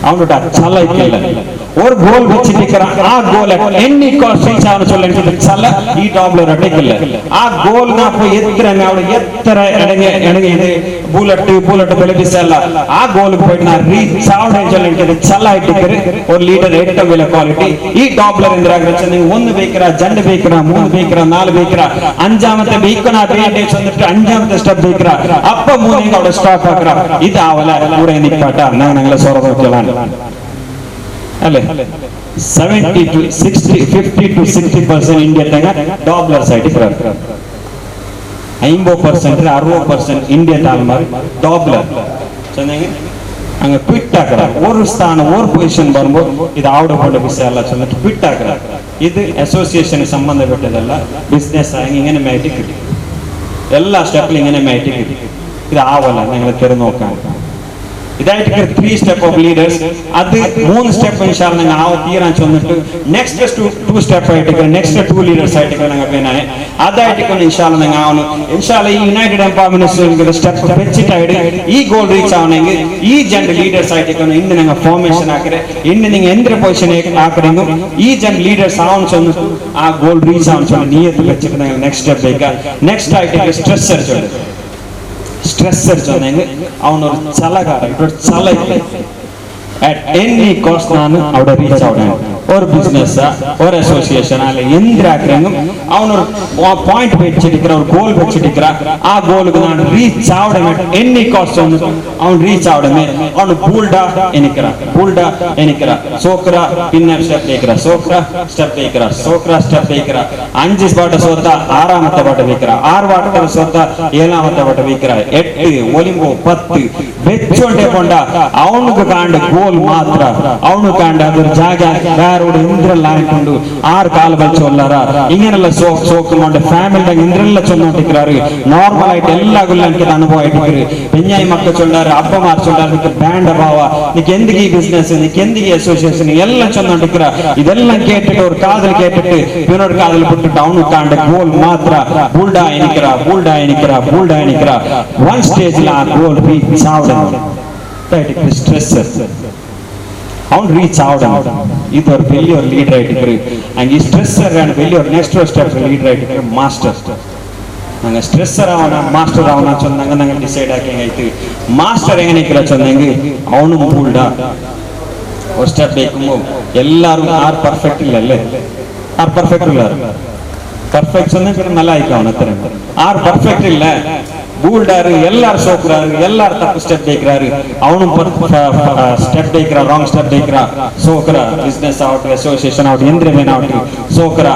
ಅವನು ಚಲ ಇಕ್ಕಿಲ್ಲ ஒரு கோல் வச்சிருக்கிறான் ಆ ಗೋಲ್ any cost reach ஆன சொல்ல சல ಈ டாப்லர் அடிக்கல ಆ ಗೋಲ್ ನಾ போய் ಎತ್ತರ ಅವಳು ಎತ್ತರ ಎಡಗೆ ಎಡಗೆ ಇದು ಬುಲೆಟ್ ಬುಲೆಟ್ ಬೆಲೆ ಬಿಸಲ್ಲ ಆ ಗೋಲ್ போய் நான் ரீச் ஆவட சொல்ல ಚಲ ಇಟ್ಟಿದ್ದಾರೆ ஒரு ಲೀಡರ್ ಎಟ್ಟ ಬೆಲೆ ಕ್ವಾಲಿಟಿ ಈ ಟಾಪ್ಲರ್ ಅಂದ್ರೆ ನೀವು 1 ಬೇಕರ 2 ಬೇಕರ 3 ಬೇಕರ 4 ಬೇಕರ அஞ்சாமത്തെ ಬೇಕನ ಬೇಟೆ ಚಂದಿಟ್ಟು அஞ்சாமത്തെ ಸ್ಟೆಪ್ ಬೇಕರ ಅಪ್ಪ ಮೂನಿಗೆ ಅವಳ ಸ್ಟಾಪ್ ಹಾಕ್ರ ಇದು ಆವಲ ಊರೇ ನಿಪ್ಪಾಟ ನಾನು ನಂಗಲ ಸೊರದೋಕೆಲ್ಲ ಅಲ್ಲೇ 70 to 60 50 to 60% India ತಂಗ ಡಾಬ್ಲರ್ಸ್ ಆಯ್ತು. 50% 60% ಇಂಡಿಯಾ ತಾಲ್ಮಾರ್ ಡಾಬ್ಲರ್ ಚೆನ್ನಾಗಿ ಹಂಗ ಕ್ವಿಟ್ ಹಾಕರ. ஒரு ಸ್ಥಾನ ஒரு ಪೊಸಿಷನ್ வரும்போது ಇದು ಆವಡ ಪಡ ವಿಷಯ ಅಲ್ಲ, ಚೆನ್ನಾಗಿ ಕ್ವಿಟ್ ಹಾಕರ. ಇದು ಅಸೋಸಿಯೇಷನ್ ಸಂಬಂಧಪಟ್ಟದಲ್ಲ, ಬಿಸ್ನೆಸ್ ಆಗಿ ഇങ്ങനെ ಮ್ಯಾಟಿಕ್ ಎಲ್ಲ ಸ್ಟೆಪ್ ഇങ്ങനെ ಮ್ಯಾಟಿಕ್ ಇದು ಆವಲ್ಲ ഞങ്ങൾ ತೆರೆದು നോക്കാൻ. ഇതായിട്ട് 3 step of leaders. അത് 3 സ്റ്റെപ്പ് ഇൻഷാല്ല ഞങ്ങൾ ആവ തീരാൻ ചെന്നിട്ട് നെക്സ്റ്റ് 2 സ്റ്റെപ്പ് ആയിട്ട് നെക്സ്റ്റ് 2 ലീഡേഴ്സ് ആയിട്ട് ഞങ്ങൾ പിന്നെ അതായിട്ട് ഇൻഷാല്ല ഞങ്ങൾ ആവണം. ഇൻഷാല്ല ഈ United empowerment step വെച്ചിട്ടായിട്ട് ഈ ഗോൾ റീച്ച് ആവണമെങ്കിൽ ഈ ജൻ ലീഡേഴ്സ് ആയിട്ട് ഇന്ന് ഞങ്ങൾ ഫോർമേഷൻ ആക്കರೆ, ഇന്ന് നിങ്ങൾ എന്തൊരു പൊസിഷൻ ആക്കരെങ്കിൽ ഈ ജൻ ലീഡേഴ്സ് ആവണം ചെന്നിട്ട് ആ ഗോൾ റീച്ച് ആവണം ചെന്ന് നിയത്ത് വെച്ചിട്ട് ഞങ്ങൾ നെക്സ്റ്റ് സ്റ്റെപ്പ് വെക്കുക. നെക്സ്റ്റ് ആയിട്ട് സ്ട്രെസ്സർ ചൊല്ലു. ಸ್ಟ್ರೆಸ್ಸರ್ சொன்னாங்க ಅವನ ஒரு ಚಲಗಾರ, ಇವರು ಚಲ at any cost ನಾನು ಅವட ರೀಚ್ ಆವಣ. ஒரு பிசினஸ் ஒரு அசோசியேஷன் அல்ல எந்த ஆக்குறாங்க அவன் ஒரு பாயிண்ட் வச்சிருக்கிற ஒரு கோல் வச்சிருக்கிறா, ಆ ಗೋಲ್ಗೆ ನಾನು ರೀಚ್ ಆವಡಮೆ ಎನಿ ಕಾಸ್ಟ್ ಅವನು ರೀಚ್ ಆವಡಮೆ. ಅವನು ಬೂಲ್ಡಾ ಎನಿಕ್ರ, ಬೂಲ್ಡಾ ಎನಿಕ್ರ, ಸೋಕ್ರ பின்னர் ஸ்டெப் வைக்கிற, சோக்ர ஸ்டெப் வைக்கிற, சோக்ரா ஸ்டெப் வைக்கிற. 5 பாட்ட சோத்தா 6ஆமത്തെ பாட்ட வைக்கிற, 6 பாட்ட சோத்தா 7ஆமത്തെ பாட்ட வைக்கிற, 8 9 10 வெச்சோண்டே கொண்டா ಅವನಿಗೆ ಕಾಂಡ ಗೋಲ್ ಮಾತ್ರ ಅವನು ಕಾಂಡ ಅದ್ರ ಜಾಗ ಬೇರೋಡು ಇಂದ್ರೆಲ್ಲ ಹಾಕೊಂಡು 6 ಕಾಲು ಬಚ್ಚೋಲ್ಲಾರ ಹಿಂಗೇನೆಲ್ಲ ಸೋಕ್ ಸೋಕ್ ಮಾಡ ಫ್ಯಾಮಿಲಿ ಇಂದ್ರೆಲ್ಲ ಚೊನ್ನೋಟಿಕ್ರಾರು ನಾರ್ಮಲ್ ಆಯ್ತು ಎಲ್ಲ ಗುಲ್ಲಂಕಿದ ಅನುಭವ ಆಯ್ತು. பெஞ்சாய் ಮಕ್ಕ ಚೊಲ್ಲಾರು, ಅಪ್ಪ ಮಾರ್ ಚೊಲ್ಲಾರು, ನಿಕ್ಕೆ ಬ್ಯಾಂಡ್ ಅಭಾವ, ನಿಕ್ಕೆ ಎಂದಿಗೆ ಈ ಬಿಸ್ನೆಸ್, ನಿಕ್ಕೆ ಎಂದಿಗೆ ಅಸೋಸಿಯೇಷನ್ ಎಲ್ಲ ಚೊನ್ನೋಟಿಕ್ರ. ಇದೆಲ್ಲ ಕೇಟಿಟ್ಟು ஒரு காதல் கேட்டுட்டு இவனோட காதல் ಬಿಟ್ಟು ಅವನು ಕಾಂಡ ಗೋಲ್ ಮಾತ್ರ ಬೂಲ್ಡಾ ಎನಿಕ್ರ, ಬೂಲ್ಡಾ ಎನಿಕ್ರ, ಬೂಲ್ಡಾ ಎನಿಕ್ರ. ಒನ್ ಸ್ಟೇಜ್ ಆ ಗೋಲ್ ರೀಚ್ ಆವಡ ಸ್ಟ್ರೆಸ್ அவன் ரீச் ஆகணும். இது ஒரு பெரிய ஒரு லீடர் ஆயிட்டு அங்கே ஸ்ட்ரெஸ்ஸர் பெரிய ஒரு next step leader ஆயிட்டு மாஸ்டர். நாங்கள் ஸ்ட்ரெஸ்ஸர் ஆகணும் மாஸ்டர் ஆகணும் சொன்னாங்க. நாங்கள் டிசைட் ஆக்கி ஆயிட்டு மாஸ்டர் எங்க நிற்கிற சொன்னாங்க அவனும் பூல்டா ஒரு ஸ்டெப் வைக்கும்போது எல்லாரும் ஆர் பர்ஃபெக்ட் இல்ல, ஆர் பர்ஃபெக்ட் இல்ல, பர்ஃபெக்ட் சொன்னா நல்லா ஆயிக்கும் அவன் அத்தனை ஆர் பர்ஃபெக்ட் இல்ல ಬೂಲ್ಡಾರು ಎಲ್ಲಾರು ಸೋಕ್ರಾರು ಎಲ್ಲಾರು ತಪ್ಪು ಸ್ಟೆಪ್ ಬೇಕ್ರಾರು ಅವನು ಸ್ಟೆಪ್ ಬೇಕ್ರ ರಾಂಗ್ ಸ್ಟೆಪ್ ಬೇಕ್ರ ಸೋಕ್ರ ಬಿಸ್ನೆಸ್ ಆವಟ್ ಅಸೋಸಿಯೇಷನ್ ಆವಟ್ ಎಂದ್ರೆ ಬೇನಾವಟ್ ಸೋಕ್ರ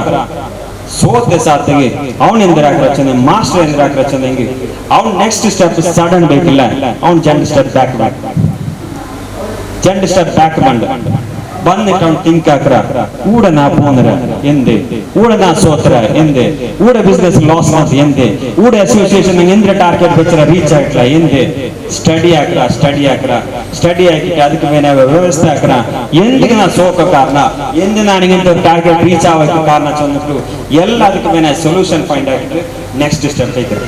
ಸೋತೆ ಸಾತಿಗೆ ಅವನು ಎಂದ್ರೆ ಚಂದ ಮಾಸ್ಟರ್ ಎಂದ್ರೆ ಚಂದಂಗೆ ಅವ್ನು next step sudden ಬೇಕಿಲ್ಲ ಅವ್ನು ಜಂಡ್ step back back ಜಂಡ್ step back ಬಂದ ಬಂದಿಟ್ಟು ಅವ್ನು ಥಿಂಕ್ ಹಾಕ್ರ ಕೂಡ ನಾ ಪೋಂದ್ರ ಎಂದೆ ಕೂಡ ನಾ ಸೋತ್ರ ಎಂದೆ ಕೂಡ ಬಿಸ್ನೆಸ್ ಲಾಸ್ ಮಾತ್ರ ಎಂದೆ ಕೂಡ ಅಸೋಸಿಯೇಷನ್ ಎಂದ್ರೆ ಟಾರ್ಗೆಟ್ ಬೆಚ್ಚರ ರೀಚ್ ಆಗ್ಲ ಎಂದೆ ಸ್ಟಡಿ ಹಾಕ್ರ ಸ್ಟಡಿ ಹಾಕ್ರ ಸ್ಟಡಿ ಹಾಕಿಟ್ಟು ಅದಕ್ಕೆ ಮೇಲೆ ವ್ಯವಸ್ಥೆ ಹಾಕ್ರ ಎಂದಿಗೆ ನಾ ಸೋಕ ಕಾರಣ ಎಂದೆ ನನಗೆ ಟಾರ್ಗೆಟ್ ರೀಚ್ ಆಗೋಕ್ಕೆ ಕಾರಣ ಚಂದ್ಬಿಟ್ಟು ಎಲ್ಲ ಅದಕ್ಕೆ ಮೇಲೆ ಸೊಲ್ಯೂಷನ್ ಫೈಂಡ್ ಹಾಕಿಟ್ಟು ನೆಕ್ಸ್ಟ್ ಸ್ಟೆಪ್ ಐತ್ರಿ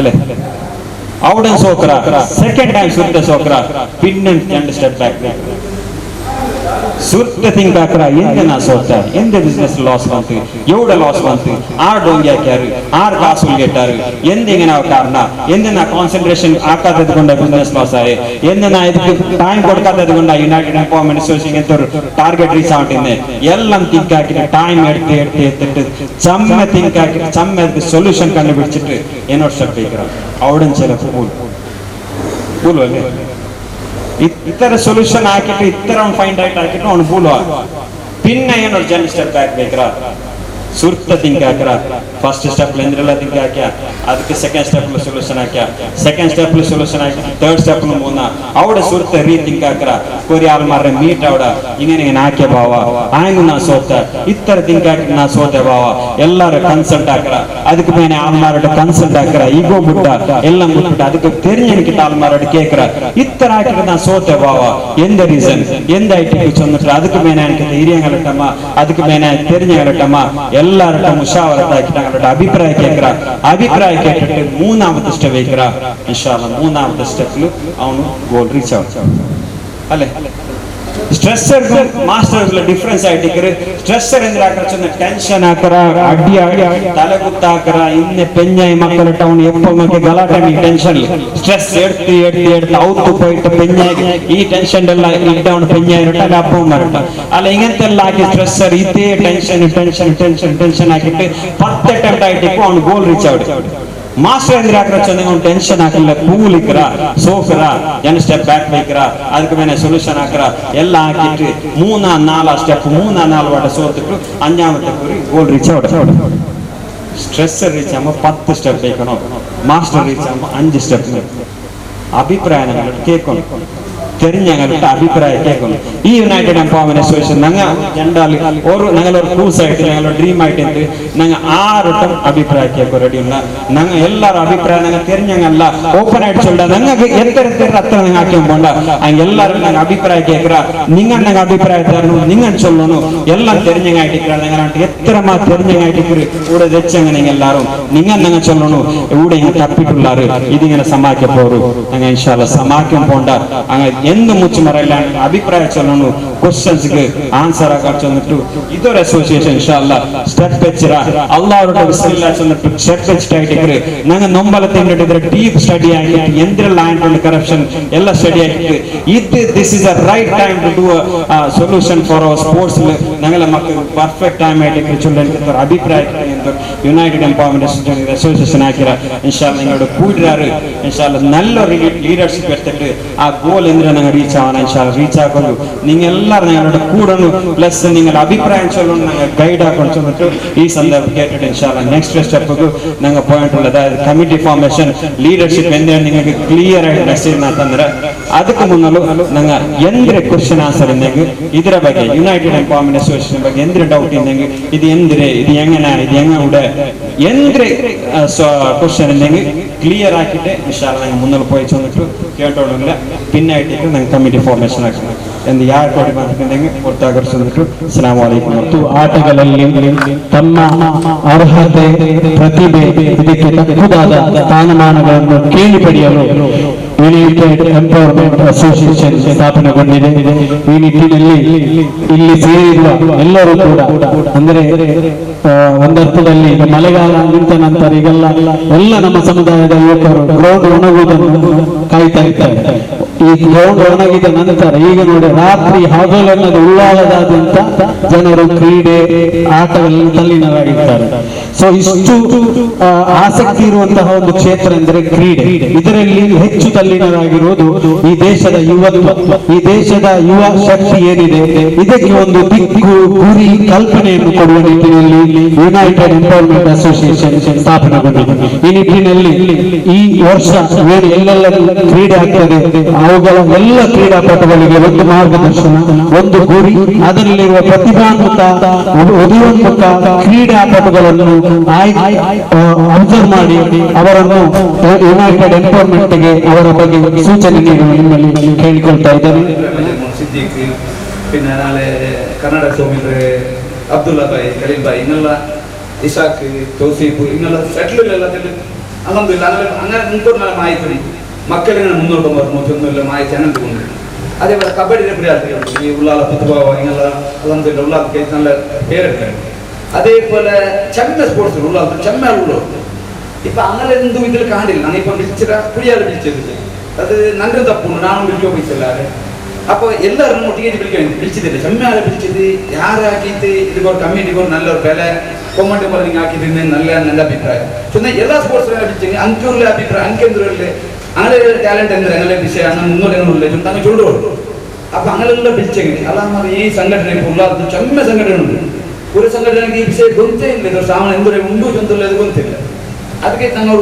ಅಲ್ಲೇ ಅವಡನ್ ಸೋಕ್ರ ಸೆಕೆಂಡ್ ಟೈಮ್ ಸುತ್ತ ಸೋಕ್ರ pin and step back ಸುರ್ತ think ಹಾಕ್ರ ಎಂದೆ ನಾ ಸೋತ ಎಂದೆ ಬಿಸ್ನೆಸ್ ಲಾಸ್ ಬಂತು ಎವಡ ಲಾಸ್ ಬಂತು ಆರ್ ಡೋಂಗಿ ಹಾಕ್ಯಾರು ಆರ್ ಕಾಸು ಗೆಟ್ಟಾರು ಎಂದೆ ಹಿಂಗೆ ನಾವು ಕಾರಣ ಎಂದೆ ನಾ ಕಾನ್ಸಂಟ್ರೇಷನ್ ಹಾಕಾತದ್ಕೊಂಡ ಬಿಸ್ನೆಸ್ ಲಾಸ್ ಆಯ್ ಎಂದೆ ನಾ ಇದಕ್ಕೆ ಟೈಮ್ ಕೊಡ್ಕಾತದ್ಕೊಂಡ United empowerment association ಎಂತವ್ರು target reach ಆಗಿದೆ ಎಲ್ಲ ಥಿಂಕ್ ಹಾಕಿட்டு ಟೈಮ್ எடுத்து எடுத்து எடுத்துட்டு செம்ம திங்க் ಹಾಕಿட்டு செம்ம அதுக்கு சொல்யூஷன் கண்டுபிடிச்சிட்டு ಏನೋ ಸ್ಟೆಪ್ ಬೇಕ್ರ ಅವಡನ್ ಚೆಲ ಫೂಲ್ ಫೂಲ್ ಅಲ್ಲಿ ಇತರ ಸೊಲ್ಯೂಷನ್ ಹಾಕಿಟ್ಟು ಇತರ ಅವ್ನು ಫೈಂಡ್ ಔಟ್ ಹಾಕಿಟ್ಟು ಅವ್ನು ಭೂಲು ಪಿನ್ನ ಏನೋ ಜನ್ ಸ್ಟೆಪ್ ಹಾಕ್ಬೇಕ್ರ ಸುರ್ತ ಥಿಂಕ್ ಹಾಕ್ರ ಫಸ್ಟ್ ಸ್ಟೆಪ್ ಎಂದ್ರೆಲ್ಲ ಥಿಂಕ್ ಹಾಕ್ಯ ಅದಕ್ಕೆ second step solution ಹಾಕ್ಯ second step solution ಹಾಕಿ ಥರ್ಡ್ ಸ್ಟೆಪ್ ಮೂನ ಅವಡ ಸುರ್ತ ರೀ ಥಿಂಕ್ ಹಾಕ್ರ ಕೊರಿ ಆಲ್ ಮಾರ್ರೆ ಮೀಟ್ ಅವಡ ಹಿಂಗೆ ಹಾಕ್ಯ ಭಾವ ಆಂಗು ನಾ ಸೋತ ಇತ್ತರ ಥಿಂಕ್ ಹಾಕಿ ನಾ ಸೋತೆ ಭಾವ ಎಲ್ಲಾರು ಕನ್ಸಲ್ಟ್ ಹಾಕ್ರ ಅದಕ್ಕೆ ಮೇಲೆ ಆಲ್ ಮಾರಾಟ ಕನ್ಸಲ್ಟ್ ಹಾಕ್ರ ಈಗೋ ಬಿಟ್ಟ ಎಲ್ಲ ಬಿಟ್ಬಿಟ್ಟ ಅದಕ್ಕೆ தெரிஞ்சு ஆள் மாறாட்டு கேட்கிற இத்தனை ஆக்கிட்டு நான் சோத்த பாவா எந்த ரீசன் எந்த ஐடி சொன்னிட்டு அதுக்கு மேல எனக்கு இரியங்கலட்டமா அதுக்கு மேல தெரிஞ்சங்கலட்டமா எல்லார்ட்ட முஷாவரத்தை ஆக்கிட்டாங்களோட அபிப்பிராய கேட்கிறா அபிப்பிராய கேட்டுட்டு மூணாவது ஸ்டெப் வைக்கிறா இன்ஷா அல்லாஹ் மூணாவது ஸ்டெப்ல அவனு கோல் ரீச் ஆகும் ಅಲ್ಲೇ ಸ್ಟ್ರೆಸ್ಸರ್ ಮಾಸ್ಟರ್ ಡಿಫ್ರೆನ್ಸ್ ಆಯ್ತಿಕ್ರಿ ಸ್ಟ್ರೆಸ್ಸರ್ ಅಂದ್ರೆ ಹಾಕರ ಚಂದ ಟೆನ್ಷನ್ ಹಾಕರ ಅಡ್ಡಿ ತಲೆ ಗುತ್ತ ಹಾಕರ ಇನ್ನೆ ಪೆಂಜಾಯಿ ಮಕ್ಕಳ ಟೌನ್ ಎಪ್ಪ ಮಕ್ಕೆ ಗಲಾಟೆ ಟೆನ್ಷನ್ ಸ್ಟ್ರೆಸ್ ಎಡ್ತಿ ಎಡ್ತಿ ಎಡ್ತಿ ಅವತ್ತು ಪೋಯ್ತು ಪೆಂಜಾಯಿ ಈ ಟೆನ್ಷನ್ ಎಲ್ಲ ಇಡ್ಡವನು ಪೆಂಜಾಯಿ ರೊಟ್ಟ ಅಪ್ಪ ಮರಟ ಅಲ್ಲ ಹಿಂಗಂತೆಲ್ಲ ಹಾಕಿ ಸ್ಟ್ರೆಸ್ಸರ್ ಇದೇ tension tension tension tension ಹಾಕಿಟ್ಟು 10 attempt ಆಯ್ತಿಕ್ಕು ಅವ್ನು ಗೋಲ್ ರೀಚ್ ಆಗಿ. Master ಅಂದ್ರೆ ಹಾಕ್ರ ಚೆನ್ನಾಗಿ ಒಂದು ಟೆನ್ಷನ್ ಹಾಕಿಲ್ಲ, ಕೂಲ್ ಇಕ್ರ ಸೋಕ್ರ ಏನು ಸ್ಟೆಪ್ ಬ್ಯಾಕ್ ಬೇಕ್ರ, ಅದಕ್ಕೆ ಮೇಲೆ ಸೊಲ್ಯೂಷನ್ ಹಾಕ್ರ ಎಲ್ಲ ಹಾಕಿಟ್ಟು 3-4 ಸ್ಟೆಪ್ 3-4 ವಾಟ ಸೋತಿಟ್ಟು ಅಂಜಾಮത്തെ ಗೋಲ್ ರೀಚ್ ಆವಡ. ಸ್ಟ್ರೆಸ್ ರೀಚ್ ಆಮ 10 ಸ್ಟೆಪ್ ಬೇಕನೋ, ಮಾಸ್ಟರ್ ರೀಚ್ ಆಮ 5 ಸ್ಟೆಪ್. ಅಭಿಪ್ರಾಯ ಕೇಳ್ಕೊಂಡು தெரிஞ்சவங்கள்ட்ட அபிப்பிராய கேட்கணும். ಈ United empowerment association ನಂಗೆ ಜೆಂಡಾಲ್ ಅವರು ನಂಗೆಲ್ಲ ಕೂಸ್ ಆಯ್ತು, ನಂಗೆಲ್ಲ ಡ್ರೀಮ್ ಆಯ್ತು ಅಂತ ನಂಗೆ ಆರು ಟಮ್ ಅಭಿಪ್ರಾಯ ಕೇಳ್ಕೊ ರೆಡಿ ಇಲ್ಲ. ನಂಗೆ ಎಲ್ಲರ ಅಭಿಪ್ರಾಯ ನಂಗೆ தெரிஞ்சங்கல்ல ಓಪನ್ ಆಯ್ತು சொல்ல ನಂಗೆ ಎತ್ತರ ಎತ್ತರ ಹತ್ರ ನಂಗೆ ಹಾಕೊಂಡ್ಬಂಡ ಹಂಗೆ ಎಲ್ಲರೂ ನಂಗೆ ಅಭಿಪ್ರಾಯ ಕೇಳ್ಕ್ರ, ನಿಂಗ ನಂಗೆ ಅಭಿಪ್ರಾಯ ತರನು ನಿಂಗ சொல்லணும் எல்லாம் தெரிஞ்சங்க ஆயிட்டிக்கிற ನಂಗೆ ಎತ್ತರ மா தெரிஞ்சங்க ஆயிட்டிக்கிற கூட తెచ్చங்க நீங்க எல்லாரும் நீங்க நாங்க சொல்லணும் ஊட இங்க தப்பிட்டுள்ளாரு இது இங்க சமாக்க போரு நாங்க இன்ஷா அல்லாஹ் சமாக்கம் போண்டா அங்க எந்த மூச்சு மர ಇಲ್ಲ ಅಭಿಪ್ರಾಯ சொல்லணும், ಕ್ವಶನ್ಸ್ಗೆ ಆನ್ಸರ್ ಆಗ ಚಂದಿಟ್ಟು ಇದರ ಅಸೋಸಿಯೇಷನ್ ಇನ್ಶಾ ಅಲ್ಲಾಹ್ ಸ್ಟೆಪ್ ಹೆಚ್ಚಿರ ಅಲ್ಲಾಹ್ ಬಿಸ್ಮಿಲ್ಲಾಹ್ ಚಂದಿಟ್ಟು ಸ್ಟೆಪ್ ಹೆಚ್ಚಿಟ್ಟಾಗಿಟ್ಟಿಕ್ರೆ ನಂಗೆ ನೊಂಬಲ ತಿಂಡಿದ್ರೆ ಡೀಪ್ ಸ್ಟಡಿ ಆಗಿಟ್ಟು ಎಂದ್ರೆಲ್ಲ ಆ್ಯಂಡ್ ಕರಪ್ಷನ್ ಎಲ್ಲ ಸ್ಟಡಿ ಆಗಿಟ್ಟು ಇದು this is a right time to do solution for our sports. ನಂಗೆಲ್ಲ ಮಕ್ಕಳು ಪರ್ಫೆಕ್ಟ್ ಟೈಮ್ ಆಯ್ತು ಚಿಲ್ಡ್ರನ್ ಅಭಿಪ್ರಾಯ United empowerment association ಹಾಕಿರ ಇನ್ಶಾ ಅಲ್ಲಾಹ್ ನಿங்களோட ಕೂಡಿರಾರು ಇನ್ಶಾ ಅಲ್ಲಾಹ್ நல்ல ಲೀಡರ್ಶಿಪ್ எடுத்துட்டு ಆ ಗೋಲ್ ಎಂದ್ರೆ ನಂಗೆ ರೀಚ್ ಆವಣ ಇನ್ಶಾ ಅಲ್ಲಾಹ್ ರೀಚ್ ಆಗೋದು ನೀಂಗೆಲ್ಲರೂ ഞങ്ങളുടെ കൂടണം പ്ലസ് നിങ്ങളുടെ അഭിപ്രായം ചൊല്ലണം ഞങ്ങൾ ഗൈഡ് ആക്കണം ചൊല്ലിട്ട് ഈ സന്ദർഭം കേട്ടിട്ട് ഇൻഷാ അല്ലാഹ് നെക്സ്റ്റ് സ്റ്റെപ്പ് ഞങ്ങൾ പോയിന്റ് ഉള്ളത് അതായത് committee formation leadership ಎಂದ್ರೆ നിങ്ങൾക്ക് ಕ್ಲಿಯರ್ ಆಗಿ ಮೆಸೇಜ್ ಅಂತಂದ್ರೆ ಅದಕ್ಕೆ ಮುನ್ನಲು ನಂಗೆ ಎಂದ್ರೆ ಕ್ವಶನ್ ಆನ್ಸರ್ ಇಂದಂಗೆ ಇದರ ಬಗ್ಗೆ United empowerment association ಬಗ್ಗೆ ಎಂದ್ರೆ ಡೌಟ್ ಇಂದಂಗೆ ಇದು ಎಂದ್ರೆ ಇದು ಹೆಂಗನ ಇದು ಹೆಂಗ ಉಡ ಎಂದ್ರೆ ಕ್ವಶನ್ ಇಂದಂಗೆ ಕ್ಲಿಯರ್ ಆಕಿಟ್ಟೆ ಇನ್ಶಾ ಅಲ್ಲಾಹ್ ನಂಗೆ ಮುನ್ನಲು പോയി ಚೊಂದಿಟ್ಟು ಕೇಟೋಣಿಲ್ಲ പിന്നെ ആയിട്ട് ನಂಗೆ ಕಮಿಟಿ ಫಾರ್ಮೇಶನ್ ಆಗ್ತದೆ ಎಂದು ಯಾರು ಕೊಡಿ ಬಂದಿದ್ದಂಗೆ ಗೊತ್ತಾಗರ್ಸಿದ್ರು. ಅಸ್ಸಲಾಮು ಅಲೈಕುಂ. ಮತ್ತು ಆಟಗಳಲ್ಲಿ ತಮ್ಮ ಅರ್ಹತೆ ಪ್ರತಿಭೆ ಇದಕ್ಕೆ ತಕ್ಕುದಾದ ಸ್ಥಾನಮಾನಗಳನ್ನು ಕೇಳಿ ಪಡೆಯಲು United empowerment association ಸ್ಥಾಪನೆಗೊಂಡಿದೆ. ಈ ನಿಟ್ಟಿನಲ್ಲಿ ಇಲ್ಲಿ ಸೇರಿರುವ ಎಲ್ಲರೂ ಕೂಡ ಅಂದರೆ ಒಂದರ್ಥದಲ್ಲಿ ಈಗ ಮಳೆಗಾಲ ನಿಂತ ನಂತರ ಈಗೆಲ್ಲ ಎಲ್ಲ ನಮ್ಮ ಸಮುದಾಯದ ಯುವಕರು ಗ್ರೌಂಡ್ ಒಣಗುವುದನ್ನು ಕಾಯ್ತಾ ಇರ್ತಾರೆ. ಈ ಗ್ರೌಂಡ್ ಒಣಗಿದ ನಂತರ ಈಗ ನೋಡಿ ರಾತ್ರಿ ಹಗಲನ್ನದು ಉಳ್ಳಾಲದಾದ್ಯಂತ ಜನರು ಕ್ರೀಡೆ ಆಟಗಳಲ್ಲಿ ತಲ್ಲೀನರಾಗಿರ್ತಾರೆ. ಸೊ ಇಷ್ಟು ಆಸಕ್ತಿ ಇರುವಂತಹ ಒಂದು ಕ್ಷೇತ್ರ ಎಂದರೆ ಕ್ರೀಡೆ. ಇದರಲ್ಲಿ ಹೆಚ್ಚು ತಲ್ಲೀನರಾಗಿರುವುದು ಈ ದೇಶದ ಯುವತ್ವ, ಈ ದೇಶದ ಯುವ ಶಕ್ತಿ ಏನಿದೆ ಇದಕ್ಕೆ ಒಂದು ದಿಕ್ಕು ಗುರಿ ಕಲ್ಪನೆಯನ್ನು ಕೊಡುವ ನಿಟ್ಟಿನಲ್ಲಿ United empowerment association ಸ್ಥಾಪನೆಗೊಂಡಿದೆ. ಈ ನಿಟ್ಟಿನಲ್ಲಿ ಈ ವರ್ಷ ಏನು ಎಲ್ಲೆಲ್ಲ ಕ್ರೀಡೆ ಆಗ್ತದೆ ಅವುಗಳ ಎಲ್ಲ ಕ್ರೀಡಾಪಟುಗಳಿಗೆ ಒಂದು ಮಾರ್ಗದರ್ಶನ, ಒಂದು ಗುರಿ, ಅದರಲ್ಲಿರುವ ಪ್ರತಿಭಾನ್ವಿತ ಉದಯೋನ್ಮುಖ ಕ್ರೀಡಾಪಟುಗಳನ್ನು ಅಬ್ಸರ್ವ್ ಮಾಡಿ ಅವರನ್ನು ಯುನೈಟೆಡ್ ಎಂಪವರ್ಮೆಂಟ್ ಗೆ ಅವರ ಬಗ್ಗೆ ಸೂಚನೆ ನೀಡುವ ನಿಮ್ಮಲ್ಲಿ ಕೇಳಿಕೊಳ್ತಾ ಇದ್ದೇನೆ. പിന്നെ നാളെ കർണാടക സോമിന്റെ അബ്ദുള്ള ഭായ്, ഖലീൽ ഭായ്, ഇങ്ങനെയുള്ള ഇഷാഖ്, തൗസീഫ്, ഇങ്ങനെയുള്ള സെറ്റിലെല്ലാം അൽഹംദുലില്ലാ അങ്ങനെ അങ്ങനെ മുൻകൂർ നല്ല മായിച്ചു മക്കളിങ്ങനെ മുന്നോട്ട് പറഞ്ഞു ഒന്നുമില്ല മായിച്ച് അങ്ങനെ കൊണ്ട്. അതേപോലെ കബഡിയുടെ പ്രിയാർത്ഥികളുണ്ട് ഈ ഉള്ളാല പുത്തുബാവ ഇങ്ങനെയുള്ള അൽഹംദുലില്ലാ ഉള്ളാൾക്ക് നല്ല പേരെടുക്കുന്നുണ്ട്. അതേപോലെ ചെമ്മ സ്പോർട്സ് ഉള്ളാൽ ചെമ്മ ഉള്ളൂ. ഇപ്പൊ അങ്ങനെ എന്തും ഇതിൽ കാണില്ല. ഞാനിപ്പം വിളിച്ചിട്ട് പുതിയാൾ വിളിച്ചത് അത് നല്ലൊരു തപ്പുണ്ട്. നാനും വിളിക്കോ പൈസല്ലാതെ അപ്പൊ എല്ലാവരും ഒട്ടിക്കേറ്റ് വിളിക്കാൻ വിളിച്ചതില്ല. ചെമ്മയാളെ വിളിച്ചത് ಯಾರಾಕಿತ್ತು ಇದಕ್ಕೆ ഒരു കമ്മിറ്റിക്ക് ഒരു നല്ലൊരു വില കൊമ്മണ്ട് പോലെ നിങ്ങൾ ആക്കിയിട്ട് നല്ല നല്ല അഭിപ്രായം. പിന്നെ എല്ലാ സ്പോർട്സ് വിളിച്ചെങ്കിൽ അങ്കുള്ള അഭിപ്രായം അങ്കെന്തുള്ള അങ്ങനെ ടാലന്റ് എന്ത് അങ്ങനെ വിഷയം അങ്ങനെ മുന്നോട്ട് അങ്ങനെ ചൂടുള്ളൂ. അപ്പൊ അങ്ങനെയുള്ള വിളിച്ചെങ്കിൽ അല്ല ഈ സംഘടന ഉള്ളാത്ത ചെമ്മ സംഘടന ഉണ്ട്. ഒരു സംഘടനക്ക് ഈ വിഷയം ಗೊತ್ತೇ ಇಲ್ಲ, ಇದು ಸಾಮಾನ್ಯ ಎಂದರೆ ಉಂಡು ಚೊಂತಲ್ಲ ಇದು ಗೊತ್ತಿಲ್ಲ. ಅದಕ್ಕೆ ನಾವು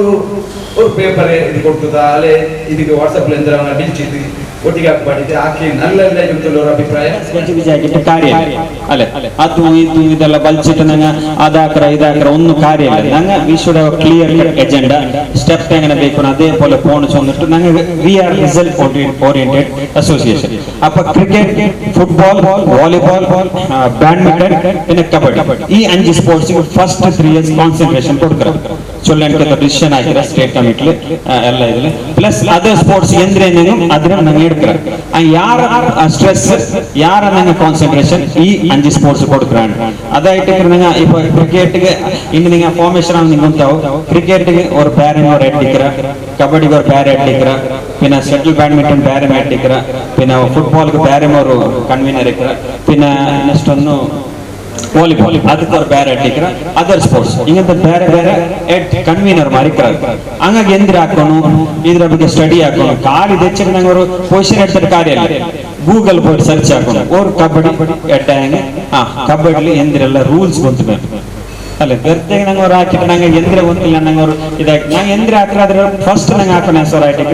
ഒരു ಪೇಪರ್ ಇದು ಕೊಡ್ತದ ಅಲ್ಲೇ ಇದಕ್ಕೆ ವಾಟ್ಸಪ್ ಎಂದ್ರೆ ಅವನ ಬಿಲ್ಚಿದ್ದು ಒಟ್ಟಿಗೆ ಹಾಕಿ ಹಾಕಿ ನಲ್ಲೆಲ್ಲ ಇರ್ತಲ್ಲವರ ಅಭಿಪ್ರಾಯ ಕಾರ್ಯ ಅಲ್ಲ ಅದು ಇದು ಇದೆಲ್ಲ ಬಲ್ಚಿಟ್ಟು ನಂಗೆ ಅದಾಕ್ರ ಇದಾಕ್ರ ಒಂದು ಕಾರ್ಯ ಇಲ್ಲ. ನಂಗೆ we should have clear agenda step എങ്ങനെ ಬೇಕು അതേപോലെ പോണ ചൊന്നിട്ട് ನಂಗೆ we are result oriented association. അപ്പൊ cricket, football, volleyball, badminton പിന്നെ കബഡി ഈ 5 sports first 3 years concentration കൊടുക്കുക ചൊല്ലാൻ ಡಿಸಿಷನ್ ಹಾಕಿರ ಸ್ಟೇಟ್ ಕಮಿಟಿ ಎಲ್ಲ ಇದಿಲ್ಲ. Plus other sports ಎಂದ್ರೆ ಅದನ್ನ ನಂಗೆ എടുക്കുക ಯಾರ ಸ್ಟ್ರೆಸ್ ಯಾರ ನಂಗೆ ಕಾನ್ಸಂಟ್ರೇಷನ್ ಈ 5 ಸ್ಪೋರ್ಟ್ಸ್ കൊടുക്കുകയാണ്. അതായിട്ട് നിങ്ങൾ ഇപ്പൊ ക്രിക്കറ്റിಗೆ ഇന്ന് നിങ്ങൾ ഫോർമേഷൻ ആണ് നിങ്ങൾ ക്രിക്കറ്റിಗೆ ഒരു പേരെ അടിക്കുക, കബഡിക്ക് ഒരു പേരെ അടിക്കുക, പിന്നെ ഷട്ടിൽ ബാഡ്മിന്റൺ പേരെ അടിക്കുക, പിന്നെ ഫുട്ബോൾക്ക് പേരെ ഒരു കൺവീനർ ഇരിക്കുക, പിന്നെ നെക്സ്റ്റ് ഒന്ന് Volleyball ಅದಕ್ಕೆ ಅವ್ರು ಬೇರೆ ಅಡ್ಡಿಕ್ರ ಅದರ್ ಸ್ಪೋರ್ಟ್ಸ್ ಹಿಂಗಂತ ಬೇರೆ ಬೇರೆ ಎಡ್ ಕನ್ವೀನರ್ ಮಾಡಿಕ್ರ. ಹಂಗಾಗಿ ಎಂದ್ರೆ ಹಾಕೋನು ಇದ್ರ ಬಗ್ಗೆ ಸ್ಟಡಿ ಹಾಕೋನು ಖಾಲಿ ದೆಚ್ಚ ನಂಗೆ ಅವರು ಪೊಸಿಷನ್ ಎಡ್ತಾರೆ ಕಾರ್ಯ ಗೂಗಲ್ ಬೋರ್ಡ್ search ಹಾಕೋನು ಅವ್ರು ಕಬಡ್ಡಿ ಎಡ್ಡ ಹೆಂಗೆ ಕಬಡ್ಡಿ ಎಂದ್ರೆಲ್ಲ ರೂಲ್ಸ್ ಬಂತು ಬೇಕು ಅಲ್ಲ ಬೆರ್ತೆಗೆ ನಂಗೆ ಅವ್ರು ಹಾಕಿಟ್ಟು ನಂಗೆ ಎಂದ್ರೆ ಗೊತ್ತಿಲ್ಲ ನಂಗೆ ಅವರು ಇದಾಗಿ ನಂಗೆ ಎಂದ್ರೆ ಹಾಕ್ರೆ ಅದ್ರ ಫಸ್ಟ್ ನಂಗೆ ಹಾಕೋಣ ಸರ್ ಆಯ್ತು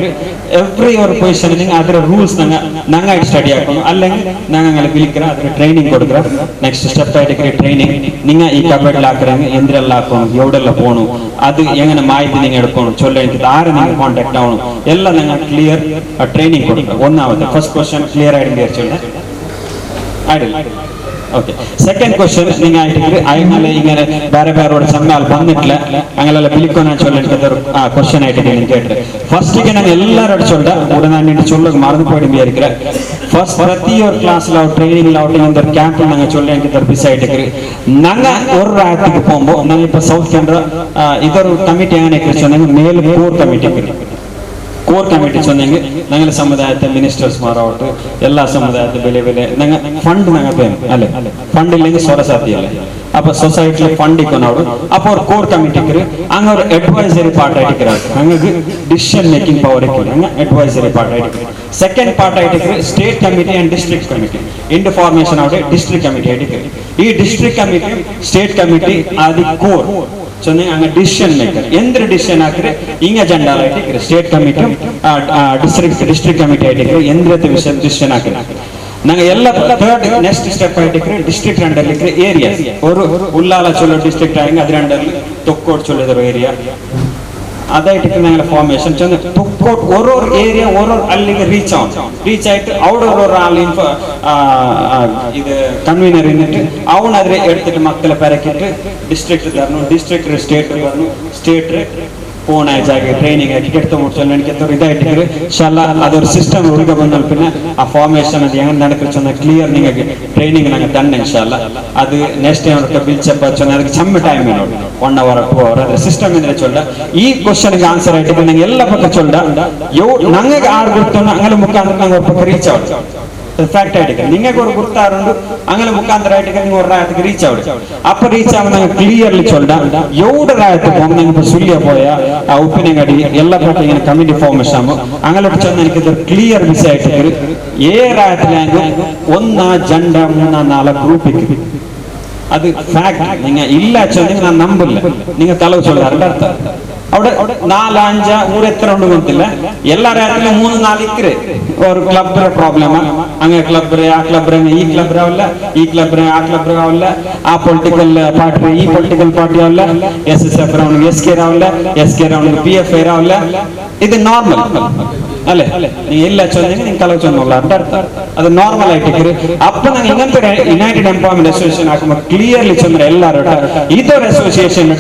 ಎವ್ರಿ ಅವ್ರ ಪೊಸಿಷನ್ ಅದರ ರೂಲ್ಸ್ ನಂಗೆ ನಂಗೆ ಸ್ಟಡಿ ಹಾಕೋಣ ಅಲ್ಲೇ ನಂಗೆ ಹಂಗಲ್ಲ ಬಿಲಿಕ್ರ ಅದ್ರ ಟ್ರೈನಿಂಗ್ ಕೊಡ್ಕ್ರ ನೆಕ್ಸ್ಟ್ ಸ್ಟೆಪ್ ಆಯ್ತು ಟ್ರೈನಿಂಗ್ ನಿಂಗ ಈ ಕಬಡ್ಡಿ ಹಾಕ್ರಂಗೆ ಎಂದ್ರೆಲ್ಲ ಹಾಕೋಣ ಎವಡೆಲ್ಲ ಪೋಣು ಅದು ಹೆಂಗನ ಮಾಹಿತಿ ನಿಂಗೆ ಹಿಡ್ಕೊಂಡು ಚೊಲ್ಲ ಅಂತ ಆರು ನಿಂಗೆ ಕಾಂಟ್ಯಾಕ್ಟ್ ಅವನು ಎಲ್ಲ ನಂಗೆ ಕ್ಲಿಯರ್ ಟ್ರೈನಿಂಗ್ ಕೊಡ್ಕ್ರ ಒನ್ನಾವತ್ತೆ first question clear ಆಗಿ ಚೊಲ್ಲ ಆಡಿಲ್ಲ. Okay second question ನಿಂಗೆ ಆಯ್ತು ಆಯ್ಮೇಲೆ ಹಿಂಗೆ ಬೇರೆ ಬೇರೆ ಸಣ್ಣ ಅಲ್ಲಿ ಬಂದಿಟ್ಲೆ ಹಂಗೆಲ್ಲ ಬಿಲಿಕೋ ನಾನು ಚೊಲ್ಲ ಆ ಕ್ವಶನ್ ಆಯ್ತು ನಿಂಗೆ ಕೇಟ್ರೆ ಫಸ್ಟಿಗೆ ನಾನು ಎಲ್ಲರೂ ಚೊಲ್ಲ ಉಡನೆ ನಿನ್ನ ಚೊಲ್ಲಗೆ ಮറந்து போயிடும் இருக்கிற ಫಸ್ಟ್ ಪ್ರತಿ ஒரு கிளாஸ்ல ட்ரைனிங்ல ஆகட்டும் இந்த கேம்ப்ல நாங்க சொல்லி எனக்கு பிஸி ஆயிட்டு நாங்க ஒரு ராயத்துக்கு போகும்போது நாங்க இப்ப சவுத் கேனரா இதொரு கமிட்டி எங்க சொன்னாங்க மேல் core committee core committee சொன்னாங்க நாங்கள சமுதாயத்தை மினிஸ்டர்ஸ் மாறாவட்டு எல்லா சமுதாயத்தை ಬೆಲೆ ಬೆಲೆ ನಂಗೆ ಫಂಡ್ ನಂಗೆ ಬೇಕು ಅಲ್ಲೇ ಫಂಡ್ ಇಲ್ಲಂಗೆ ಸ್ವರ ಸಾಧ್ಯ ಇಲ್ಲ. ಅಪ್ಪ ಸೊಸೈಟಿ ಫಂಡ್ ಇಕ್ಕೊನವರು ಅಪ್ಪ ಅವ್ರ ಕೋರ್ ಕಮಿಟಿ ಹಂಗ ಅವ್ರ ಅಡ್ವೈಸರಿ ಪಾರ್ಟ್ ಆಯ್ತಿಕ್ರ ಹಂಗಾಗಿ decision making power ಇಕ್ಕಿರ ಹಂಗ ಅಡ್ವೈಸರಿ ಪಾರ್ಟ್ ಆಯ್ತಿಕ್ರ. ಸೆಕೆಂಡ್ ಪಾರ್ಟ್ ಆಯ್ತಿಕ್ರ state committee and district committee into formation ಅವಡೆ district committee ಆಯ್ತಿಕ್ರ. ಈ district committee state committee ಆದಿ ಕೋರ್ ಸೊ ಹಂಗ ಡಿಸಿಷನ್ ಮೇಕರ್ ಎಂದ್ರ ಡಿಸಿಷನ್ ಹಾಕ್ರೆ ಹಿಂಗ ಜಂಡಾಲ ಆಯ್ತಿಕ್ರೆ state committee district committee ಆಯ್ತಿಕ್ರೆ ಎಂದ್ರತೆ ವಿಷಯ ಡಿಸಿಷನ್ ಹಾಕ್ರೆ ನಂಗೆ ಎಲ್ಲ third next step ಆಯ್ತಿಕ್ರೆ district under area ಅವರು ಉಲ್ಲಾಲ ಚಲೋ ಡಿಸ್ಟ್ರಿಕ್ಟ್ ಆಗಿ ಅದ್ರ ಅಂಡರ್ ತೊಕ್ಕೋಟ್ ಚಲೋದರ ಏರಿಯಾ ಅದಾಯ್ತು ನಂಗೆ ಫಾರ್ಮೇಶನ್ ಚಂದ ತೊಕ್ಕೋಟ್ ಓರೋರ್ ಏರಿಯಾ ಓರೋರ್ ಅಲ್ಲಿಗೆ ರೀಚ್ ಆನ್ ರೀಚ್ ಆಯ್ತು ಅವ್ರವ್ರ ಅಲ್ಲಿ ಇನ್ಫ ಇದು ಕನ್ವೀನರ್ ಇನ್ನಿಟ್ಟು ಅವನಾದ್ರೆ எடுத்துட்டு ಮಕ್ಕಳ ಪೆರಕಿಟ್ಟು ಡಿಸ್ಟ್ರಿಕ್ಟ್ ತರನು ಡಿಸ್ಟ್ರಿಕ್ಟ್ ಸ್ಟೇಟ್ ತರನು ಸ್ಟೇಟ್ ಫೋನ್ ಆಗಿ ಟ್ರೈನಿಂಗ್ ಆಗಿ ಕೆಟ್ಟ ಮುಟ್ಸೋಣ ನನಗೆ ಇದಾಯ್ತು ಶಲ್ಲ ಅದರ ಸಿಸ್ಟಮ್ ಹುಡುಗ ಬಂದ ಆ ಫಾರ್ಮೇಶನ್ ಅದು ಹೆಂಗ್ ನಡಕ ಚೆನ್ನ ಕ್ಲಿಯರ್ ನಿಮಗೆ ಟ್ರೈನಿಂಗ್ ನಂಗೆ ತಂಡ ಇನ್ಶಾಲ್ಲ ಅದು ನೆಕ್ಸ್ಟ್ ಟೈಮ್ ಬಿಲ್ ಚಪ್ಪ ಚೆನ್ನ ಅದಕ್ಕೆ ಚಮ್ಮ ಟೈಮ್ ನೋಡಿ 1 hour 2 hour ಅದ್ರ ಸಿಸ್ಟಮ್ ಅಂದ್ರೆ ಚೊಲ್ಲ ಈ ಕ್ವಶನ್ಗೆ ಆನ್ಸರ್ ಆಯ್ತು ನಂಗೆ ಎಲ್ಲ ಪಕ್ಕ ಚೊಲ್ಲ ಯೋ ನಂಗೆ ಆರ್ ಗುರ್ತು ಅಂಗಲ ಮುಖಾಂತರ ನಂಗೆ ಒಬ್ಬ ಪಕ್ಕ ರೀಚ್ ಆಗುತ್ತೆ ಫ್ಯಾಕ್ಟ್ ಆಯ್ತು ನಿಂಗೆ ஒரு ಗುರ್ತಾರುಂಡು ಅಂಗಲ ಮುಖಾಂತರ ಆಯ್ತು ನಿಂಗೆ ஒரு ರಾಯத்துக்கு ರೀಚ್ ಆವಡು ಅಪ್ಪ ರೀಚ್ ಆವ ನಂಗೆ ಕ್ಲಿಯರ್ಲಿ ಚೊಲ್ಲ ಎವಡ ರಾಯத்து போங்க ನಂಗೆ ಸುಳ್ಯ போಯ ಆ ಉಪ್ಪಿನಂಗಡಿ ಎಲ್ಲ ಪಕ್ಕ ಇങ്ങനെ ಕಮಿಟಿ ಫಾರ್ಮೇಶನ್ ಅಂಗಲ ಚಂದ എനിക്ക് ಕ್ಲಿಯರ್ ವಿಷಯ ಆಯ್ತು ಏ ರಾಯத்துல ಒಂದ ಜಂಡ ಮೂಣ ನಾಲ್ಕು ಗ್ರೂಪ್ ಇಕ್ಕು ಅದು ಫ್ಯಾಕ್ಟ್ ನಿಂಗೆ ಇಲ್ಲ ಚಂದ ನಾನು ನಂಬಲ್ಲ ನಿಂಗೆ ತಲವು ಚೊಲ್ಲ ಅರ್ಥ അവിടെ നാല് അഞ്ച മൂന്ന് എത്ര ഉണ്ട് ಗೊತ್ತಿಲ್ಲ ಎಲ್ಲ ರಾತ್ರಿ 3 4 ಇಕ್ರೆ ಅವ್ರ ಕ್ಲಬ್ ಪ್ರಾಬ್ಲಮ್ ಹಂಗೆ ಕ್ಲಬ್ ಆ ಕ್ಲಬ್ ಈ ಕ್ಲಬ್ ಅವಲ್ಲ ಈ ಕ್ಲಬ್ ಆ ಕ್ಲಬ್ ಅವಲ್ಲ ಆ ಪೊಲಿಟಿಕಲ್ ಪಾರ್ಟಿ ಈ ಪೊಲಿಟಿಕಲ್ ಪಾರ್ಟಿ ಅವಲ್ಲ S S F round S K ರಾವಲ್ಲ S K round P F I ರಾವಲ್ಲ ಇದು ನಾರ್ಮಲ್ ಅಲ್ಲೇ ನೀವು ಎಲ್ಲ ಚಂದ ನಿಂಗೆ ಕಲವು ಚಂದ ಅಂತ ಅರ್ಥ ಅದು ನಾರ್ಮಲ್ ಆಯ್ತು ಅಪ್ಪ ನಂಗೆ ಹಿಂಗಂತ United empowerment association ಹಾಕುವ ಕ್ಲಿಯರ್ಲಿ ಚಂದ್ರ ಎಲ್ಲಾರು ಇದರ ಅಸೋಸಿಯೇಷನ್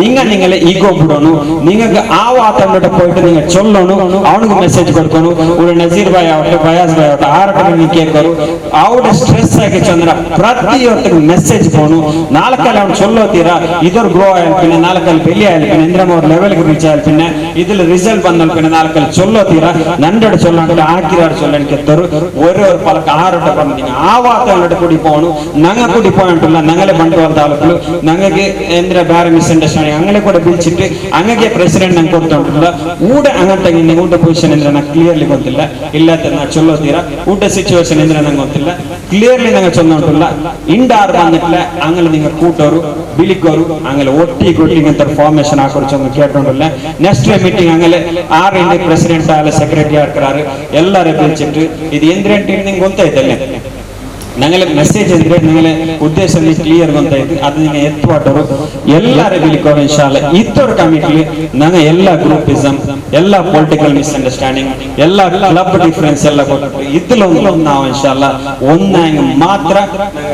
ನಿಂಗ ನಿಂಗಲೆ ಈಗೋ ಬಿಡೋನು ನಿಂಗ ಆ ವಾತಾವರಣ போயிட்டு நீங்க சொல்லணும் அவனுக்கு மெசேஜ் கொடுக்கணும் ஒரு நசீர் பாய் ஆகட்டும் பயாஸ் பாய் ஆகட்டும் ஆரட்டும் நீங்க கேட்கணும் அவட ಸ್ಟ್ರೆಸ್ ಆಗಿ ಚಂದ್ರ ಪ್ರತಿಯೊತ್ತಿಗೆ ಮೆಸೇಜ್ போகணும் ನಾಲ್ಕಲ್ಲಿ ಅವ್ನು சொல்லೋತೀರಾ ಇದರ ಗ್ರೋ ಆಯ್ಪಿನ ನಾಲ್ಕಲ್ಲಿ ಬೆಲೆ ಆಯ್ಪಿನ ಇಂದ್ರಮ್ಮ ಅವ್ರ ಲೆವೆಲ್ಗೆ ರೀಚ್ ಆಯ್ಪಿನ ಇದ್ರಲ್ಲಿ ರಿಸಲ್ಟ್ ಬಂದ ನಾಲ್ಕಲ್ಲಿ சொல்லೋತೀರಾ நன்றோட சொல்லாண்டு ஆக்கிராடு சொல்லன்னு கேத்தರು ஒரே ஒரு பழக்க ஆரோட்ட பண்ணீங்க ಆ ವಾತಾವರಣ ಕೂಡಿ போகணும் ನಂಗ ಕೂಡಿ போயிட்டுಲ್ಲ ನಂಗಲೆ ಬಂಡವಾಳ ತಾಲೂಕು ನಂಗೆ ಎಂದ್ರೆ ಬೇರೆ ಮಿಸ್ಅಂಡರ್ಸ್ಟ್ಯಾಂಡಿಂಗ್ ಅಂಗಲೆ ಕೂಡ ಬಿಲ್ಚಿಟ್ಟು ಹಂಗೆ ಪ್ರೆಸಿಡೆಂಟ್ ನಂಗೆ ಕೊಡ್ತಾ ಉಂಟಲ್ಲ ಊಟ ಹಂಗಂತ ಊಟ ಪೊಸಿಷನ್ ಅಂದ್ರೆ ನಂಗೆ ಕ್ಲಿಯರ್ಲಿ ಗೊತ್ತಿಲ್ಲ ಇಲ್ಲ ನಾ ಚೊಲ್ಲೋತೀರಾ ಊಟ ಸಿಚುವೇಶನ್ ಅಂದ್ರೆ ನಂಗೆ ಗೊತ್ತಿಲ್ಲ ಕ್ಲಿಯರ್ಲಿ ನಂಗೆ ಚೊಲ್ಲ ಉಂಟಲ್ಲ ಇಂಡಾರ್ ಬಂದಿಟ್ಲೆ ಅಂಗಲೆ ನಿಂಗೆ ಕೂಟೋರು ಬಿಳಿಕೋರು ಅಂಗಲೆ ಒಟ್ಟಿಗೆ ಒಟ್ಟಿಗೆ ಅಂತ ಫಾರ್ಮೇಶನ್ ಹಾಕೋರು ಚಂದ ಕೇಳ್ಕೊಂಡಲ್ಲ ನೆಕ್ಸ್ಟ್ ಮೀಟಿಂಗ್ ಅಂಗಲೆ ಆರು ಇಂಡಿ ಪ್ರೆಸಿಡೆಂಟ್ ಆಗಲ್ಲ ಸೆಕ್ರೆಟರಿ ಹಾಕ್ರಾರು ಎಲ್ಲರೂ ಬಿಲ್ಚಿಟ್ಟು ಇದು ಎಂದ್ರೆ ನಿಂಗೆ ಗೊತ್ತಾಯ್ತಲ್ಲ ನಂಗಲೆ ಮೆಸೇಜ್ ಅಂದ್ರೆ ನಂಗಲೆ ಉದ್ದೇಶ ಕ್ಲಿಯರ್ ಗೊತ್ತಾಯ್ತು ಅದು ನಿಂಗೆ ಎತ್ತುವಾಟರು ಎಲ್ಲಾರು ಬಿಲಿಕೋರು ಇನ್ಶಾಲ್ಲ ಇತ್ತೋರ್ ಕಮಿಟಿ ನಂಗೆ ಎಲ್ಲ ಗ್ರೂಪಿಸಮ್ ಎಲ್ಲ ಪೊಲಿಟಿಕಲ್ ಮಿಸ್ಅಂಡರ್ಸ್ಟ್ಯಾಂಡಿಂಗ್ ಎಲ್ಲ ಕ್ಲಬ್ ಡಿಫರೆನ್ಸ್ ಎಲ್ಲ ಕೊಟ್ಟು ಇದ್ಲ ಒಂದು ನಾವು ಇನ್ಶಾಲ್ಲ ಒಂದಾಂಗ ಮಾತ್ರ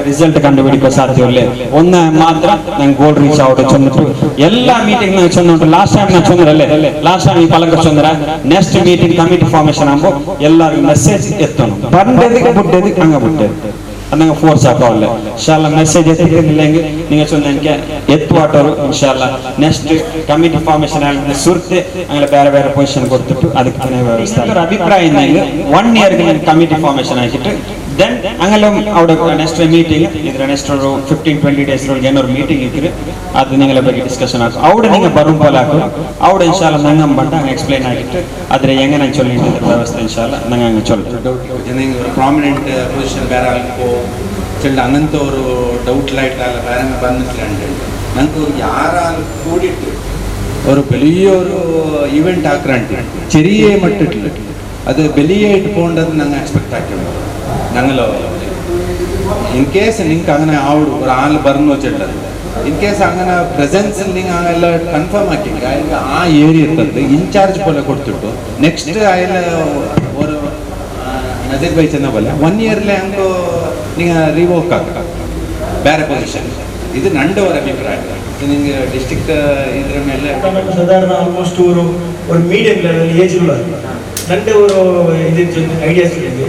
ರಿಸಲ್ಟ್ ಕಂಡುಹಿಡಿಕೋ ಸಾಧ್ಯವಿಲ್ಲ ಒಂದ ಮಾತ್ರ ನಂಗೆ ಗೋಲ್ ರೀಚ್ ಆವಡು ಚಂದ್ಬಿಟ್ಟು ಎಲ್ಲ ಮೀಟಿಂಗ್ ನಂಗೆ ಚಂದ ಉಂಟು ಲಾಸ್ಟ್ ಟೈಮ್ ನಾನು ಚಂದ್ರ ಅಲ್ಲೇ ಲಾಸ್ಟ್ ಟೈಮ್ ಈ ಪಲಕ ಚಂದ್ರ next meeting committee formation ಅಂಬೋ ಎಲ್ಲರಿಗೂ ಮೆಸೇಜ್ ಎತ್ತನು ಬಂದದಕ್ಕೆ ಬುಟ್ಟದಕ್ಕೆ ಹಂಗ ಬಿಟ್ಟೆ ನಂಗೆ ಫೋರ್ಸ್ ಹಾಕೋಲ್ಲ ಇನ್ಶಾಲ್ಲ ಮೆಸೇಜ್ ಎತ್ತಿರಲಿಲ್ಲ ನಿಂಗೆ ಚಂದ ಎತ್ತುವಾಟರು ಇನ್ಶಾಲ್ಲ next committee formation ಆಗಿ ಸುರ್ತೆ ಹಂಗೆ ಬೇರೆ ಬೇರೆ ಪೊಸಿಷನ್ ಕೊಡ್ತಿಟ್ಟು ಅದಕ್ಕೆ ವ್ಯವಸ್ಥೆ ಅಭಿಪ್ರಾಯ 1 ಇಯರ್ಗೆ ಕಮಿಟಿ ಫಾರ್ಮೇಶನ್ ಹಾಕಿಟ್ಟು Then ಹಂಗೆಲ್ಲ ಅವಡ ನೆಕ್ಸ್ಟ್ ಮೀಟಿಂಗ್ ಇದ್ರ ನೆಕ್ಸ್ಟ್ 15-20 ಡೇಸ್ ಒಳಗೆ ಏನಾರು ಮೀಟಿಂಗ್ ಇದ್ರೆ ಅದು ನಿಂಗೆಲ್ಲ ಬಗ್ಗೆ ಡಿಸ್ಕಷನ್ ಹಾಕು. ಅವಡ ನಿಂಗೆ ಬರುಂಪಲ್ ಹಾಕು ಅವಡ ಇನ್ಶಾಲ್ಲ ನಂಗೆ ಬಂದ ಹಂಗೆ ಎಕ್ಸ್ಪ್ಲೈನ್ ಆಗಿಟ್ಟು ಆದ್ರೆ ಹೆಂಗೆ ನಂಗೆ ಚೊಲ್ಲ ವ್ಯವಸ್ಥೆ ಇನ್ಶಾಲ್ಲ ನಂಗೆ ಹಂಗೆ ಚೊಲ್ಲ. ಜನ ಪ್ರಾಮಿನೆಂಟ್ ಪೊಸಿಷನ್ ಬೇರೆ ಆಲ್ಕೋ ಚೆಂಡ ಅನಂತವರು ಡೌಟ್ ಲೈಟ್ ಅಲ್ಲ ಬೇರೆ ಬಂದಿಲ್ಲ. ನಂಗೆ ಯಾರ ಕೂಡಿಟ್ಟು ಅವರು ಬೆಳೆಯೋರು ಇವೆಂಟ್ ಹಾಕ್ರಂಟಿ ಚೆರಿಯೇ ಮಟ್ಟಿಟ್ಲು ಅದು ಬೆಲಿಯೇ ಇಟ್ಕೊಂಡದ್ದು ನಂಗೆ ಎಕ್ಸ್ಪೆಕ್ಟ್ ಹಾಕಿದ್ರು ನಂಗಲ್ಲ. ಇನ್ ಕೇಸ್ ನಿಂಗೆ അങ്ങനെ ಆವಡು ഒരു ആൾ പറഞ്ഞു വെച്ചിട്ടുള്ളത് ಇನ್ ಕೇಸ್ അങ്ങനെ ಪ್ರೆಸೆನ್ಸ್ ನಿಂಗೆ ಎಲ್ಲ ಕನ್ಫರ್ಮ್ ಹಾಕಿ ಆ ಏರಿಯಾ ಇರ್ತದೆ ಇನ್ಚಾರ್ಜ್ ಪೋಲೆ ಕೊಡ್ತಿಟ್ಟು ನೆಕ್ಸ್ಟ್ ಆಯ್ಲ ഒരു ನಜೀರ್ ಬೈ ಚೆನ್ನ ಬಲ್ಲ 1 ಇಯರ್ಲೆ ಹಂಗು ನಿಂಗೆ ರಿವೋಕ್ ಆಗ ಬೇರೆ ಪೊಸಿಷನ್. ಇದು ನಂಡವರ ಅಭಿಪ್ರಾಯ. ನಿಂಗೆ ಡಿಸ್ಟ್ರಿಕ್ಟ್ ಇದ್ರ ಮೇಲೆ ಸಾಧಾರಣ ಆಲ್ಮೋಸ್ಟ್ ஒரு ஒரு medium level age ಉಳ್ಳಾರು ನಂಡೆ ஒரு ಇದು ಐಡಿಯಾಸ್ ಇದೆ.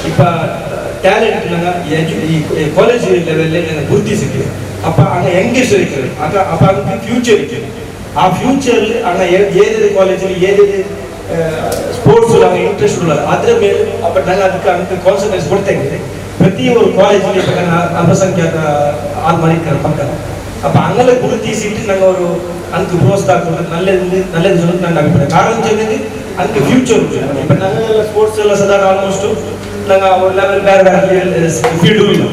ಇಪ್ಪ ಟ್ಯಾಲೆಂಟ್ ನಂಗೆ ಈ ಕಾಲೇಜ್ ಲೆವೆಲ್ ನಂಗೆ ಗುರುತಿಸಿಕೆ ಅಪ್ಪ ಹಂಗ ಯಂಗೇಜ್ ಇರ್ತದೆ ಅಪ್ಪ ಅಪ್ಪ ಹಂಗೆ ಫ್ಯೂಚರ್ ಇರ್ತದೆ. ಆ ಫ್ಯೂಚರ್ ಹಂಗ ಏದೇದು ಕಾಲೇಜಲ್ಲಿ ಏದೇದು ಸ್ಪೋರ್ಟ್ಸ್ ಹಂಗೆ ಇಂಟ್ರೆಸ್ಟ್ ಉಳ್ಳಾರ ಅದ್ರ ಮೇಲೆ ಅಪ್ಪ ನಂಗೆ ಅದಕ್ಕೆ ಹಂಗೆ ಕಾನ್ಸಂಟ್ರೇಟ್ ಕೊಡ್ತಾ ಇದ್ದೀನಿ. ಪ್ರತಿ ಒಂದು ಕಾಲೇಜಲ್ಲಿ ಅಲ್ಪಸಂಖ್ಯಾತ ಆಲ್ ಮಾಡಿರ್ತಾರೆ ಪಕ್ಕ ಅಪ್ಪ ಹಂಗೆಲ್ಲ ಗುರುತಿಸಿಟ್ಟು ನಂಗೆ ಅವರು ಅಂಕ ಪ್ರೋತ್ಸಾಹ ಕೊಡ್ತಾರೆ. ನಲ್ಲದು ನಲ್ಲದು ನನ್ನ ಅಭಿಪ್ರಾಯ. ಕಾರಣ ಚೆನ್ನದು ಅಂಕ ಫ್ಯೂಚರ್ ಇಪ್ಪ ನಂಗೆಲ್ಲ ಸ್ಪೋರ್ಟ್ಸ್ ಎಲ್ಲ ಸದಾ ಆಲ್ಮೋಸ್ಟ್ ನಂಗೆ ಅವ್ರ ಲೆವೆಲ್ ಬೇರೆ ಬೇರೆ ಫೀಲ್ಡ್ ಇಲ್ಲ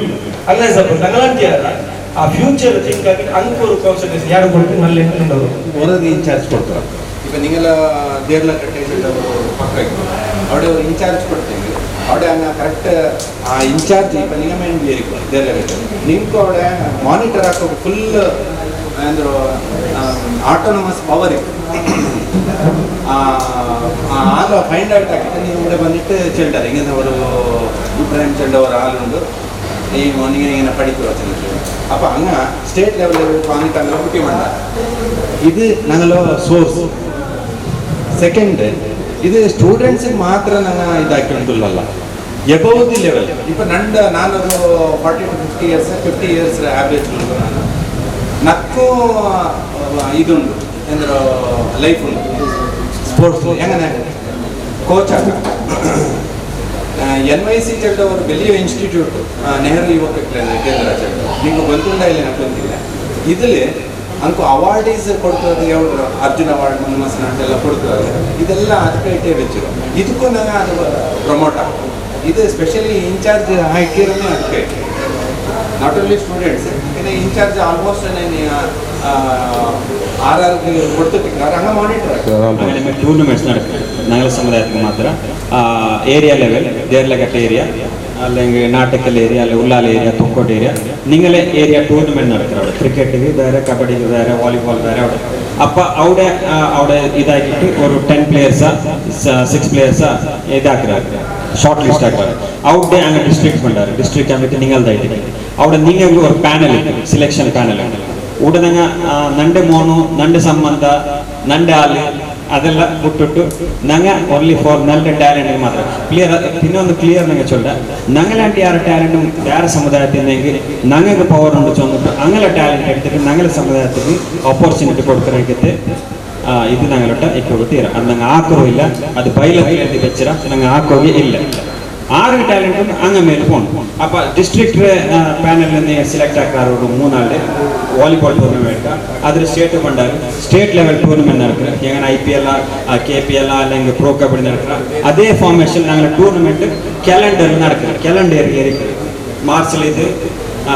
ಹಂಗೆ ಸಪೋರ್ಟ್ ನಂಗಂತ ಅಲ್ಲ ಆ ಫ್ಯೂಚರ್ ಥಿಂಕ್ ಆಗಿ ಅಂಕ ஒரு ಕಾನ್ಸಂಟ್ರೇಷನ್ ಯಾರು ಕೊಡ್ತೀನಿ ನಲ್ಲೆ ಅವರು ಹೊರಗೆ ಇನ್ಚಾರ್ಜ್ ಕೊಡ್ತಾರೆ. ಇಪ್ಪ ನೀವೆಲ್ಲ ದೇರ್ಲ ಕಟ್ಟೆ ಪಕ್ಕ അവിടെ ഒരു ಇನ್ಚಾರ್ಜ್ ಕೊಡ್ತೀವಿ. അവിടെ അങ്ങ് ಕರೆಕ್ಟ್ ಆ ಇನ್ಚಾರ್ಜ್ ಇಪ್ಪ ನಿಂಗೆ ಮೇನ್ ದೇರ್ಲ ಕಟ್ಟೆ ನಿಂಗೆ അവിടെ ಮಾನಿಟರ್ ಹಾಕೋ ಫುಲ್ ಅಂದ್ರೆ ಆಟೋನಮಸ್ ಪವರ್ ಇತ್ತು. ಆಗ ಫೈಂಡ್ ಔಟ್ ಆಗಿತ್ತು. ನೀವು ഇവിടെ ಬಂದಿಟ್ಟು ಚೆಲ್ಡಾರೆ ಹಿಂಗೆ ಅವರು ಇಬ್ರಾಹಿಂ ಚೆಲ್ಡವರ ಹಾಲುಂಡು ಈ ನಿಂಗೆ ಹಿಂಗೆ ಪಡಿತು ಚೆಂದ. ಅಪ್ಪ ಹಂಗ ಸ್ಟೇಟ್ ಲೆವೆಲ್ ಕಾನಿಟ್ ಹಂಗೆಲ್ಲ ಪುಟ್ಟಿ ಮಂಡ ಇದು ನಂಗಲ್ಲ ಸೋರ್ಸ್. ಸೆಕೆಂಡ್ ಇದು ಸ್ಟೂಡೆಂಟ್ಸಿಗೆ ಮಾತ್ರ ನಾನು ಇದಾಕಿಂಡುಲ್ಲಲ್ಲ above the level. ಇಪ್ಪ ನಂಡ ನಾನೊಂದು 40 to 50 years 50 years average ಉಂಟು. ನಾನು ನಕ್ಕೂ ಇದುಂಡು ಅಂದ್ರೆ ಲೈಫ್ ಉಂಟು ಸ್ಪೋರ್ಟ್ಸ್ ಹೆಂಗನೆ ಕೋಚ್ ಆಗ N Y C ಚೆಲ್ಡ ಅವರು ಬೆಲಿಯ ಇನ್ಸ್ಟಿಟ್ಯೂಟ್ ನೆಹರು ಯುವಕ ಕೇಂದ್ರ ಚೆಲ್ಡ ನಿಂಗೆ ಗೊತ್ತುಂಡ ಇಲ್ಲ నాకు ಗೊತ್ತಿಲ್ಲ. ಇದಲ್ಲಿ ಅಂಕು ಅವಾರ್ಡೀಸ್ ಕೊಡ್ತದೆ ಯಾವ್ದು ಅರ್ಜುನ್ ಅವಾರ್ಡ್ ಮನ್ಮಸನ ಅಂತೆಲ್ಲ ಕೊಡ್ತದೆ. ಇದೆಲ್ಲ ಅದಕ್ಕೆ ಇಟ್ಟೇ ಬೆಚ್ಚಿರು ಇದಕ್ಕೂ ನಂಗೆ ಅದು ಪ್ರಮೋಟ್ ಆಗ್ತದೆ. ಇದು ಸ್ಪೆಷಲಿ ಇನ್ಚಾರ್ಜ್ ಹಾಕಿರೋನೇ ಅದಕ್ಕೆ not only students ಇನ್ನು ಇನ್ಚಾರ್ಜ್ ಆಲ್ಮೋಸ್ಟ್ ನಾನು ಆರ್ ಆರ್ ಕೊಡ್ತಿರ್ತಾರೆ ಹಂಗೆ ಮಾನಿಟರ್ ಆಮೇಲೆ ಟೂರ್ನಮೆಂಟ್ಸ್ ನಡೆಸ್ತದೆ ನಗರ ಸಮುದಾಯಕ್ಕೆ ಮಾತ್ರ area level Deralakatte area അല്ലെങ്കിൽ ನಾಟಕಲ್ ಏರಿಯಾ ಅಲ್ಲಿ ಉಲ್ಲಾಲ್ ಏರಿಯಾ ತುಕ್ಕೋಟ್ ಏರಿಯಾ ನಿಂಗಲೇ ಏರಿಯಾ ಟೂರ್ನಮೆಂಟ್ നടക്കുന്നത് അവിടെ ಕ್ರಿಕೆಟ್ಗೆ ಬೇರೆ ಕಬಡ್ಡಿಗೆ ಬೇರೆ ವಾಲಿಬಾಲ್ ಬೇರೆ അവിടെ ಅಪ್ಪ അവിടെ അവിടെ ಇದಾಗಿಟ್ಟು ഒരു 10 ಪ್ಲೇಯರ್ಸ 6 ಪ್ಲೇಯರ್ಸ ಇದಾಕ್ತಾರೆ ಶಾರ್ಟ್ ಲಿಸ್ಟ್ ಹಾಕ್ತಾರೆ. ಔಟ್ ಹಂಗೆ ಡಿಸ್ಟ್ರಿಕ್ಟ್ ಬಂದಾರೆ ಡಿಸ್ಟ್ರಿಕ್ಟ್ ಆಮೇಲೆ ನಿಂಗಲ್ದಾಯ್ತು അവിടെ ನಿಂಗೆ ഒരു ಪ್ಯಾನಲ್ ಇತ್ತು ಸಿಲೆಕ್ಷನ್ ಪ್ಯಾನಲ್ ಉಡನಂಗ ನಂಡೆ ಮೋನು ನಂಡೆ ಸಂಬಂಧ ನಂಡೆ ಆಲು ಅದೆಲ್ಲ ಬಿಟ್ಬಿಟ್ಟು ನಂಗೆ ಓನ್ಲಿ ಫಾರ್ നല്ല ಟ್ಯಾಲೆಂಟ್ ಮಾತ್ರ ಕ್ಲಿಯರ್. ಇನ್ನೊಂದು ಕ್ಲಿಯರ್ ನಂಗೆ ಚೊಲ್ಲ ನಂಗಲಾಂಟಿ ಯಾರ ಟ್ಯಾಲೆಂಟ್ ಯಾರ ಸಮುದಾಯത്തിനെങ്കിൽ ನಂಗೆ ಪವರ್ ಉಂಟು ಚೊಂದಿಟ್ಟು ಅಂಗಲ ಟ್ಯಾಲೆಂಟ್ എടുത്തിട്ട് ನಂಗಲ ಸಮುದಾಯത്തിന് ಆಪರ್ಚುನಿಟಿ കൊടുക്കണമെങ്കിൽ ಇದು ನಂಗಲೊಟ್ಟ ಇಕ್ಕೋಗಿ ಅದು ನಂಗೆ ಹಾಕೋ ಇಲ್ಲ ಅದು ಬೈಲ ಬೆಚ್ಚರ ನಂಗೆ ಹಾಕೋಗಿ ಇಲ್ಲ ಆರು ಟ್ಯಾಲೆಂಟ್ ಹಂಗ ಮೇಲೆ ಫೋನ್ ಅಪ್ಪ district panel select ಆಗ್ತಾರೆ ಮೂನಾಳು ವಾಲಿಬಾಲ್ ಟೂರ್ನಮೆಂಟ್ ಅದ್ರ ಸ್ಟೇಟ್ ಬಂದಾರೆ state level tournament നടക്കുക എങ്ങനെ I P L K P L അല്ലെങ്കിൽ പ്രോ കബഡി നടക്കുക അതേ ഫോർമേഷൻ ഞങ്ങൾ ടൂർണമെന്റ് ಕ್ಯಾಲೆಂಡರ್ നടക്കുക ಕ್ಯಾಲೆಂಡರ್ ಮಾರ್ಚಲ್ಲಿ ಇದು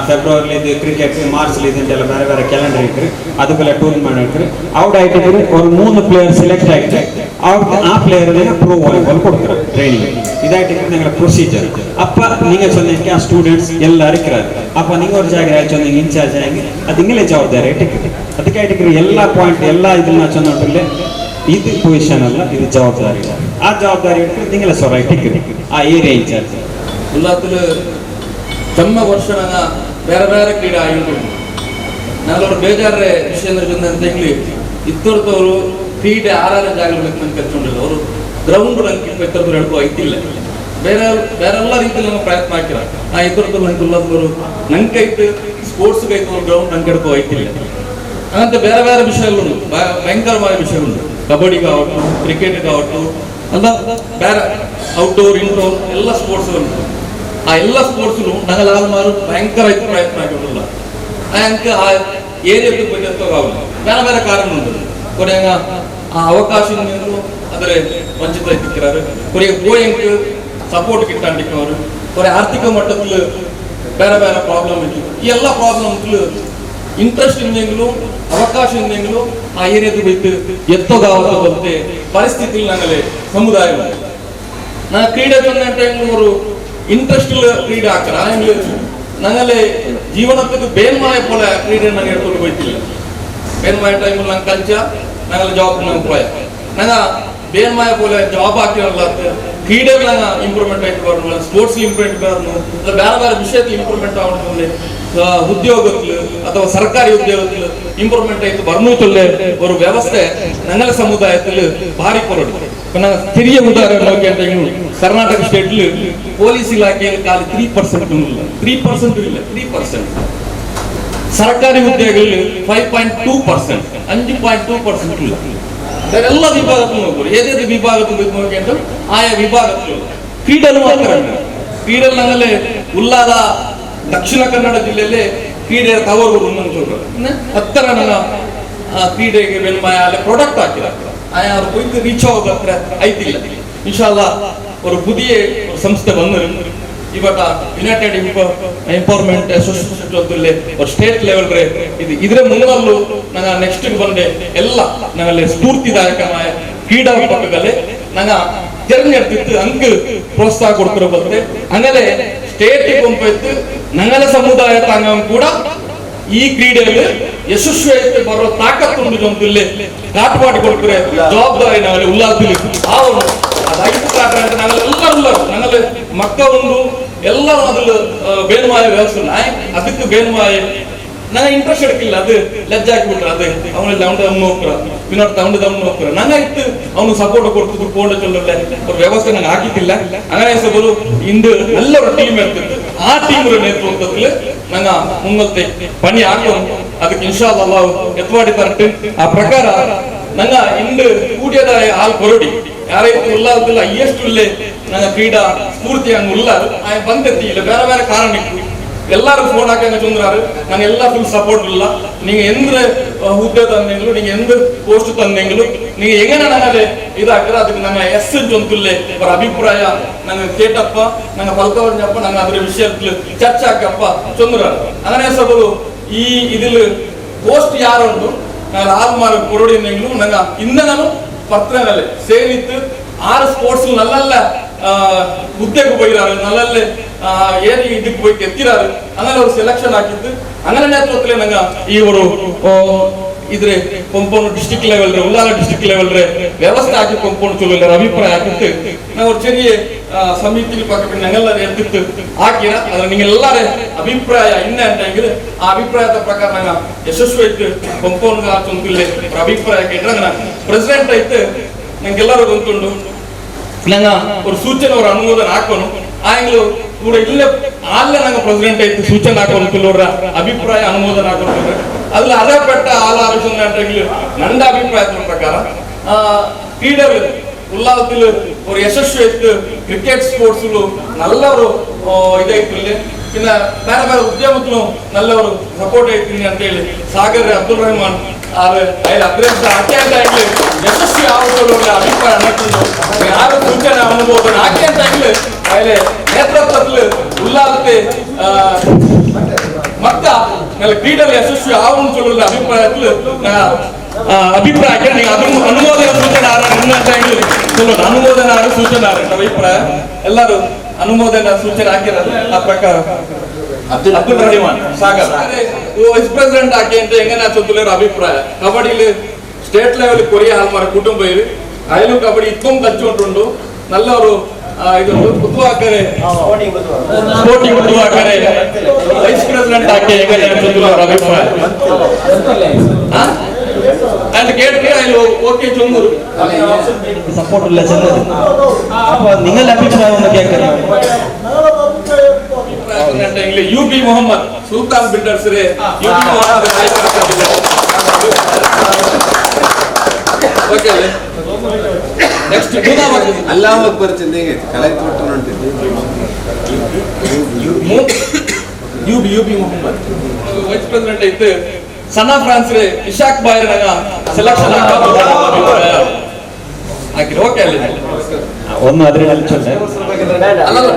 ಫೆಬ್ರವರಿಲಿ ಇದು ಕ್ರಿಕೆಟ್ ಮಾರ್ಚ್ಲಿ ಇದು ಅಂತೆಲ್ಲ ಬೇರೆ ಬೇರೆ ಕ್ಯಾಲೆಂಡರ್ ಇಟ್ಟರು ಅದಕ್ಕೆಲ್ಲ ಟೂರ್ನಮೆಂಟ್ ಇಟ್ಟರು ಔಟ್ ಆಯ್ತಿದ್ರೆ ಒಂದು 3 ಪ್ಲೇಯರ್ ಸೆಲೆಕ್ಟ್ ಆಯ್ತು ಔಟ್ ಆ player pro volleyball ಕೊಡ್ತಾರೆ ಟ್ರೈನಿಂಗ್ ಇದಾಯ್ತು ഞങ്ങളുടെ ಪ್ರೊಸೀಜರ್. ಅಪ್ಪ നിങ്ങൾ சொன்னீங்க ಆ ಸ್ಟೂಡೆಂಟ್ಸ್ ಎಲ್ಲರೂ ಇಕ್ಕಿರೋದು ಅಪ್ಪ നിങ്ങൾ ഒരു ಜಾಗ சொன்னீங்க ಇನ್ಚಾರ್ಜ್ ಆಗಿ ಅದು ನಿಂಗಲೇ ಜವಾಬ್ದಾರಿ ಟಿಕೆಟ್ ಅದಕ್ಕೆ ಆಯ್ತು ಎಲ್ಲ ಪಾಯಿಂಟ್ ಎಲ್ಲ ಇದನ್ನ ಚೊನ್ನೋಟ್ರಲ್ಲಿ ಇದು ಪೊಸಿಷನ್ ಅಲ್ಲ ಇದು ಜವಾಬ್ದಾರಿ ಆ ಜವಾಬ್ದಾರಿ ಇಟ್ಟು ನಿಂಗಲೇ ಸೊರ ಟಿಕೆಟ್ ಆ ಏರಿಯಾ ಇನ್ಚಾರ್ಜ್. ಉಲ್ಲಾತಲು ತಮ್ಮ ವರ್ಷ ಬೇರೆ ಬೇರೆ ಕ್ರೀಡೆ ಆಯುಂಟು ನಾನವರು ಬೇಜಾರ್ರೆ ವಿಷಯ ಅಂತ ಹೇಳಿ ಇದ್ದವ್ರದವರು ಕ್ರೀಡೆ ಆರಾರ ಜಾಗಬೇಕು ಅಂತ ಕರ್ಕೊಂಡಿಲ್ಲ ಅವರು ಗ್ರೌಂಡ್ ನಂಗೆ ಇತ್ತರದವ್ರು ಹೇಳ್ಕೊ ಐತಿಲ್ಲ ಬೇರೆ ಬೇರೆಲ್ಲ ರೀತಿಯಲ್ಲಿ ನಮ್ಮ ಪ್ರಯತ್ನ ಹಾಕಿರ ಆ ಇದ್ದರದ್ದು ನಂಗೆ ಉಳ್ಳಾದವರು ನಂಗೆ ಐತೆ ಸ್ಪೋರ್ಟ್ಸ್ ಐತೆ ಗ್ರೌಂಡ್ ನಂಗೆ ಹಿಡ್ಕೊ ಐತಿಲ್ಲ ಹಾಗಂತ ಬೇರೆ ಬೇರೆ ವಿಷಯಗಳು ಭಯಂಕರವಾದ ವಿಷಯಗಳು ಕಬಡ್ಡಿಗೆ ಆವಟ್ಟು ಕ್ರಿಕೆಟ್ಗೆ ಆವಟ್ಟು ಅಲ್ಲ ಬೇರೆ ಔಟ್ಡೋರ್ ಇಂಡೋರ್ ಎಲ್ಲ ಸ್ಪೋರ್ಟ್ಸ್ ಉಂಟು. ಆ ಎಲ್ಲ ಸ್ಪೋರ್ಟ್ಸ್ ನಂಗಲಾಲ್ಮಾರು ಭಯಂಕರ ಪ್ರಯತ್ನ ಆಗಿರಲಿಲ್ಲ. ಅಂಕ ಆ ಏರಿಯಾದ ಬಗ್ಗೆ ಬೇರೆ ಬೇರೆ ಕಾರಣ ಉಂಟು. ಕೊನೆಯ ಆ ಅವಕಾಶ ಆದರೆ ವಂಚಿತ ಇಕ್ಕಿರಾರು, ಕೊನೆಗೆ ಪೋಯಂಕ್ ಸಪೋರ್ಟ್ ಕಿಟ್ಟಾಂಡಿಕ್ಕವರು, ಕೊನೆ ಆರ್ಥಿಕ ಮಟ್ಟದಲ್ಲಿ ಬೇರೆ ಬೇರೆ ಪ್ರಾಬ್ಲಮ್ ಇತ್ತು. ಈ ಎಲ್ಲ ಪ್ರಾಬ್ಲಮ್ ಇಂಟ್ರೆಸ್ಟ್ ಇಂದೆಂಗ್ಲು ಅವಕಾಶ ಇಂದೆಂಗ್ಲು ಆ ಏರಿಯಾದ ಬಿಟ್ಟು ಎತ್ತೋಗಾವಂತೆ ಪರಿಸ್ಥಿತಿ ನಂಗಲೆ ಸಮುದಾಯ. ನಾ ಕ್ರೀಡೆ ಟೈಮ್ ಇಂಟ್ರೆಸ್ಟ್ ಕ್ರೀಡೆ ಹಾಕರ ನಂಗಲೆ ಜೀವನಕ್ಕೆ ಬೇನ್ಮಾಯ ಪೋಲ ಕ್ರೀಡೆ ನಂಗೆ ಹೇಳ್ಕೊಂಡು ಹೋಯ್ತಿಲ್ಲ. ಬೇನ್ಮಾಯ ಟೈಮ್ ನಂಗೆ ಕಲ್ಚ ನಂಗಲೆ ಜಾಬ್ ನಂಗೆ ಪೋಯ ನಂಗ ಬೇನ್ಮಾಯ ಪೋಲ ಜಾಬ್ ಹಾಕಿರಲ್ಲ. ಕ್ರೀಡೆ ನಂಗೆ ಇಂಪ್ರೂವ್ಮೆಂಟ್ ಆಯ್ತು ಬರೋಣ, ಸ್ಪೋರ್ಟ್ಸ್ ಇಂಪ್ರೂವ್ಮೆಂಟ್ ಬರೋಣ, ಬೇರೆ ಬೇರೆ ವಿಷಯದಲ್ಲಿ ಇಂಪ್ರೂವ್ಮೆಂಟ್ ಆಗೋಣ, ಉದ್ಯೋಗಕ್ಕೆ ಅಥವಾ ಸರ್ಕಾರಿ ಉದ್ಯೋಗಕ್ಕೆ ಇಂಪ್ರೂವ್ಮೆಂಟ್ ಆಯ್ತು ಬರ್ನೂತಲ್ಲೇ ஒரு ವ್ಯವಸ್ಥೆ ನಂಗಲ ಸಮುದಾಯದಲ್ಲಿ ಭಾರಿ ಕೊರಡು. சிறிய ಉದಾಹರಣೆ ನೋಕಿ ಅಂತ ಕರ್ನಾಟಕ ಸ್ಟೇಟ್ ಪೊಲೀಸ್ ಇಲಾಖೆಯಲ್ಲಿ ಖಾಲಿ 3% ಇಲ್ಲ, 3% ಇಲ್ಲ, 3%. ಸರ್ಕಾರಿ ಉದ್ಯೋಗಗಳಲ್ಲಿ 5.2%, 5.2% ಇಲ್ಲ. ಬೇರೆಲ್ಲ ವಿಭಾಗಕ್ಕೂ ನೋಡ್ಬೋದು, ಏದೇದು ವಿಭಾಗದ ನೋಕಿ ಅಂತ ಆಯಾ ವಿಭಾಗಕ್ಕೂ ಕ್ರೀಡೆಲು ಮಾತ್ರ. ಕ್ರೀಡೆಲ್ ನಂಗಲೆ ಉಲ್ಲಾದ ದಕ್ಷಿಣ ಕನ್ನಡ ಜಿಲ್ಲೆಯಲ್ಲಿ ಕ್ರೀಡೆಯ ತವರು ಹತ್ತರ ನನ್ನ ಕ್ರೀಡೆಗೆ ಬೆನ್ಮಾಯ ಅಲ್ಲೇ ಪ್ರಾಡಕ್ಟ್ ಹಾಕಿರ ಆಯಾ ಅವ್ರು ಕೊಯ್ತು ರೀಚ್ ಆಗೋದ್ರ ಐತಿಲ್ಲ. ಇನ್ಶಾಲ್ಲ ஒரு புதிய ஒரு ಸಂಸ್ಥೆ ಬಂದರು ಇವತ್ತ ಯುನೈಟೆಡ್ ಎಂಪವರ್ಮೆಂಟ್ ಅಸೋಸಿಯೇಷನ್ ஒரு ಸ್ಟೇಟ್ ಲೆವೆಲ್ ರೇ ಇದು ಇದರ ಮುಂದಲ್ಲೂ ನಂಗೆ ನೆಕ್ಸ್ಟ್ ಬಂದೆ ಎಲ್ಲ ನಂಗಲ್ಲಿ ಸ್ಫೂರ್ತಿದಾಯಕ ಕ್ರೀಡಾ ಪಕ್ಕದಲ್ಲಿ ನಂಗ ತೆರഞ്ഞೆടുത്തിട്ട് ಅಂಕ್ ಪ್ರೋತ್ಸಾಹ ಕೊಡ್ತಿರೋ ಬರುತ್ತೆ. ಹಂಗಲೆ ಸ್ಟೇಟ್ ಕೊಂಪೈತು ನಂಗಲ ಸಮುದಾಯ ತಾಂಗ ಕೂಡ ಈ ಕ್ರೀಡೆಯಲ್ಲಿ ಯಶಸ್ವಿ ಬರೋ ತಾಕತ್ತುಂಡು ಜೊಂತಿಲ್ಲಿ ಕಾಟುಪಾಟಿ ಕೊಡ್ತಾರೆ ಜವಾಬ್ದಾರಿ ನಾವಲ್ಲಿ ಉಲ್ಲಾಸದಲ್ಲಿ ಆವನು ಅದು ಐದು ಕಾಟ ಅಂತ ನಾವೆಲ್ಲ ಉಳ್ಳರು ನನ್ನಲ್ಲಿ ಮಕ್ಕ ಒಂದು ಎಲ್ಲರೂ ಅದ್ರಲ್ಲಿ ಬೇನುಮಾಯ ವ್ಯವಸ್ಥೆ ಅದಕ್ಕೆ ಬೇನುಮಾಯ ನಂಗೆ ಇಂಟ್ರೆಸ್ಟ್ എടുക്കിಲ್ಲ. ಅದು ಲಜ್ಜೆ ಹಾಕಿಬಿಟ್ರೆ ಅದು ಅವನಲ್ಲಿ ಅವನ ದಮ್ ಹೋಗ್ತಾರ ವಿನೋದ್ ತಗೊಂಡು ದಮ್ ಹೋಗ್ತಾರ ನಂಗೆ ಇತ್ತು ಅವನು ಸಪೋರ್ಟ್ ಕೊಡ್ತಿದ್ರು ಪೋಂಡ ಚೊಲ್ಲಲ್ಲ ஒரு ವ್ಯವಸ್ಥೆ ನಂಗೆ ಹಾಕಿದ್ದಿಲ್ಲ. അങ്ങനെ ಸಬರು ಇಂದು நல்ல ஒரு ಟೀಮ್ ಇರ್ತಿತ್ತು. ಆ ಟೀಮ್ ನೇತೃತ್ವದಲ್ಲಿ ನಂಗೆ ಮುಂಗಲ್ತೆ ಪಣಿ ಹಾಕೋನು ಅದಕ್ಕೆ ಇನ್ಶಾ ಅಲ್ಲಾಹ್ ಎತ್ವಾಡಿ ತರಟ್ಟು ಆ ಪ್ರಕಾರ ನಂಗ ಇಂದು ಕೂಡಿಯದ ಹಾಲ್ ಕೊರಡಿ ಯಾರೈತು ಉಲ್ಲಾಸದಿಲ್ಲ ಹೈಯೆಸ್ಟ್ ಉಲ್ಲೇ ನಂಗೆ ಕ್ರೀಡಾ ಸ್ಫೂರ್ತಿ ಹಂಗ ಉಲ್ಲ ಬಂದೆತ್ತಿ ಇಲ್ಲ ಬೇರೆ ಬೇರೆ ಕಾರಣಕ್ಕೆ ಎಲ್ಲರೂ ಫೋನ್ ಹಾಕಂಗ ಚಂದ್ರಾರು ನಂಗೆಲ್ಲ ಫುಲ್ ಸಪೋರ್ಟ್ ಇಲ್ಲ. நீங்க எந்த ಹುದ್ದೆ ತಂದೆಂಗ್ಲು நீங்க எந்த ಪೋಸ್ಟ್ ತಂದೆಂಗ್ಲು நீங்க எங்க ನನಗೆ ಇದಾಕ್ರ ಅದಕ್ಕೆ ನಂಗೆ ಎಸ್ ಜೊಂತುಲ್ಲೆ ಅವರ ಅಭಿಪ್ರಾಯ ನಂಗೆ ಕೇಟಪ್ಪ ನಂಗೆ ಪಲ್ಕವರ್ಣಪ್ಪ ನಂಗೆ ಅದರ ವಿಷಯದಲ್ಲಿ ಚರ್ಚೆ ಹಾಕಪ್ಪ ಚಂದ್ರಾರು. അങ്ങനെ ಸಬಲು ಈ ഇതിൽ ಪೋಸ್ಟ್ ಯಾರುಂಟು ನಾನು ಆಲ್ಮಾರು ಕೊರಡಿನೆಂಗ್ಲು ನಂಗೆ ಇನ್ನ ನಾನು ಪತ್ರನಲ್ಲೇ ಸೇರಿತ್ತು ಆರು ಸ್ಪೋರ್ಟ್ಸ್ ನಲ್ಲಲ್ಲ ಹುದ್ದೆಗೆ போயிறாரு நல்ல ஏறி இதுக்கு போய் எத்திராரு അങ്ങനെ ஒரு ಸೆಲೆಕ್ಷನ್ ಹಾಕಿದ್ದು. അങ്ങനെ ನೇತೃತ್ವದಲ್ಲಿ ನಂಗೆ ಈ ஒரு ಇದ್ರೆ compound district level Ullal district level ವ್ಯವಸ್ಥೆ ಹಾಕಿ ಕಂಪೌಂಡ್ ಚಲೋ ಅಭಿಪ್ರಾಯ ಹಾಕಿತ್ತು. ನಾವು ஒரு ചെറിയ ಸಮಿತಿ ಪಕ್ಕ ನಂಗೆಲ್ಲ ಎತ್ತಿತ್ತು ಹಾಕಿರ ಅದ್ರ ನಿಂಗೆಲ್ಲರ ಅಭಿಪ್ರಾಯ ಇನ್ನ ಅಂತ ಆ ಅಭಿಪ್ರಾಯದ ಪ್ರಕಾರ ನಂಗೆ ಯಶಸ್ವಿ ಆಯ್ತು ಕಂಪೌಂಡ್ ಚೊಂತಿಲ್ಲ ಅಭಿಪ್ರಾಯ ಕೇಟ್ರೆ ಪ್ರೆಸಿಡೆಂಟ್ ಆಯ್ತು ನಂಗೆಲ್ಲರೂ ಗೊತ್ತುಂಡು ನಂಗ ஒரு ಸೂಚನೆ ஒரு ಅನುಮೋದನೆ ಹಾಕೋನು ಆಂಗ್ಲು ಕೂಡ ಇಲ್ಲೇ ಅಲ್ಲೇ ನಂಗೆ ಪ್ರೆಸಿಡೆಂಟ್ ಆಯ್ತು ಸೂಚನೆ ಹಾಕೋನು ಕೆಲವರ ಅಭಿಪ್ರಾಯ ಅನುಮೋದನೆ ಹಾಕೋನು ಅದ್ರಲ್ಲಿ ಅರಪೆಟ್ಟ ಆಲ ಆಲೋಚನೆ ನನ್ನ ಅಭಿಪ್ರಾಯದ ಪ್ರಕಾರ ಕ್ರೀಡೆ ಉಲ್ಲಾಸದಲ್ಲಿ ஒரு ಯಶಸ್ವಿ ಆಯ್ತು ಕ್ರಿಕೆಟ್ ಸ್ಪೋರ್ಟ್ಸ್ நல்ல ஒரு ಇದಾಯ್ತು ಇಲ್ಲಿ ಇನ್ನ ಬೇರೆ ಬೇರೆ ಉದ್ಯಮಕ್ಕೂ நல்ல ஒரு ಸಪೋರ್ಟ್ ಐತೀನಿ ಅಂತ ಹೇಳಿ ಸಾಗರ್ ಅಬ್ದುಲ್ ರೆಹಮಾನ್ ಯಶಸ್ವಿ ಆಗುವ ಅಭಿಪ್ರಾಯ ಯಾರು ಸೂಚನೆ ಅನುಮೋದನೆ ಹಾಕಿ ಅಂತ ಹೇಳಿ ನೇತೃತ್ವದಲ್ಲಿ ಉಲ್ಲಾಸತೆ ಮತ್ತ ಕ್ರೀಡೆಯಲ್ಲಿ ಯಶಸ್ವಿ ಆಗುವ ಅಭಿಪ್ರಾಯದಲ್ಲಿ ಅಭಿಪ್ರಾಯಕ್ಕೆ ನೀವು ಅದನ್ನು ಅನುಮೋದನೆ ಸೂಚನೆ ಅನುಮೋದನೆ ಸೂಚನೆ ಅಭಿಪ್ರಾಯ ಎಲ್ಲರೂ ಅನುಮೋದನೆ ಸೂಚನೆ ಹಾಕಿರಲ್ಲ ಆ ಪ್ರಕಾರ Abdul Rahman Sagar vice president hockey ಅಂತ ಹೆಂಗನ ಚೊತ್ತುಲೇರ ಅಭಿಪ್ರಾಯ. ಕಬಡ್ಡಿಲಿ ಸ್ಟೇಟ್ ಲೆವೆಲ್ ಕೊರಿಯಾ ಹಾಲ್ಮಾರ ಕುಟುಂಬ ಇರು ಅಯಲು ಕಬಡ್ಡಿ ಇತ್ತೊಂದು ಕಚ್ಚುಂಟುಂಡು ನಲ್ಲವರು ಇದೊಂದು ಕುತ್ವಾಕರೆ ಸ್ಪೋರ್ಟಿಂಗ್ ಕುತ್ವಾಕರೆ ವೈಸ್ ಪ್ರೆಸಿಡೆಂಟ್ ಹಾಕಿ ಹೆಂಗನ ಚೊತ್ತುಲೇರ ಅಭಿಪ್ರಾಯ ಅಂಡ್ ಕೇಳಿ ಓಕೆ ಚೊಂದೂರು ಸಪೋರ್ಟ್ ಇಲ್ಲ ಚೆಂದ ನಿಂಗಲ ಅಭಿಪ್ರಾಯ ಒಂದು ಕೇಳ್ತಾರೆ. U P Mohammed Sultan builders ರೇ U P Mohammed okay next Allahu Akbar ಚೆಂದ ಕಲೆ ತೋಟ ನೋಡ್ತಿದ್ದೆ. U B Mohammed vice president ಐತೆ ಸಣ್ಣ ಫ್ರಾನ್ಸ್ ರೇ ಇಶಾಕ್ ಬಾಯ್ ನಂಗ ಸೆಲೆಕ್ಷನ್ ಹಾಕಿರಿ ಓಕೆ ಅಲ್ಲಿ ಒಂದು ಅದರಲ್ಲಿ ಚೊಲ್ಲೆ ಅಲ್ಲಲ್ಲ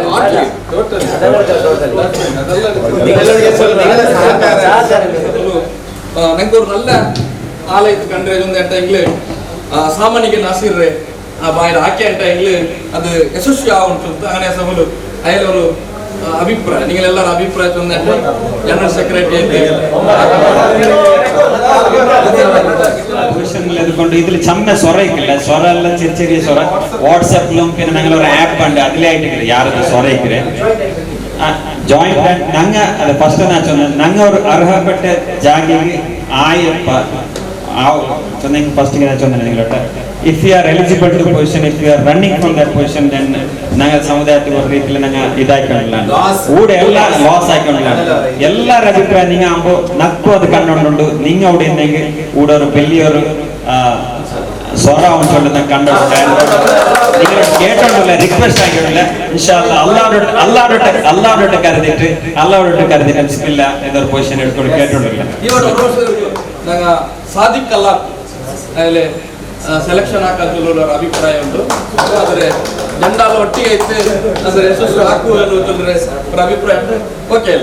ನಂಗೆ ஒரு நல்ல ಆಲಯದ ಕಂಡ್ರೆ ಒಂದು ಅಂತ ಇಂಗ್ಲೆ ಸಾಮಾನ್ಯಗೆ ನಾಸಿರ್ರೆ ಆ ಬಾಯಿರ ಆಕೆ ಅಂತ ಇಂಗ್ಲೆ ಅದು ಯಶಸ್ವಿ ಆಗುಂಟು ಅಂತ ಆನೆ ಸಬಲು ಅಯಲವರು ಅಭಿಪ್ರಾಯ ನಿಗಳೆಲ್ಲರ ಅಭಿಪ್ರಾಯ ತೊಂದರೆ ಜನರಲ್ ಸೆಕ್ರೆಟರಿ ಎದುಕೊಂಡು ഇതിൽ ಚಮ್ಮೆ ಸ್ವರ ಇಕ್ಕಿಲ್ಲ, ಸ್ವರ ಎಲ್ಲ ചെറിയ ചെറിയ സ്വര ವಾಟ್ಸಪ್ലും പിന്നെ ഞങ്ങളൊരു ആപ്പ് ഉണ്ട് അതിലേ ആയിട്ട് ಯಾರದು ಸ್ವರ ಇಕ್ಕಿರೆ ಜಾಯಿಂಟ್ ನಂಗ ಅದು ಫಸ್ಟ್ ನಾ ಚೊನ್ನ ನಂಗ ഒരു ಅರ್ಹಪಟ್ಟ ಜಾಗಿಗೆ ಆಯಪ್ಪ ಚೊನ್ನ ಫಸ್ಟ್ ನಾ ಚೊನ್ನ ನಿങ്ങളೊಟ್ಟ if you are eligible to position, if you are running from that position, then ನಂಗ ಸಮುದಾಯಕ್ಕೆ ഒരു ರೀತಿಯಲ್ಲಿ ನಂಗ ಇದಾಕೊಂಡಿಲ್ಲ ಊടെ ಎಲ್ಲ ಲಾಸ್ ಆಯ್ಕೊಂಡಿಲ್ಲ. ಎಲ್ಲರ ಅಭಿಪ್ರಾಯ ನಿಂಗ ಅಂಬೋ ನಕ್ಕು ಅದು ಕಂಡುಂಡು ನಿಂಗ അവിടെ ಇದ್ದಂಗೆ ಊಡೋರು ಬೆಲ್ಲಿಯವರು ಸ್ವರ ಉಂಟು ನಂಗೆ ಕಂಡು നിങ്ങൾ കേട്ടോണ്ടല്ല റിക്വസ്റ്റ് ആക്കിയിട്ടില്ല ഇൻഷാ അല്ലാഹ് അല്ലാഹോട് കരുതിയിട്ട് അല്ലാഹോട് കരുതിയിട്ട് ബിസ്മില്ലാ എന്നൊരു പൊസിഷൻ എടുത്തോണ്ട് കേട്ടോണ്ടില്ല. ಇವರು ನಂಗ ಸಾದಿಕ್ ಅಲ್ಲ ಅಲ್ಲಿ ಸೆಲೆಕ್ಷನ್ ಹಾಕೋದ್ರ ಅಭಿಪ್ರಾಯ ಉಂಟು. ಆದರೆ ಜಂಡಾಲ ಒಟ್ಟಿಗೆ ಇತ್ತು ಅದರ ಯಶಸ್ಸು ಹಾಕುವ ಅಭಿಪ್ರಾಯ ಉಂಟು. ಓಕೆ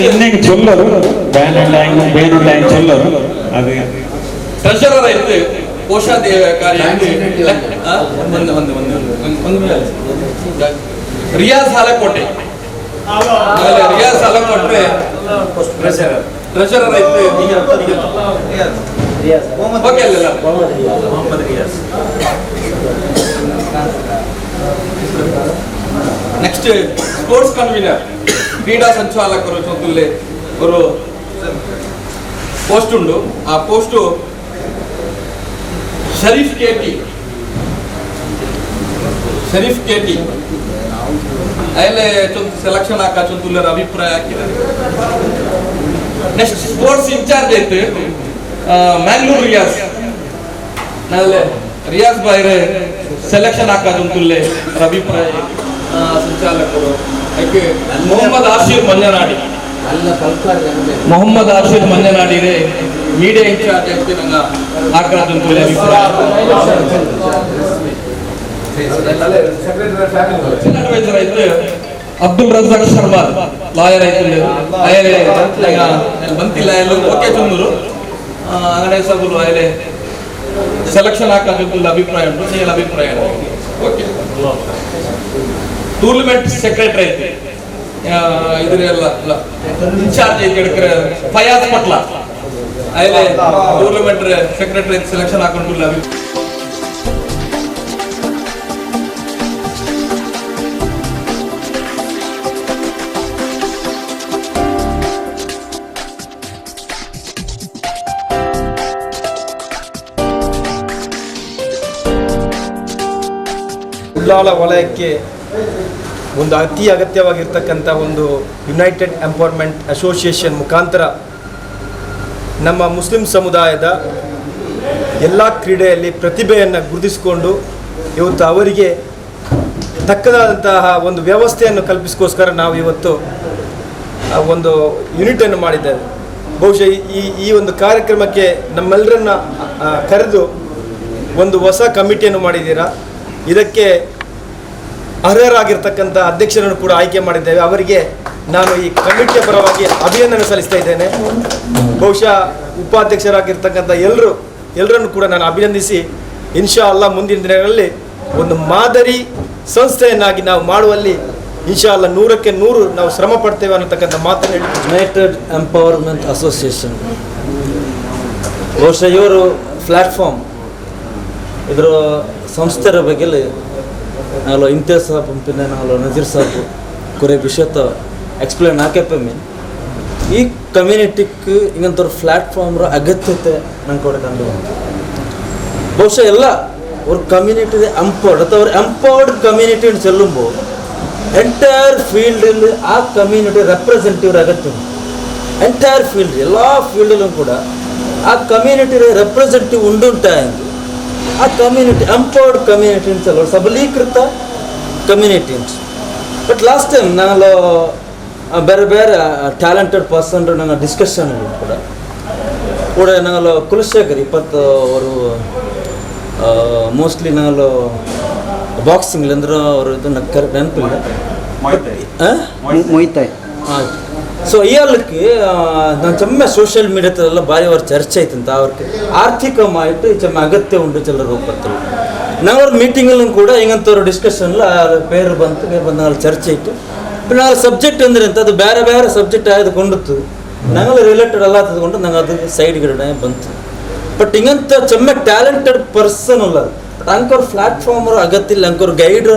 ಇನ್ನೇನು ಚೊಲ್ಲರು ಬ್ಯಾನ್ ಬೇನುಳ್ಳ ಚೊಲ್ಲರು ಅದು ಟ್ರೆಷರರ್ ಆಯ್ತು ಕೋಶಾಧಿಕಾರಿ ಒಂದು ಒಂದು ಒಂದು ರಿಯಾಜ್ ಹಾಲಕೋಟೆ ರಿಯಾಜ್ ಹಾಲಕೋಟೆ ಟ್ರೆಷರರ್ ಆಯ್ತು. ಓಕೆ ಅಲ್ಲ ನೆಕ್ಸ್ಟ್ ಸ್ಪೋರ್ಟ್ಸ್ ಕನ್ವೀನರ್ ಕ್ರೀಡಾ ಸಂಚಾಲಕರು ಚೊಂದುಲ್ಲೆ ஒரு ಪೋಸ್ಟ್ ಉಂಡು. ಆ post Sharif K T Sharif K T ಅಲ್ಲೇ ಸೆಲೆಕ್ಷನ್ ಹಾಕ ಚೊಂದುಲ್ಲರ ಅಭಿಪ್ರಾಯ ಹಾಕಿದ್ದಾರೆ. ನೆಕ್ಸ್ಟ್ ಸ್ಪೋರ್ಟ್ಸ್ ಇನ್ಚಾರ್ಜ್ ಐತೆ ಮ್ಯಾಂಗ್ಳೂರ್ ರಿಯಾಜ್ ನಲ್ಲೇ ರಿಯಾಜ್ ಬಾಯ್ರೆ ಸೆಲೆಕ್ಷನ್ ಹಾಕ ಚೊಂದುಲ್ಲೆ ಅಭಿಪ್ರಾಯ ಸಂಚಾಲಕರು. ಅದಕ್ಕೆ ಮೊಹಮ್ಮದ್ ಆಶೀರ್ ಮಂಜನಾಡಿ ಮೊಹಮ್ಮದ್ ಆಶೀರ್ ಮಂಜನಾಡಿರೆ ಮೀಡಿಯಾ ಇನ್ಚಾರ್ಜ್ ಐತೆ ನಂಗ ಹಾಕರಂತುಲ್ಲೆ ಅಭಿಪ್ರಾಯ. ಅಡ್ವೈಸರ್ ಐತೆ ಅಬ್ದುಲ್ ರಜಾಕ್ ಶರ್ಮಾ ಲಾಯರ್ ಐತೆ ಅಯಲೆ ಬಂತಿಲ್ಲ ಎಲ್ಲ ಓಕೆ ಚಂದೂರು ಅಂಗಡಿ ಸಬಲು ಅಯಲೆ ಸೆಲೆಕ್ಷನ್ ಹಾಕೋದಿಲ್ಲ ಅಭಿಪ್ರಾಯ ಉಂಟು ನಿಗಳ ಅಭಿಪ್ರಾಯ. ಓಕೆ ಟೂರ್ನಮೆಂಟ್ ಸೆಕ್ರೆಟರಿ ಐತೆ ಇದ್ರ ಎಲ್ಲ ಇನ್ಚಾರ್ಜ್ ಐತೆ ಎಡ್ಕರೆ ಫಯಾಜ್ ಪಟ್ಲ ಅಯಲೆ ಟೂರ್ನಮೆಂಟ್ ಸೆಕ್ರೆಟರಿ ಸೆಲೆಕ್ಷನ್ ಹಾಕೊಂಡಿಲ್ಲ. ಉಳ್ಳಾಲ ವಲಯಕ್ಕೆ ಒಂದು ಅತಿ ಅಗತ್ಯವಾಗಿರ್ತಕ್ಕಂಥ ಒಂದು ಯುನೈಟೆಡ್ ಎಂಪವರ್ಮೆಂಟ್ ಅಸೋಸಿಯೇಷನ್ ಮುಖಾಂತರ ನಮ್ಮ ಮುಸ್ಲಿಂ ಸಮುದಾಯದ ಎಲ್ಲ ಕ್ರೀಡೆಯಲ್ಲಿ ಪ್ರತಿಭೆಯನ್ನು ಗುರುತಿಸಿಕೊಂಡು ಇವತ್ತು ಅವರಿಗೆ ತಕ್ಕದಾದಂತಹ ಒಂದು ವ್ಯವಸ್ಥೆಯನ್ನು ಕಲ್ಪಿಸ್ಕೋಸ್ಕರ ನಾವು ಇವತ್ತು ಒಂದು ಯೂನಿಟನ್ನು ಮಾಡಿದ್ದೇವೆ. ಬಹುಶಃ ಈ ಈ ಒಂದು ಕಾರ್ಯಕ್ರಮಕ್ಕೆ ನಮ್ಮೆಲ್ಲರನ್ನ ಕರೆದು ಒಂದು ಹೊಸ ಕಮಿಟಿಯನ್ನು ಮಾಡಿದ್ದೀರಾ. ಇದಕ್ಕೆ ಅರ್ಹರಾಗಿರ್ತಕ್ಕಂಥ ಅಧ್ಯಕ್ಷರನ್ನು ಕೂಡ ಆಯ್ಕೆ ಮಾಡಿದ್ದೇವೆ. ಅವರಿಗೆ ನಾನು ಈ ಕಮಿಟಿಯ ಪರವಾಗಿ ಅಭಿನಂದನೆ ಸಲ್ಲಿಸ್ತಾ ಇದ್ದೇನೆ. ಬಹುಶಃ ಉಪಾಧ್ಯಕ್ಷರಾಗಿರ್ತಕ್ಕಂಥ ಎಲ್ಲರನ್ನು ಕೂಡ ನಾನು ಅಭಿನಂದಿಸಿ ಇನ್ಶಾ ಅಲ್ಲಾ ಮುಂದಿನ ದಿನಗಳಲ್ಲಿ ಒಂದು ಮಾದರಿ ಸಂಸ್ಥೆಯನ್ನಾಗಿ ನಾವು ಮಾಡುವಲ್ಲಿ ಇನ್ಶಾ ಅಲ್ಲಾ 100ಕ್ಕೆ 100 ನಾವು ಶ್ರಮ ಪಡ್ತೇವೆ ಅನ್ನತಕ್ಕಂಥ ಮಾತನ್ನು ಹೇಳಿ. ಯುನೈಟೆಡ್ ಎಂಪವರ್ಮೆಂಟ್ ಅಸೋಸಿಯೇಷನ್ ಬಹುಶಃ ಇವರು ಪ್ಲ್ಯಾಟ್ಫಾರ್ಮ್ ಇದರ ಸಂಸ್ಥೆರ ಬಗ್ಗೆ ನಾಲ್ ಇಮ್ತಿಯಾಜ್ ಸಾಬ್ ಪಿನ್ನೆ ನಾಲ್ ನಜೀರ್ ಸಾಬ್ ಕುರೆ ವಿಷಯತ ಎಕ್ಸ್ಪ್ಲೇನ್ ಹಾಕ್ಯಪ್ಪ. ಈ ಕಮ್ಯುನಿಟಿಗೆ ಹಿಂಗಂತವ್ರ ಪ್ಲ್ಯಾಟ್ಫಾರ್ಮ್ರ ಅಗತ್ಯತೆ ನಂಗೆ ಕೂಡ ಕಂಡು ಬಂತು. ಬಹುಶಃ ಎಲ್ಲ ಅವ್ರ ಕಮ್ಯುನಿಟಿ ಎಂಪವರ್ಡ್ ಅಥವಾ ಅವ್ರ ಎಂಪವರ್ಡ್ ಕಮ್ಯುನಿಟಿ ಅಂತ ಚೆಲ್ಲುಂಬೋ ಎಂಟೈರ್ ಫೀಲ್ಡಲ್ಲಿ ಆ ಕಮ್ಯುನಿಟಿ ರೆಪ್ರೆಸೆಂಟೇಟಿವ್ ಅಗತ್ಯ. ಎಂಟೈರ್ ಫೀಲ್ಡ್ ಎಲ್ಲ ಫೀಲ್ಡಲ್ಲೂ ಕೂಡ ಆ ಕಮ್ಯುನಿಟಿ ರೆಪ್ರೆಸೆಂಟೇಟಿವ್ ಉಂಡುಂಟಾಯಂದು ಆ ಕಮ್ಯುನಿಟಿ ಎಂಪವರ್ಡ್ ಕಮ್ಯುನಿಟಿ ಅಂತ ಸಬಲೀಕೃತ ಕಮ್ಯುನಿಟಿ ಅಂತ. ಬಟ್ ಲಾಸ್ಟ್ ಟೈಮ್ ನಾನು ಬೇರೆ ಬೇರೆ ಟ್ಯಾಲೆಂಟೆಡ್ ಪರ್ಸನ್ ನಂಗೆ ಡಿಸ್ಕಷನ್ ಕೂಡ ಕೂಡ ನಂಗಲ್ಲ ಕುಲಶೇಖರ್ 20 ಅವರು ಮೋಸ್ಟ್ಲಿ ನಂಗಲ್ಲ ಬಾಕ್ಸಿಂಗ್ ಅಂದ್ರೆ ಅವರು ಇದು ನಂಗೆ ಕರೆಕ್ಟ್ ನೆನಪಿಲ್ಲ. ಮೊಯ್ತಾಯ್. ಸೊ ಈ ಅಲ್ಲಕ್ಕೆ ನಾನು ಚಮ್ಮೆ ಸೋಷಿಯಲ್ ಮೀಡಿಯಾದಲ್ಲೆಲ್ಲ ಭಾರಿ ಅವ್ರ ಚರ್ಚೆ ಆಯ್ತಂತ ಅವ್ರಿಗೆ ಆರ್ಥಿಕ ಮಾಹಿತಿ ಚಮ್ಮೆ ಅಗತ್ಯ ಉಂಟು ಚಿಲ್ಲರ ರೂಪத்தில். ನಾವ್ರ ಮೀಟಿಂಗಲ್ಲೂ ಕೂಡ ಹಿಂಗಂತವ್ರು ಡಿಸ್ಕಷನ್ ಪೇರು ಬಂತು, ಬೇರೆ ಬಂದ ಚರ್ಚೆ ಇತ್ತು. ನಾವು ಸಬ್ಜೆಕ್ಟ್ ಅಂದ್ರೆ ಅಂತ ಅದು ಬೇರೆ ಬೇರೆ ಸಬ್ಜೆಕ್ಟ್ ಆಯ್ದುಕೊಂಡಿತ್ತು, ನಂಗೆಲ್ಲ ರಿಲೇಟೆಡ್ ಅಲ್ಲ ತಗೊಂಡು ನಂಗೆ ಅದು ಸೈಡ್ ಗಿಡ ಬಂತು. ಬಟ್ ಹಿಂಗಂತ ಚಮ್ಮೆ ಟ್ಯಾಲೆಂಟೆಡ್ ಪರ್ಸನ್ ಅಲ್ಲ, ಬಟ್ ಅಂಕೋರ್ ಪ್ಲಾಟ್ಫಾರ್ಮ್ ಅಗತ್ಯ ಇಲ್ಲ, ಅಂಕೋರ್ ಗೈಡ್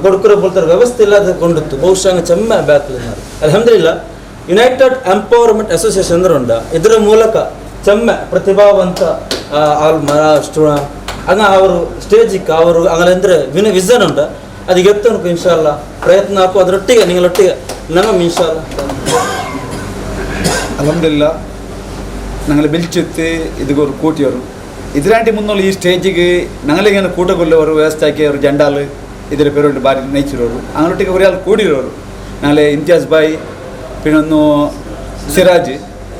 ಕೊಡ್ಕರ ಬೋಲ್ತಾರೆ ವ್ಯವಸ್ಥೆ ಇಲ್ಲ ಅದು ಕೊಂಡಿತ್ತು. ಬಹುಶಃ ಹಂಗೆ ಚಮ್ಮೆ ಬ್ಯಾತ್ಲ. ಅಲ್ಹಮ್ದುಲಿಲ್ಲ United empowerment association ಅಂದ್ರೆ ಉಂಡ, ಇದರ ಮೂಲಕ ಚಮ್ಮೆ ಪ್ರತಿಭಾವಂತ ಆಲ್ ಮಹಾರಾಷ್ಟ್ರ ಹಂಗ ಅವರು ಸ್ಟೇಜಿಗೆ ಅವರು ಹಂಗಂದ್ರೆ ವಿನ ವಿಷನ್ ಉಂಟ ಅದಕ್ಕೆ ಎತ್ತನಕು ಇನ್ಶಾಲ್ಲ ಪ್ರಯತ್ನ ಹಾಕು, ಅದರೊಟ್ಟಿಗೆ ನಿಂಗಳೊಟ್ಟಿಗೆ ನಮ್ಮ ಇನ್ಶಾಲ್ಲ. ಅಲ್ಹಮ್ದುಲಿಲ್ಲ ഞങ്ങൾ വിളിച്ചെത്തി ഇതുകൊരു കൂട്ടിയವರು ഇതിനായിട്ട് മുന്നുള്ള ഈ സ്റ്റേജിಗೆ ഞങ്ങളിങ്ങനെ കൂട്ടക്കൊಲ್ಲವರು ವ್ಯವಸ್ಥೆ ಹಾಕಿ ಅವರು ಜಂಡಾಲ್ ಇದರ ಪೇರುಂಟು ಬಾರಿ ನೈಚಿರೋರು ಅಂಗಳೊಟ್ಟಿಗೆ ಒರಿಯಾಲ್ ಕೂಡಿರೋರು ನಾಳೆ ಇಮ್ತಿಯಾಜ್ ಬಾಯಿ ಪಿನ್ನೊಂದು ಸಿರಾಜ್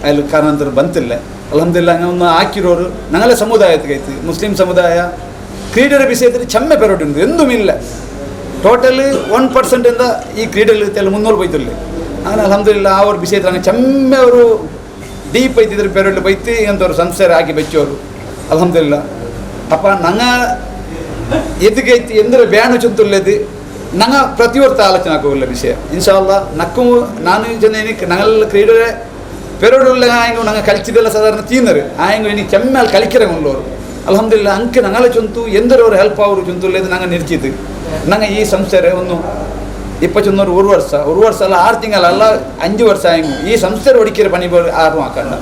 ಅಲ್ಲಿ ಕಾರಣಾಂತರ ಬಂತಿಲ್ಲ. ಅಲ್ಹಮ್ದುಲಿಲ್ಲ ಹಂಗೆ ಒಂದು ಹಾಕಿರೋರು ഞങ്ങളെ ಸಮುದಾಯಕ್ಕೆ ಐತಿ ಮುಸ್ಲಿಂ ಸಮುದಾಯ ಕ್ರೀಡೆಯ ವಿಷಯದಲ್ಲಿ ಚಮ್ಮೆ ಪೆರೋಟು ಎಂದೂ ಇಲ್ಲ. ಟೋಟಲ್ 1% ಈ ಕ್ರೀಡೆಯಲ್ಲಿ ತೆಲ್ಲ ಮುನ್ನೂರು ಬೈತಿಲ್ಲ. അങ്ങനെ ಅಲ್ಹಮ್ದುಲಿಲ್ಲ ಆ ಅವ್ರ ವಿಷಯದಲ್ಲಿ ಹಂಗೆ ಚಮ್ಮೆ ಅವರು ಡೀಪ್ ಐತಿದ್ರು ಪೆರೋಟು ಬೈತಿ ಅಂತವ್ರು ಸಂಸ್ಥೆ ಹಾಕಿ ಬೆಚ್ಚೋರು ಅಲ್ಹಮ್ದುಲಿಲ್ಲ. ಅಪ್ಪ ನಂಗ ಎದುಗೈತಿ ಎಂದ್ರೆ ಬ್ಯಾನು ಚುಂತುಳ್ಳದು ನಂಗ ಪ್ರತಿವರ್ತ ಆಲೋಚನೆ ಹಾಕೋಲ್ಲ ವಿಷಯ ಇನ್ಶಾಲ್ಲ. ನಕ್ಕು ನಾನು ಜನ ನಂಗೆಲ್ಲ ಕ್ರೀಡೆ ಪೆರೋಡುಲ್ಲ ಆಯಂಗು ನಂಗೆ ಕಲಿಚಿದೆಲ್ಲ ಸಾಧಾರಣ ತೀನರು ಆಯಂಗು ಇನಿ ಚೆಮ್ಮೇಲೆ ಕಲಿಕಿರ ಉಳ್ಳೋರು ಅಲ್ಹಮ್ದುಲಿಲ್ಲ. ಅಂಕೆ ನಂಗಲ ಚುಂತು ಎಂದರವರು ಹೆಲ್ಪ್ ಅವರು ಚುಂತುಳ್ಳದು ನಂಗೆ ನಿರ್ಚಿತು. ನಂಗೆ ಈ ಸಂಸ್ಥೆ ಒಂದು 21 ഒരു ವರ್ಷ ഒരു ವರ್ಷ ಅಲ್ಲ 6 ತಿಂಗಳಲ್ಲ 5 ವರ್ಷ ಆಯಂಗು ಈ ಸಂಸ್ಥೆ ಒಡಿಕಿರ ಪಣಿ ಆರು ಹಾಕಂಡ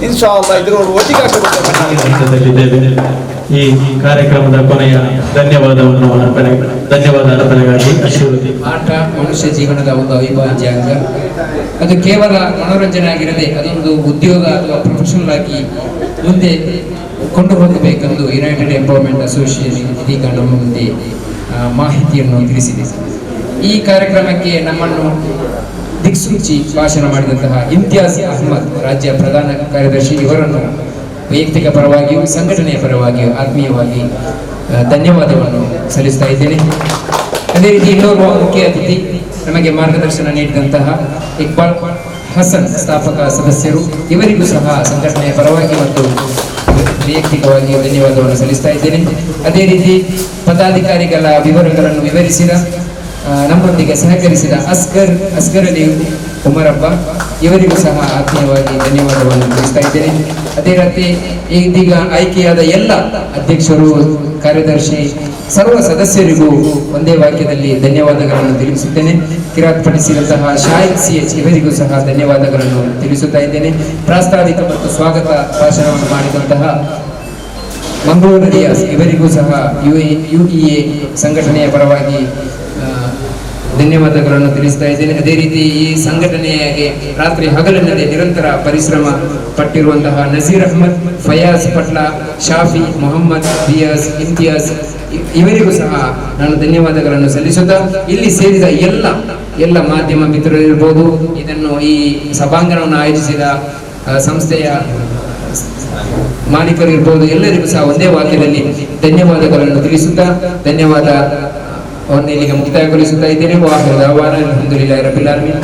ಇನ್ಶಾಲ್ಲ ಇದರ ಒಟ್ಟಿಗೆ ಹಂತದಲ್ಲಿದ್ದೇವೆ. ಈ ಕಾರ್ಯಕ್ರಮದ ಕೊನೆಯ ಧನ್ಯವಾದವನ್ನು ಅರ್ಪಣೆ ಧನ್ಯವಾದ ಅರ್ಪಣೆಗಾಗಿ ಅಶೀರ್ವದಿ. ಆಟ ಮನುಷ್ಯ ಜೀವನದ ಒಂದು ಅವಿಭಾಜ್ಯ ಅಂಗ. ಅದು ಕೇವಲ ಮನೋರಂಜನೆ ಆಗಿರದೆ ಅದೊಂದು ಉದ್ಯೋಗ ಅಥವಾ ಪ್ರೊಫೆಷನಲ್ ಆಗಿ ಮುಂದೆ ಕೊಂಡು ಹೋಗಬೇಕೆಂದು United empowerment association ಇದೀಗ ನಮ್ಮ ಮುಂದೆ ಮಾಹಿತಿಯನ್ನು ತಿಳಿಸಿದೆ. ಈ ಕಾರ್ಯಕ್ರಮಕ್ಕೆ ನಮ್ಮನ್ನು ದಿಕ್ಸೂಚಿ ಭಾಷಣ ಮಾಡಿದಂತಹ ಇಮ್ತಿಯಾಜ್ ಅಹ್ಮದ್ ರಾಜ್ಯ ಪ್ರಧಾನ ಕಾರ್ಯದರ್ಶಿ ಇವರನ್ನು ವೈಯಕ್ತಿಕ ಪರವಾಗಿಯೂ ಸಂಘಟನೆಯ ಪರವಾಗಿಯೂ ಆತ್ಮೀಯವಾಗಿ ಧನ್ಯವಾದವನ್ನು ಸಲ್ಲಿಸ್ತಾ ಇದ್ದೇನೆ. ಅದೇ ರೀತಿ ಇನ್ನೋರ್ವ ಮುಖ್ಯ ಅತಿಥಿ ನಮಗೆ ಮಾರ್ಗದರ್ಶನ ನೀಡಿದಂತಹ ಇಕ್ಬಾಲ್ ಹಸನ್ ಸ್ಥಾಪಕ ಸದಸ್ಯರು ಇವರಿಗೂ ಸಹ ಸಂಘಟನೆಯ ಪರವಾಗಿ ಮತ್ತು ವೈಯಕ್ತಿಕವಾಗಿ ಧನ್ಯವಾದವನ್ನು ಸಲ್ಲಿಸ್ತಾ ಇದ್ದೇನೆ. ಅದೇ ರೀತಿ ಪದಾಧಿಕಾರಿಗಳ ವಿವರಗಳನ್ನು ವಿವರಿಸಿದ ನಮ್ಮೊಂದಿಗೆ ಸಹಕರಿಸಿದ ಅಸ್ಗರ್ ಅಲಿ ಉಮರಬ್ಬ ಇವರಿಗೂ ಸಹ ಆತ್ಮೀಯವಾಗಿ ಧನ್ಯವಾದವನ್ನು ತಿಳಿಸ್ತಾ ಇದ್ದೇನೆ. ಅದೇ ರೀತಿ ಇದೀಗ ಆಯ್ಕೆಯಾದ ಎಲ್ಲ ಅಧ್ಯಕ್ಷರು, ಕಾರ್ಯದರ್ಶಿ, ಸರ್ವ ಸದಸ್ಯರಿಗೂ ಒಂದೇ ವಾಕ್ಯದಲ್ಲಿ ಧನ್ಯವಾದಗಳನ್ನು ತಿಳಿಸುತ್ತೇನೆ. ಕಿರಾತ್ ಪಡಿಸಿದಂತಹ ಶಾಹಿದ್ CH ಇವರಿಗೂ ಸಹ ಧನ್ಯವಾದಗಳನ್ನು ತಿಳಿಸುತ್ತಾ ಇದ್ದೇನೆ. ಪ್ರಾಸ್ತಾವಿಕ ಮತ್ತು ಸ್ವಾಗತ ಭಾಷಣವನ್ನು ಮಾಡಿದಂತಹ ಮಂಗಳೂರು ರಿಯಾಸ್ ಇವರಿಗೂ ಸಹ UEA ಸಂಘಟನೆಯ ಪರವಾಗಿ ಧನ್ಯವಾದಗಳನ್ನು ತಿಳಿಸ್ತಾ ಇದ್ದೇನೆ. ಅದೇ ರೀತಿ ಈ ಸಂಘಟನೆಗೆ ರಾತ್ರಿ ಹಗಲೆನ್ನದೆ ನಿರಂತರ ಪರಿಶ್ರಮ ಪಟ್ಟಿರುವಂತಹ ನಜೀರ್ ಅಹ್ಮದ್, ಫಯಾಜ್ ಪಟ್ಲಾ, ಶಾಫಿ, ಮೊಹಮ್ಮದ್ ರಿಯಾಸ್, ಇಮ್ತಿಯಾಜ್ ಇವರಿಗೂ ಸಹ ನಾನು ಧನ್ಯವಾದಗಳನ್ನು ಸಲ್ಲಿಸುತ್ತಾ ಇಲ್ಲಿ ಸೇರಿದ ಎಲ್ಲ ಮಾಧ್ಯಮ ಮಿತ್ರರು ಇರ್ಬೋದು, ಇದನ್ನು ಈ ಸಭಾಂಗಣವನ್ನು ಆಯೋಜಿಸಿದ ಸಂಸ್ಥೆಯ ಮಾಲೀಕರು ಇರ್ಬೋದು, ಎಲ್ಲರಿಗೂ ಸಹ ಒಂದೇ ವಾಕ್ಯದಲ್ಲಿ ಧನ್ಯವಾದಗಳನ್ನು ತಿಳಿಸುತ್ತಾ ಧನ್ಯವಾದ ಇಲ್ಲಿಗೆ ಮುಕ್ತಾಯಗೊಳಿಸುತ್ತಾ ಇದ್ದೇನೆ. ವಾಹಿರ್ ದಾವಾನ ಅಲ್ಹಮ್ದುಲಿಲ್ಲಾಹಿ ರಬ್ಬಿಲ್ ಆಲಮೀನ್.